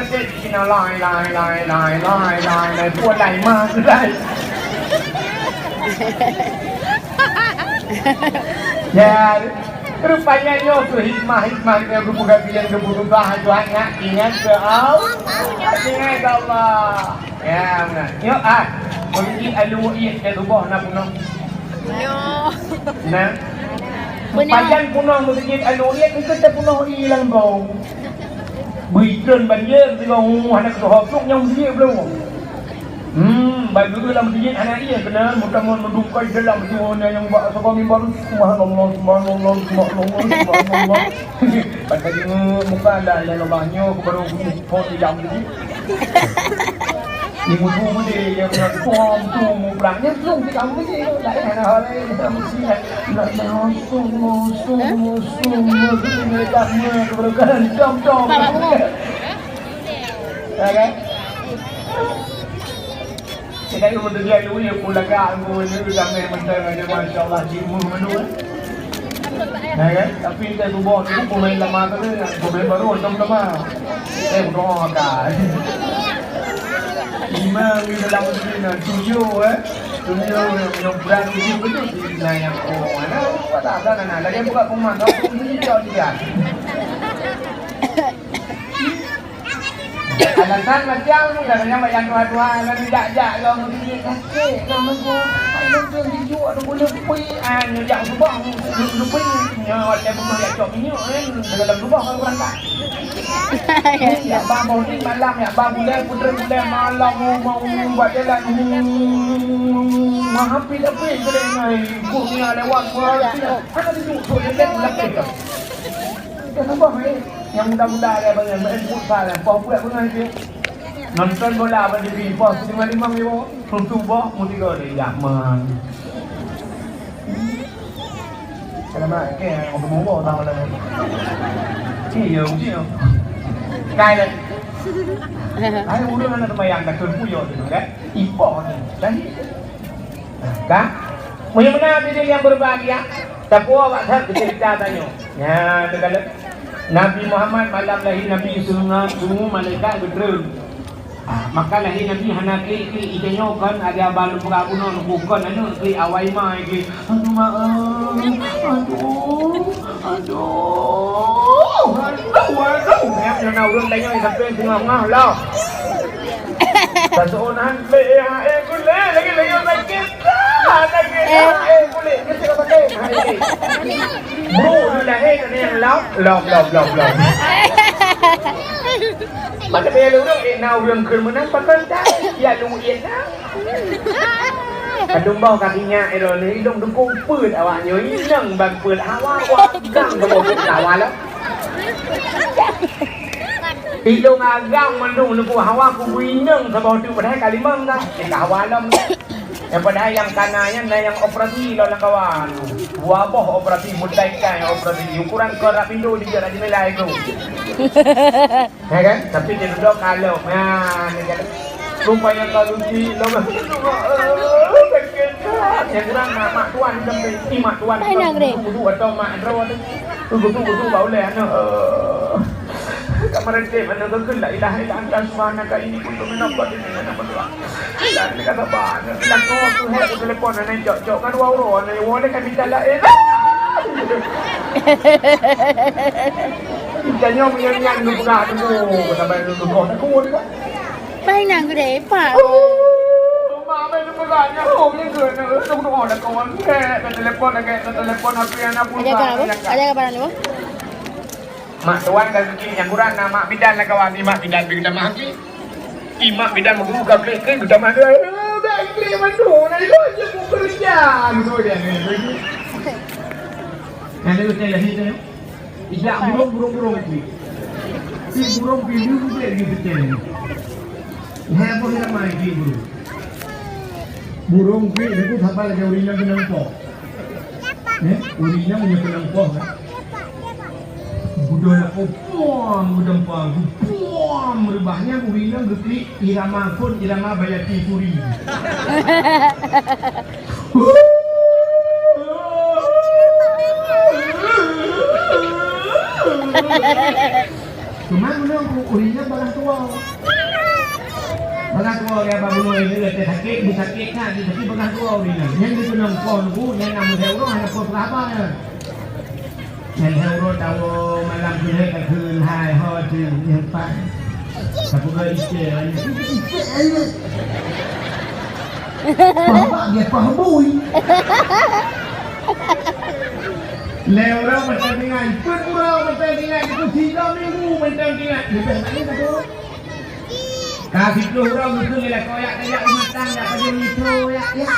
Meureusé di sinoe, lai, lai, lai, lai, lai, lai, lai, puwoe lai, ma, lai. Ya, rupanya nyoe keuh hikmah-hikmah nyang geupeugah, nyang geupeugah Tuhan, ingat keu Allah. Ingat keu Allah. Ya, beuna. Nyoe, ah, meuseujid Alue Iék teuh tuboh na peunoh. Nyoe. Nah. Beuna. Pajan peunoh meuseujid Alue Iék, keu teuh peunoh ié lam bong. Beuitrön banjir sigoe, uh, hana keudroe trok nyang meuseujid belom. Hmm, bak geuh lam meuseujid hana ié keunan, meutamong meudungkai dalam sigoe nyang bak saboh mimbar. Subhanallah, subhanallah, subhanallah, subhanallah. Padahai muka dah, ya Allah, nyoe baru phon di dalam meuseujid. Ni mutu meude, ya Allah, phon tu mubrang. Nyan tu di dalam meuseujid, laén hana hal laén, dalam meuseujid. Nak langsung, langsung, langsung, langsung, meledak, meledak, dom, dom. Ya kan? Kita ni untuk dia dulu, ya, pun lagak, pun ni, ramai menteri, masya Allah, cik Muh, mana, eh? Ya kan? Tapi kita tuboh tu, pemain lama tu, pemain baru, macam lama. Eh, berdoa kan. Lima ni dalam negeri nak tujuh, eh. Tujuh yang, yang berat tujuh betul di wilayah. Oh, mana? Apa tak ada, nak lagi buka rumah, tak pun tujuh jauh dia. Alasan macam tu, katanya banyak tuha-tuha, lalu jak-jak, kalau mesti sakit, kalau mesti, ai, mesti dijuk, ada boleh pui, ah, nyo jak subah, mesti pui, nyo, ada bukan jak cok minyak, kan, dalam subah, kalau berangkat. Yak ba boh ni malam, yak ba gulai, putra gulai malam, mau, mau buat jalan. Mahapi tapi kedai ngai, ibu ni lewat, mahapi. Hana duduk, duduk, duduk, duduk. Dah tambah, eh. Yang muda-muda dia banyak, main futsal, eh. Poh buat bangai dia. Nonton bola, apa dia, poh, lima-lima, lima. Runtuh boh, mu tiga dia, Yaman. Alamak, okey, aku tunggu boh, tak malam. Okey, ya, okey, ya. Kai dah. Hai, urang anak sembahyang, dah kena puyuh tu, kan? Ipoh ni. Dah ni. Kan? Meunyoe meunan hadirin yang berbahagia, tapuwoe awak that cerita tanyoe. Nya, teuka lé. Nabi Muhammad malam lahé Nabi sunat, sungu malaikat geutreun. Ah, maka lahé Nabi hana klik-klik, ija nyoe kon ada balu peugah bunoe, bukan aneuk klik awai ma klik. Aduh, ma, aduh, aduh, aduh, aduh. Nyan na ureueng tanyoe sampai teungoh-ngoh loh. Taseuonan lé, eh, kulé, lagi-lagi sakit. Ah, sakit. Eh. Ah, eh, kulé, sakit apa sakit? Ah, eh. Bro, ni lahé kena yang lom, lom, lom, lom, lom. Mana biar ureueng, eh, na ureueng keu meunan, pakai tak? Ya, lu, iya, tak? Padum boh kaki nyak ilôn, ilôn dukung peuet awak nyoe, inong ban peuet hawa kuat gang saboh teuk hawa lom. Ilôn agam mandum dukung hawa kubu inong saboh teuk padahai ka limong dah. Ka hawa lom. Nyang padahai nyang kana nyan na nyang operasi lôn lam kawan. Dua boh operasi, meutai kai operasi. Ukuran keu rap pintu dijak laju milai tu. Ya kan? Tapi dia duduk kalau, nah, ni kan. Rupanya kalau si lo, sakit. Yang kurang nak mak tuan sampai si mak tuan. Budu atau mak draw tu. Budu, budu, bau leh anak. Kamar dia mana tu, la ilaha illa anta subhanaka inni kuntu minadh dhalimin. Dan dia kata banyak. Dah kau tu hai telepon anak cok-cok kan, wau ro anak, wau leh kami tak lain. Tanya menyanyian lu pegang tu, sampai lu tu kau takut kan? Pai nang gede, Pak. Oh, mak main lu pegang nyawa punya ke? Nak lu doa dah kawan. Eh, dah telepon lagi, dah telepon api anak pun. Ada apa? Ada apa lu? Mak tuan kan sikit nyang kurang, na mak bidan lah kawan. Ni mak bidan bagi tamah sikit. Imak bidan meugu ka klik-klik, geutamah tu. Dah klik mandum, na ilok je ku kerja. Gitu dia ni. Yang dia kata lahir tu, ijak burung, burung, burung tu. Si burung pilu tu dia gitu cek ni. Hai, apa dia main si burung? Burung klik, dia tu sabar lagi urang yang kena empok. Eh, ureueng inong meunyoe keunong poh, kan? Geudoh lakoe, puam, geudempang, puam, reubah nyan ureueng inong geuklik irama phon, irama Bayati Suri. Cuma meunyoe ureueng inong bagaih tuwoe. Bagaih tuwoe, ya, bak bunoe nyoe, sakét, beusakét that, tapi bagaih tuwoe ureueng inong. Nyan dikeunong poh nunggu, nyan na meuhai uroe hana peue peuraba nyan. Nyan hai uroe tawoe malam keuhai ka kheun hai ho jeuem nyan pat. Tapeugah icé, icé, icé. Pah bak dia pah bui. Lhèe uroe mantong tinggai, peuet uroe mantong tinggai, itu tiga minggu mantong tinggai. Leubeh banyak satu. Ka siplôh uroe geukheun lé lakoe, "Yak, yak, mata yak, pada mito, yak, yak."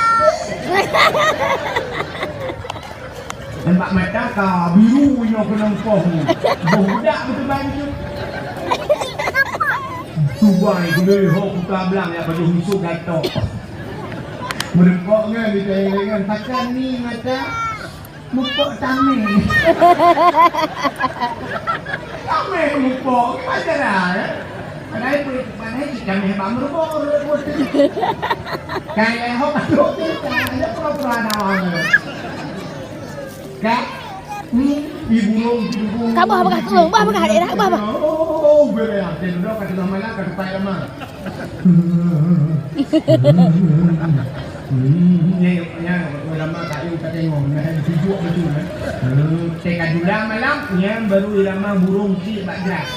Nampak mata ka biru nyoe keunong poh. Boh budak beuteubai beutôi. Tubai geude ho kuta blang yak pajoh misok gatok. Meureumpok ngon di tangan, pakai ni mata. Mupok tameng. Tameng mupok. Macam mana, eh? Padahal pun, padahal cit tameng bak meureumpok, meureumpok. Kan lehok tu, kan ada pura-pura ada orang tu. Kan? Hmm, ibu long, ibu long. Kabah, kabah, kabah, kabah, kabah, kabah. Oh, bere, ya. Tengok, kata malam, kata payah malam. Hmm, nyan, nyan, ulama kayu ka tengok, nah, tujuh betul, eh. Hmm, tengah dulang malam, nyan baru ulama burung klik bak gerak.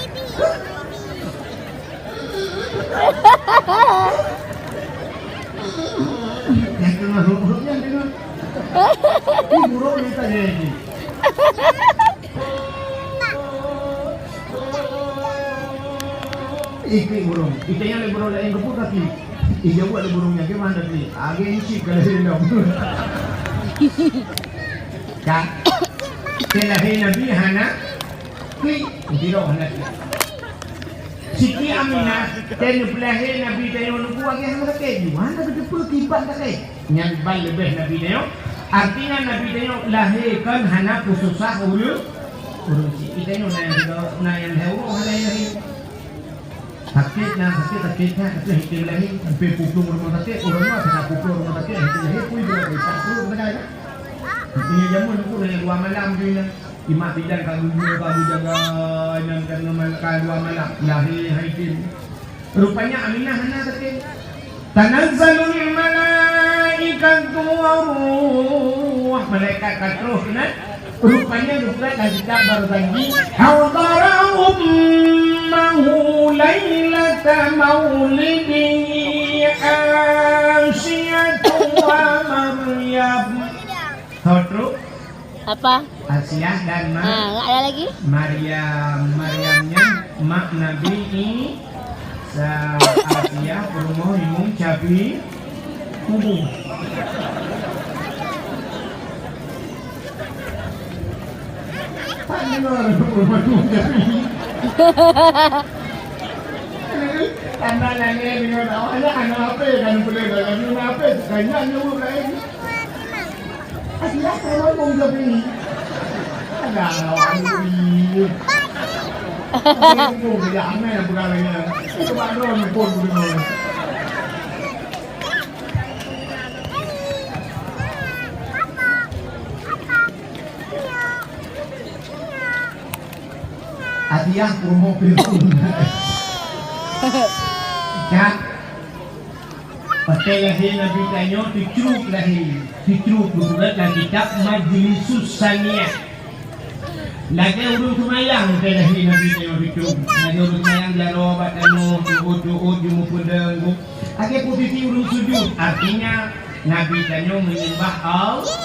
Nyan tengah huruf-huruf nyan tengok. Ini burung ni tadi lagi. Iklik burung. Itanyong lé burung laén keupeue ka klik. Ijaweueb lé burung nyan, "Kiban ka klik?" "Lagèe nyan cit ka lahé lom." Ka? Teuh lahé Nabi hana klik. Sidroe hana klik. Siti Aminah, teuh neupeulahé Nabi tanyoe nunggu lagèe hana sakét. Hana geuteupeue kiban sakét. Nyan ban leubeh Nabi tanyoe. Artinya Nabi tanyoe lahé kon hana peususah ureueng, ureueng chik. Geutanyoe na nyang, na nyang lhèe uroe hana lahé. Sakét na, sakét, sakét na, tapi hana lahé. Sampai peuplong rumoh sakét, ureueng nyoe hana peuplong rumoh sakét, hana lahé, pui beurangkat. Tapi nyan jameun tu hana dua malam tu na. Imak bidan ka geuyue, ka geujaga, nyan ka dua malam. Lahé hana. Rupanya Aminah hana sakét. Tanazzalul malaikatu war ruh. Malaikat ka troh keunan. Rupanya geukheun lam kitab Barzanji, "Hadara ummahu lailata maulidihi Asiyatu wa Maryam." Ho troh? Apa? Asiah dan Ma-, Ah, ada lagi? Maryam. Maryam nyan mak Nabi Isa. Asiah peurumoh Imum Syafi'i. Kubu. Pan deungoe peurumoh Imum Syafi'i. Tanda nangis deungoe awak nyan hana ape kan, boleh lah, tapi hana ape, kan nyan nyuruh lain. Aduh, apa mau jadi? Ada orang ni. Oke, itu beda aneh bukan lagi. Coba dong pun begitu. Hadiah promo film. Dah. Watèe lahé Nabi tanyoe teucruk lahé, teucruk geupeugah lam kitab Majlisus Saniah. Lagèe ureueng seumayang watèe lahé Nabi tanyoe teucruk. Lagèe ureueng seumayang jaroe bak tanoh, tuôt-tuôt jimeupeudeueng. Lagèe posisi ureueng sujud, artinya Nabi tanyoe menyembah Allah.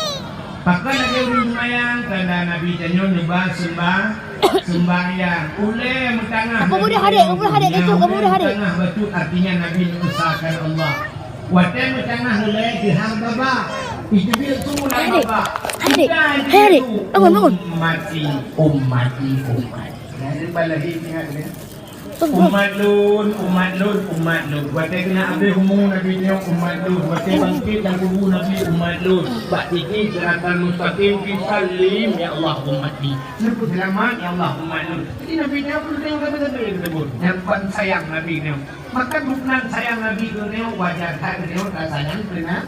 Pakon lagèe ureueng seumayang, tanda Nabi tanyoe neuba seumbah, sembahyang. Ulèe meutangah Apa mudah Nabi adik? Apa mudah adik? Tanyoe, Itu apa ulèe mudah adik? Meutangah bacut, artinya Nabi neuesakan Allah. Watèe meutangah ulèe teuhah babah. Itu dia tu lah Adik, babah. Adik. Bukan Hai, adik. Itu. Bangun, bangun. Ummati, ummati, ummati. Jadi balahi ingat ni. Bangun, bangun. Umat lôn, umat lôn, umat lôn. Watèe keuneuk abéh umu Nabi nyoe umat lôn. Watèe bangkét lam kubu Nabi umat lôn. Bak titik siratal mustaqim fi sallim ya Allah ummati. Neupeuseulamat ya Allah umat lôn. Jadi Nabi nyoe pun teuka sabe-sabe teusebut. Nyan ban sayang Nabi nyoe. Maka gobnyan sayang Nabi geutanyoe wajar that geutanyoe tasayang keu na.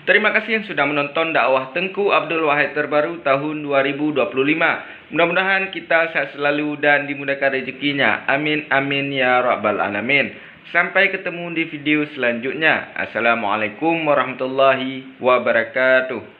Terima kasih yang sudah menonton dakwah Tengku Abdul Wahid terbaru tahun dua ribu dua puluh lima. Mudah-mudahan kita sehat selalu dan dimudahkan rezekinya. Amin, amin, ya rabbal alamin. Sampai ketemu di video selanjutnya. Assalamualaikum warahmatullahi wabarakatuh.